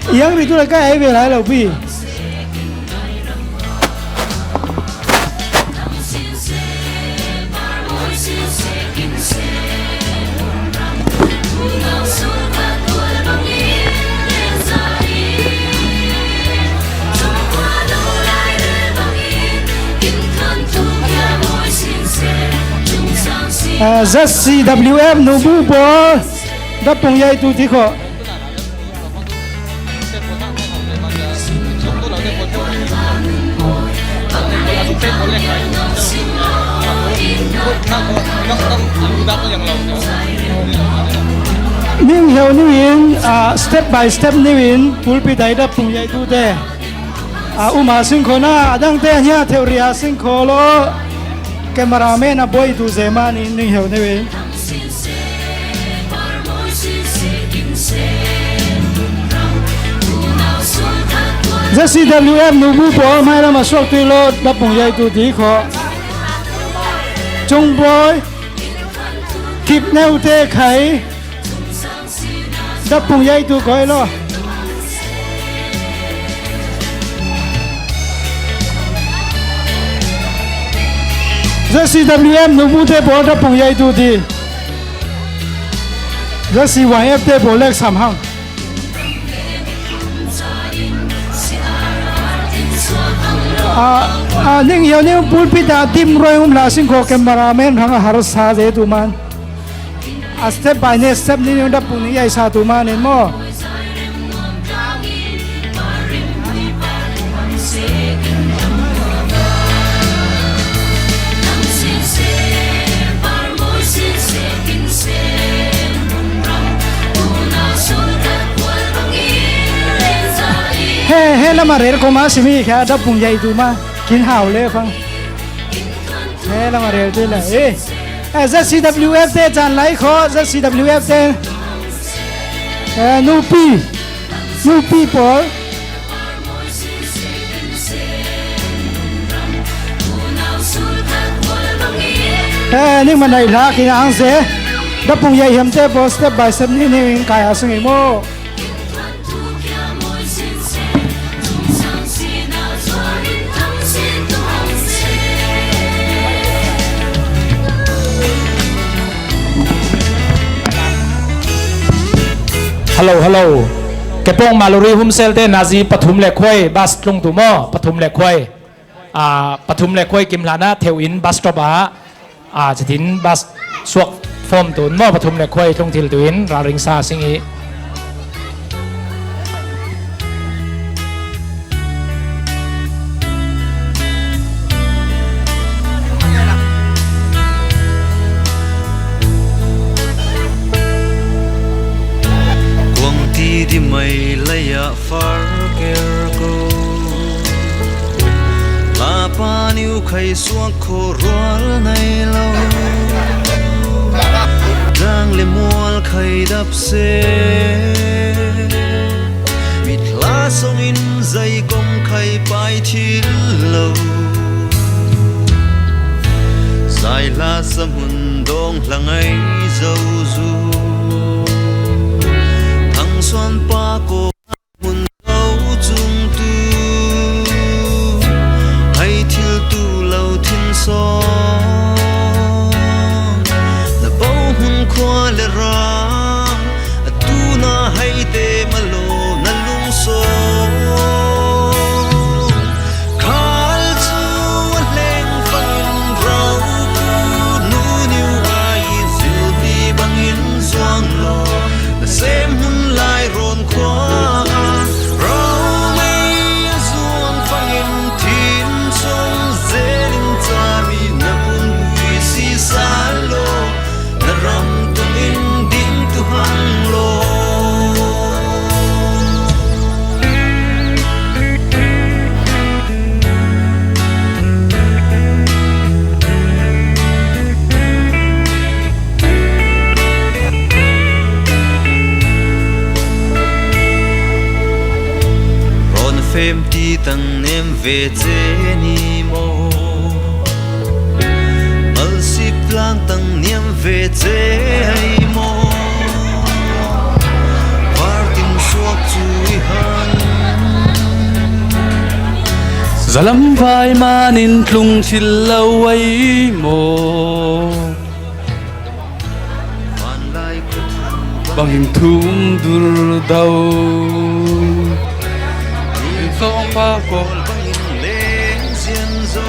Yang ri tu lai ka ai be lai lo pi. Ah, Z C W F nubu pawl, dapung yai tu ti kho. Ning heu niu in, ah, step by step niu in, pulpit ai dapung yai tu te. A um a sing kho na, a dang te hia theu ria sing kho lo. Cameraman a boi tu ze ma ni ning heu ne we. Z C W F nubu pawl mai lam a suak tui lo, dapung yai tu ti kho. Chung boi, kip neu te khai. Dapung yai tu koi lo. Z C W M nubu te pawl dapung yai tu ti. Z C Y F te pawl lek sam hang. A, a, ning hiau ning pulpit a dim roi um la sing kho cameraman hang a har sa ze tu man. A step by ne step ni ni dapung ni yai sa tu ma nen mo. He, he lama rel ko ma simi kha dapung yai tu ma kin hau le phang. He lama rel te la. Eh. Eh, Z C W F te chan lai kho, Z C W F te. Eh, nupi. Nupi pawl. Eh, ning manai la kinang se. Da pung ya hiam te po step by step ni ni kai a sung i mo. Hello, hello. Kepong Maluri Humsel te nazi Pathum le Khuai bus tlung tu mo, Pathum le Khuai. Ah, Pathum le Khuai kim hlana theu in bus stop a, ah, chitin bus suak form tun mo, Pathum le Khuai tlung thil tu in ralring sa sing i. Kuang ti di mai laya far ker ko. Lapa niu khai suak kho rual nei lo. Dang le mual khai dap se. Mit hla song in zai kong khai pai thil lo. Zai hla sa mun dong hla ngai zo zu. Thang suan pa ko mun lo cung tu. Hai thil tu lo thin so. Na po hun khua le ram. A tu na hai te ma lo na lung so. Khal cu a hleng fangin rau pu nu niu ai zilpi bangin zuang lo. Na sem hun lai rawn khua ah rau mei a zuang fangin thin chung zelin cami na pun ui si sa lo. Na ram tungin ding tu hang lo. Rawn fem ti tang nem ve che ni maw? Malsip tlang tang niam ve che ai maw? Var tin suak cu i han. Zalam vai man in tlung thil lo ai maw? Van lai kut bangin thum dur do. Min sawng pa ko bangin leng zian zo.